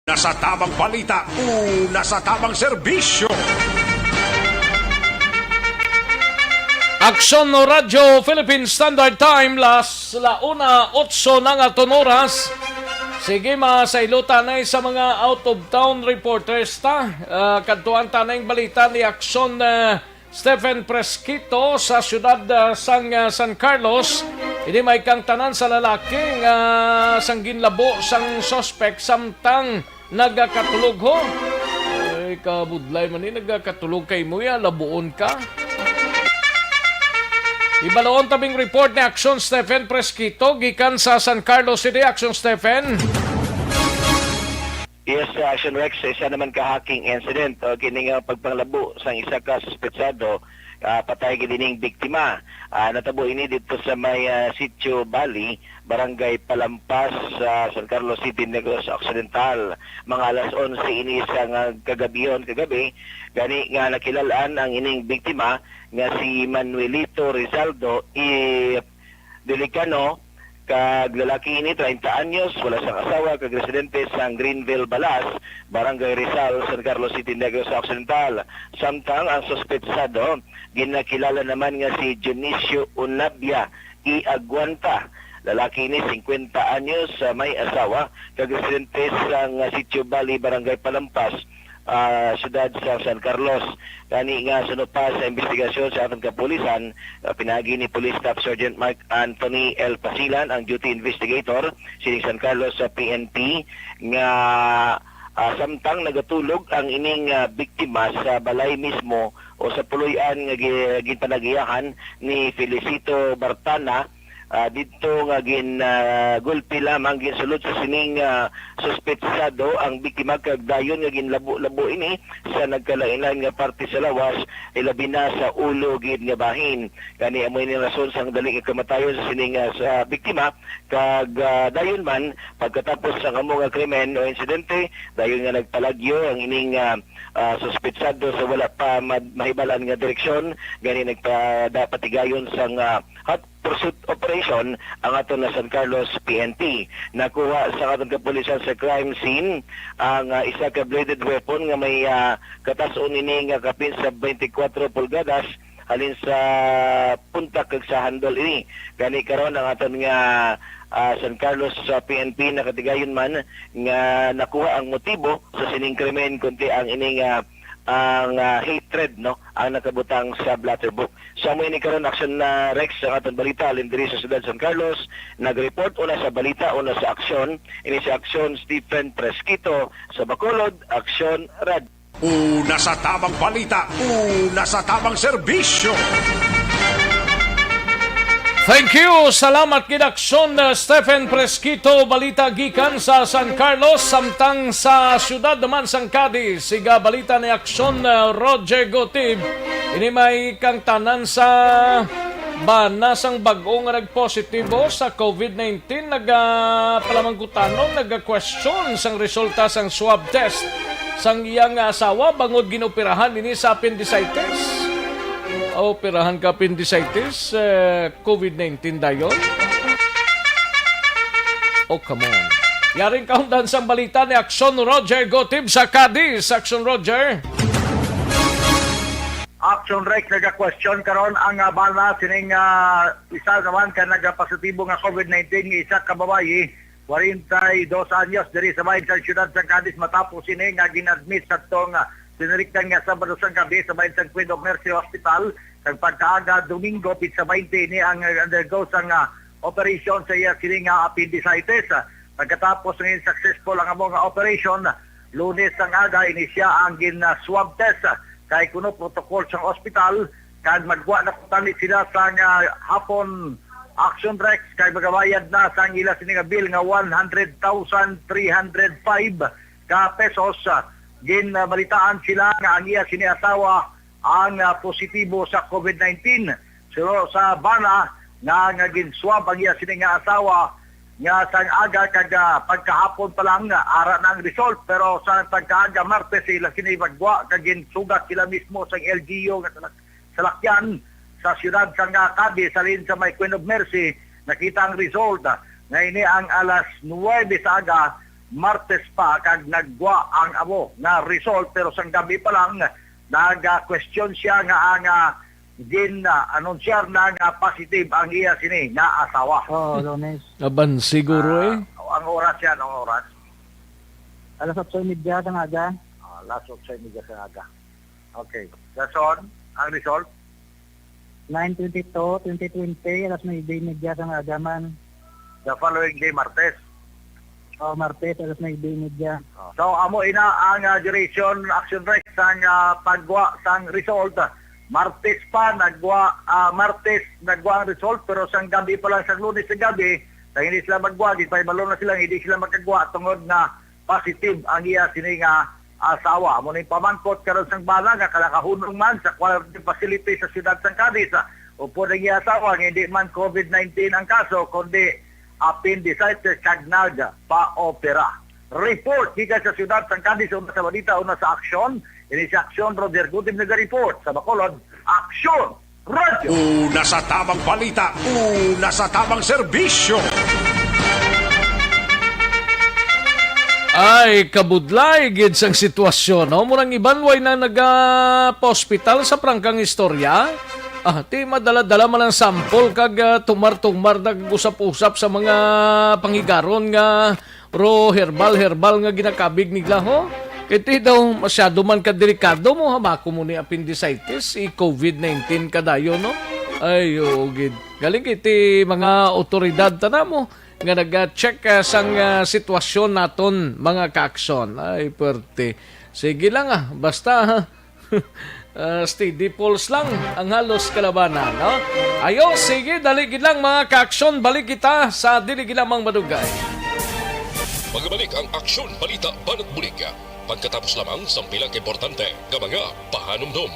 Una sa tamang balita, una sa tamang serbisyo. Aksyon no Radyo Philippine Standard Time, las la una otso na nga aton oras. Sige, masailutan na sa mga out-of-town reporters ta. Ah, kadtuan ta na yung balita ni Aksyon, ah, Stephen Presquito sa siyudad, ah, sang, ah, San Carlos. Ini may kang tanan sa lalaki nga sang ginlabo sang suspek samtang nagakatulog, ho. Ay, kabudlay man ni, nagakatulog kay mo ya, labuon ka. Ibaloon tabing report ni Aksyon Stephen Presquito gikan sa San Carlos City. Aksyon Stephen. Yes, uh, Action Rex, sa isa naman ka hacking incident, o kini nga pagpanglabo sang isa ka suspetsado, ah, patay gid ining biktima. Ah, natabo ini dito sa may, ah, Sitio Bali, Barangay Palampas, sa San Carlos City, Negros Occidental. Mga alas onse ini sa nga kagabihon kagabi, gani nga nakilalan ang ining biktima nga si Manuelito Rizaldo I. Delicano, kag lalaki ini, treinta anyos, wala sang asawa, kag residente sang Greenville Balas, Barangay Rizal, San Carlos City, Negros Occidental. Samtang ang suspetsado, ginakilala naman nga si Dionisio Unabia I. Aguanta. Lalaki ini, singkwenta anyos, ah, may asawa, kag residente sang, ah, Sitio Bali, Barangay Palampas, ah, siyudad sa San Carlos. Gani nga suno pa sa investigasyon sa aton kapulisan, ah, pinaagi ni Police Staff Sergeant Mark Anthony L. Pasilan, ang duty investigator sining San Carlos sa P N P, nga, ah, samtang nagatulog ang ining, ah, biktima sa balay mismo o sa puloy-an nga gi-, ginpanagiyahan ni Felicito Bartana, ah, didto nga gin, ah, gulpi lamang, ginsulod sa sining, ah, suspetsado ang biktima, kag dayon nga ginlabo-labo ini sa nagkalain-lain nga parte sa lawas, ilabi na sa ulo gid nga bahin. Gani amo ini rason sang dali nga kamatayon sa sining, ah, sa biktima, kag, ah, dayon man, pagkatapos sang amo nga krimen o insidente, dayon nga nagpalagyo ang ining, ah, ah, suspetsado sa wala pa mad-, mahibal-an nga direksyon, gani nagpada-, patigayon sang, ah, hot pursuit operation ang aton nga San Carlos P N P. Nakuha sa aton kapulisan sa crime scene ang, ah, isa ka bladed weapon nga may, ah, katas-on ini nga kapin sa twenty-four pulgadas halin sa puntak kag sa handle ini. Gani karon ang aton nga, ah, San Carlos, ah, P N P nakatigayon man nga nakuha ang motibo sa sining krimen, kundi ang ini nga, ang, ah, hatred, no, ang nakabutang sa blotter book. Sa amo ini karon, Aksyon na Rex, ang aton balita halin diri sa siyudad San Carlos. Nag-report una sa balita, una sa aksyon, ini si Aksyon Stephen Presquito sa Bacolod, Aksyon Rad. Una sa tamang balita, una sa tamang serbisyo. Thank you. Salamat gid, Aksyon, uh, Stephen Presquito. Balita gikan sa San Carlos, samtang sa siyudad naman sang Cadiz, siga balita ni Aksyon, uh, Roger Gotib. Ini may kang tanan sa bana sang bag-o nga nagpositibo sa covid nineteen, nagapalamangkutanon, nagakwestiyon sang resulta sang swab test sang iya nga asawa bangod ginoperahan ini sa appendicitis. Operahan ka appendicitis, eh, covid nineteen dayon? Oh, come on. Yaring kaundan sang balita ni Aksyon Roger Gotib sa Cadiz. Aksyon Roger. Action Rex, nagakwestiyon karon ang, ah, bana sining, ah, isa naman ka nagapositibo nga covid nineteen nga isa ka babayi, forty-two anyos, diri sa bahin sa siyudad sa Cadiz, matapos sini nga gin-admit sa tong, ah, sinirikdan nga Sabado sang gabi sa bahin sa Queen of Mercy Hospital. Kag pagkaaga Domingo, pitsa twenty, ini ang, ah, undergo sang, ah, operation sa iya sini nga appendicitis. Pagkatapos nga successful ang amo nga operation, Lunes ang aga, ini siya ang gin, ah, swab test, ah, kay kuno protocol sang ospital, kag magwa na kuntani sila sang, ah, hapon, Action Rex, kay magabayad na sang ila sini nga bill nga one hundred thousand three hundred five ka pesos. Ah, gin, ah, balitaan sila nga ang iya sini asawa ang, ah, positibo sa covid nineteen. Suno sa bana nga, nga gin-swab ang iya sini nga asawa nga sang aga kag, ah, pagkahapon pa lang, ah, ara na ang result. Pero sa pagkaaga Martes, sila sini magwa kag ginsugat sila mismo sang L G U nga salak-, salakyan sa siyudad sang, ah, Cadiz, halin sa may Queen of Mercy. Nakita ang result, ah, nga ini ang alas nuwebe sa aga, Martes pa kag naggwa ang amo nga result, pero sang gabi pa lang naga-question siya nga ang, ah, gin-, ah, anunsyar na nga positive ang iya sini nga asawa. Oo, Lunes. Aban siguro, Ah, eh. Ang oras yan, ang oras. Alas otso y media sa aga. Ah, alas otso y media sa aga. Okay. Dason, ang result? Nine twenty-two, twenty twenty, alas nuebe y media sa aga man. The following day, Martes. Oh, Martes, alas nuebe y media. Oh. So, amo ina ang, ah, duration, Action Rex, sang, ah, pagwa sang result. Martes pa, nagwa, ah, Martes, nagwa ang result, pero sang gabi pa lang, sang Lunes sa gabi, sang hindi sila magwa, gipahibalo na sila, hindi sila makagwa tungod nga positive ang iya sini nga asawa. Amo ning pamangkot karon sang bana nga nakahunong man sa quarantine facility sa siyudad sang Cadiz, ah, upod ang iya asawa nga hindi man covid nineteen ang kaso, kundi appendicitis kag nagpa-opera. Report gikan sa siyudad sang Cadiz, una sa balita, una sa aksyon. Ini si Aksyon, Roger Gutim naga-report. Sa Bacolod, Aksyon Radyo. Una sa tamang balita, una sa tamang serbisyo. Ay, kabudlay gid sang sitwasyon, no? Murang iban way na naga-pa-hospital sa prangkang istorya. Ah, ti madala-dala man ang sample kag, ah, tumar-tumar nag-usap-usap sa mga panghigaron nga pro herbal, herbal nga ginakabig nila, ho? Kay ti daw masyado man ka delikado mo, ha, bako mo ni appendicitis, i-covid nineteen ka dayon, no? Ay, oo, gid. Galing kay ti mga otoridad, tana mo, nga nag-check, ah, sang, ah, sitwasyon naton, mga kaaksyon. Ay, pwerte. Sige lang, ah, basta, ha? Ah, steady pulse lang ang halos kalabanan, no? Ayo, sige, dali gid lang, mga kaaksyon, balik kita sa dili gid lamang madugay. Magbalik ang Aksyon Balita Banat Bulig pagkatapos lamang sang pila ka importante nga mga pahanumdom.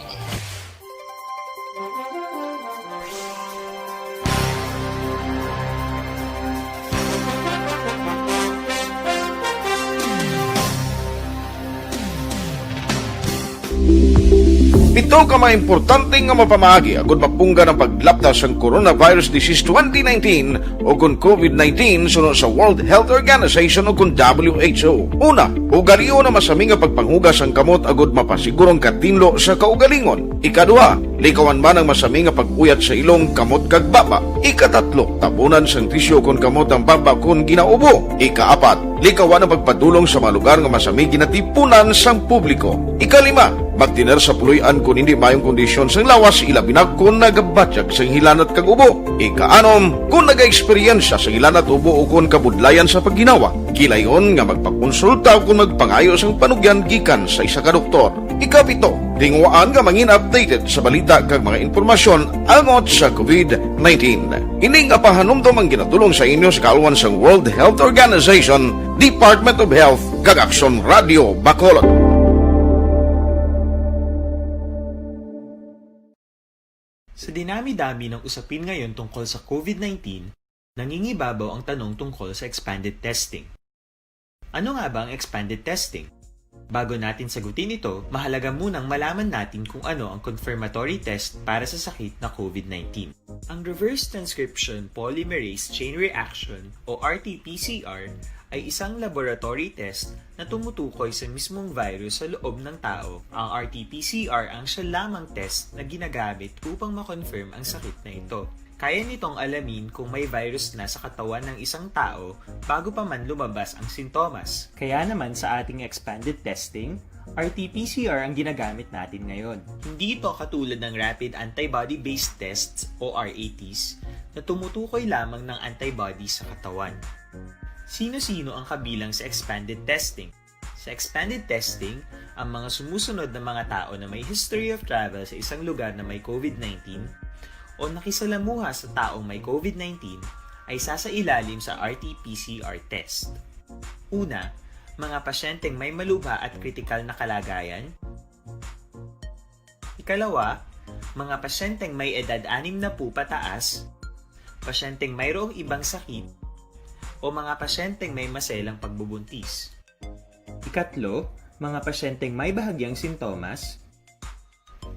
Pito ka mga importante nga mapamaagi agud mapunggan ang paglapta sang coronavirus disease twenty nineteen o kon covid nineteen suno sa World Health Organization o kon W H O. Una, ugalion ang masami nga pagpanghugas sang kamot agud mapasiguro ang katinlo sa kaugalingon. Ikaduha, likawan man ang masami nga pag-uyat sa ilong, kamot kag baba. Ikatatlo, tabunan sang tisyu kon kamot ang baba kon ginaubo. Ikaapat, likawan ang pagpadulong sa mga lugar nga masami ginatipunan sang publiko. Ikalima, magtener sa puloy-an kon hindi maayong kondisyon sang lawas, ilabi na kon nagabatyag sang hilanat kag ubo. Ikaanom, kon nagaeksperyensya sang hilanat, ubo ukon kabudlayan sa pagginawa, gilayon nga magpakonsulta ukon magpangayo sang panugyan gikan sa isa ka doktor. Ikapito, tinguhaan nga mangin updated sa balita kag mga impormasyon angot sa covid nineteen. Ini nga pahanumdom ang ginatulong sa inyo sa kaalwan sang World Health Organization, Department of Health, kag Aksyon Radio Bacolod. Sa dinami-dami ng usapin ngayon tungkol sa covid nineteen, nangingibabaw ang tanong tungkol sa expanded testing. Ano nga ba ang expanded testing? Bago natin sagutin ito, mahalaga munang malaman natin kung ano ang confirmatory test para sa sakit na covid nineteen. Ang reverse transcription polymerase chain reaction o R T P C R ay isang laboratory test na tumutukoy sa mismong virus sa loob ng tao. Ang R T P C R ang siya lamang test na ginagamit upang ma-confirm ang sakit na ito. Kaya nitong alamin kung may virus na sa katawan ng isang tao bago pa man lumabas ang sintomas. Kaya naman sa ating expanded testing, R T P C R ang ginagamit natin ngayon. Hindi ito katulad ng rapid antibody-based tests o R A Ts na tumutukoy lamang ng antibodies sa katawan. Sino-sino ang kabilang sa expanded testing? Sa expanded testing, ang mga sumusunod na mga tao na may history of travel sa isang lugar na may covid nineteen o nakisalamuha sa taong may covid nineteen ay sasailalim sa R T P C R test. Una, mga pasyenteng may malubha at kritikal na kalagayan. Ikalawa, mga pasyenteng may edad anim na po pataas, pasyenteng mayroong ibang sakit, o mga pasyenteng may maselang pagbubuntis. Ikatlo, mga pasyenteng may bahagyang sintomas.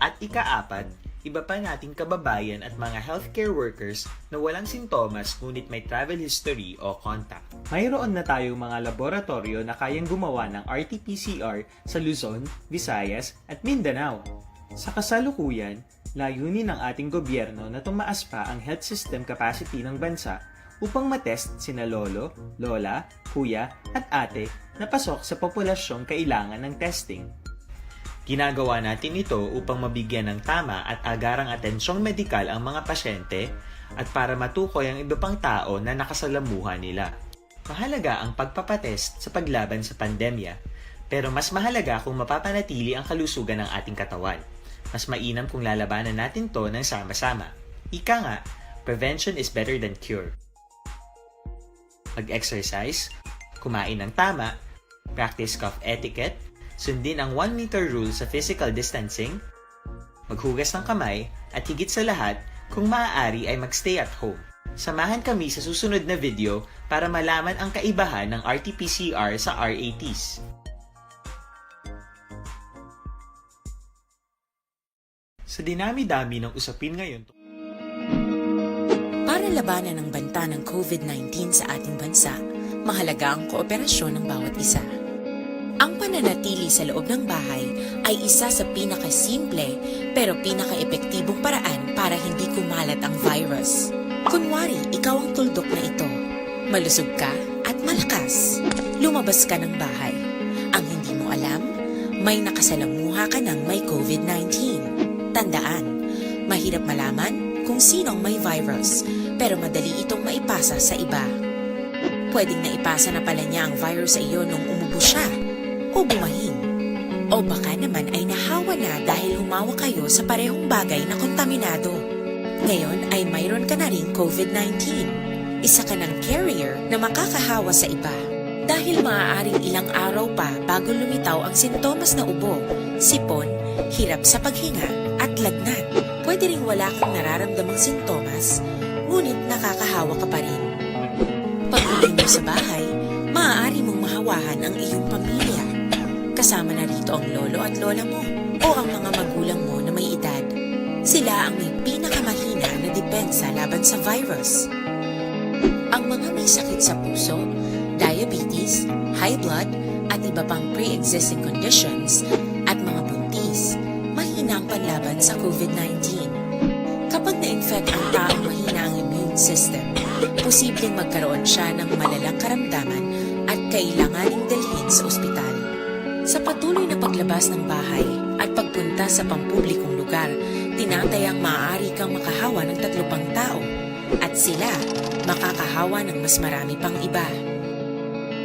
At ikaapat, Iba pa nating kababayan at mga healthcare workers na walang sintomas ngunit may travel history o contact. Mayroon na tayong mga laboratoryo na kayang gumawa ng R T P C R sa Luzon, Visayas, at Mindanao. Sa kasalukuyan, layunin ng ating gobyerno na tumaas pa ang health system capacity ng bansa upang matest sina lolo, lola, kuya, at ate na pasok sa populasyong kailangan ng testing. Ginagawa natin ito upang mabigyan ng tama at agarang atensyong medikal ang mga pasyente at para matukoy ang iba pang tao na nakasalamuha nila. Mahalaga ang pagpapatest sa paglaban sa pandemya, pero mas mahalaga kung mapapanatili ang kalusugan ng ating katawan. Mas mainam kung lalabanan natin to ng sama-sama. Ika nga, prevention is better than cure. Mag-exercise, kumain ng tama, practice cough etiquette, sundin ang one meter rule sa physical distancing, maghugas ng kamay, at higit sa lahat, kung maaari ay mag-stay at home. Samahan kami sa susunod na video para malaman ang kaibahan ng R T P C R sa R A Ts. Sa dinami-dami ng usapin ngayon, Para labanan ang banta ng COVID nineteen sa ating bansa, mahalaga ang kooperasyon ng bawat isa. Ang pananatili sa loob ng bahay ay isa sa pinakasimple pero pinakaepektibong paraan para hindi kumalat ang virus. Kunwari, ikaw ang tuldok na ito. Malusog ka at malakas. Lumabas ka ng bahay. Ang hindi mo alam, may nakasalamuha ka ng may COVID nineteen. Tandaan, mahirap malaman kung sino ang may virus, pero madali itong maipasa sa iba. Pwedeng naipasa na pala niya ang virus sa iyo nung umubo siya o bumahing. O baka naman ay nahawa na dahil humawak kayo sa parehong bagay na kontaminado. Ngayon ay mayroon ka na ring COVID nineteen. Isa ka ng carrier na makakahawa sa iba. Dahil maaaring ilang araw pa bago lumitaw ang sintomas na ubo, sipon, hirap sa paghinga, at lagnat. Pwede ring wala kang nararamdamang sintomas, ngunit nakakahawa ka pa rin. Pag-uwi mo sa bahay, maaari mong mahawahan ang iyong pamilya. Kasama na rito ang lolo at lola mo o ang mga magulang mo na may edad. Sila ang may pinakamahina na depensa laban sa virus. Ang mga may sakit sa puso, diabetes, high blood, at iba pang pre-existing conditions, at mga buntis, mahina ang panlaban sa COVID nineteen. Kapag na-infect ang taong mahina ang immune system, posibleng magkaroon siya ng malalang karamdaman at kailanganing dalhin sa ospital. Sa patuloy na paglabas ng bahay at pagpunta sa pampublikong lugar, tinatayang maaari kang makahawa ng tatlo pang tao at sila makakahawa ng mas marami pang iba.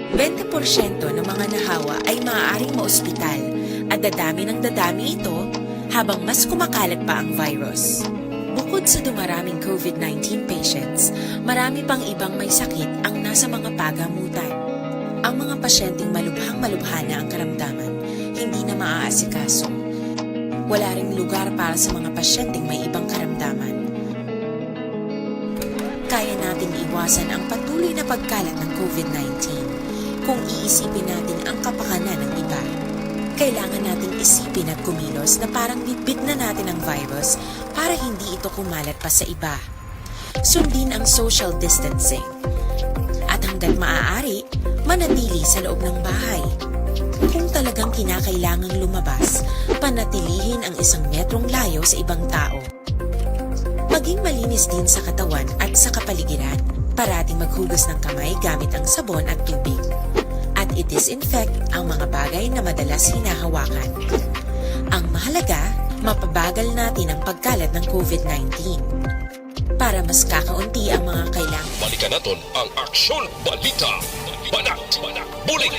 Bente porsyento ng mga nahawa ay maaaring maospital at dadami ng dadami ito habang mas kumakalat pa ang virus. Bukod sa dumaraming COVID nineteen patients, marami pang ibang may sakit ang nasa mga pagamutan. Ang mga pasyenteng malubhang-malubha na ang karamdaman, hindi na maaasikaso. Wala ring lugar para sa mga pasyenteng may ibang karamdaman. Kaya nating iwasan ang patuloy na pagkalat ng COVID nineteen kung iisipin natin ang kapakanan ng iba. Kailangan nating isipin at kumilos na parang bitbit na natin ang virus para hindi ito kumalat pa sa iba. Sundin ang social distancing. At hanggat maaari, manatili sa loob ng bahay. Kung talagang kinakailangang lumabas, panatilihin ang isang metrong layo sa ibang tao. Maging malinis din sa katawan at sa kapaligiran. Parating maghugas ng kamay gamit ang sabon at tubig. At i-disinfect ang mga bagay na madalas hinahawakan. Ang mahalaga, mapabagal natin ang pagkalat ng COVID nineteen. Para mas kakaunti ang mga kailangan. Balikan naton ang Aksyon Balita. Banat, Bulig.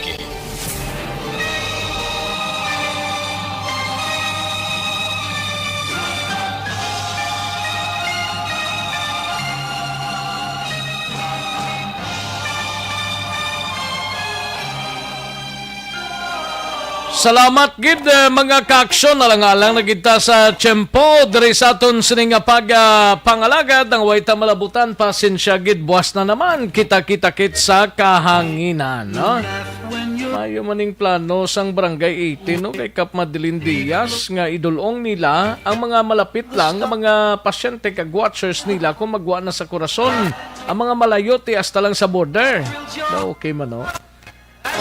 Salamat gid, eh, mga kaaksyon. Alang-alang na gid ta sa tiyempo diri sa aton sini nga pag, ah, pangalagad. Ang way ta malabutan, pasensya gid, buwas na naman. Kita-kita kit sa kahanginan, no? Maayo man ning plano sang Barangay eighteen, no, kay Kap Madeline Diaz, nga idul-ong nila ang mga malapit lang nga mga pasyente kag watchers nila kung magwa na sa Corazon. Ang mga malayo ti hasta lang sa border. Na okay man, no?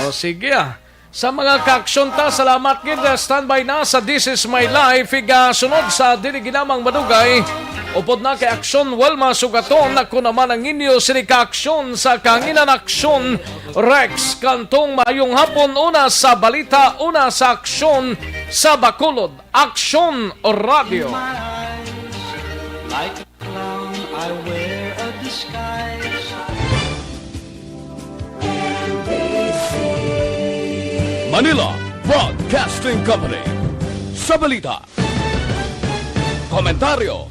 O, sige, ah. Sa mga kaaksyon ta, salamat gid. Ah, standby na sa This Is My Life. Igasunod sa dili ginamang madugay. Upod na kay Aksyon Wilma Sugaton. Ako naman ang inyo sini kaaksyon sa Kanginan Aksyon, Rex Cantong. Maayong hapon, una sa balita, una sa aksyon sa Bacolod. Aksyon Radio. Like a clown, I wear a disguise. Manila Broadcasting Company. Sa balita, komentaryo,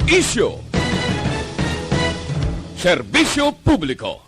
isyu, serbisyo publiko.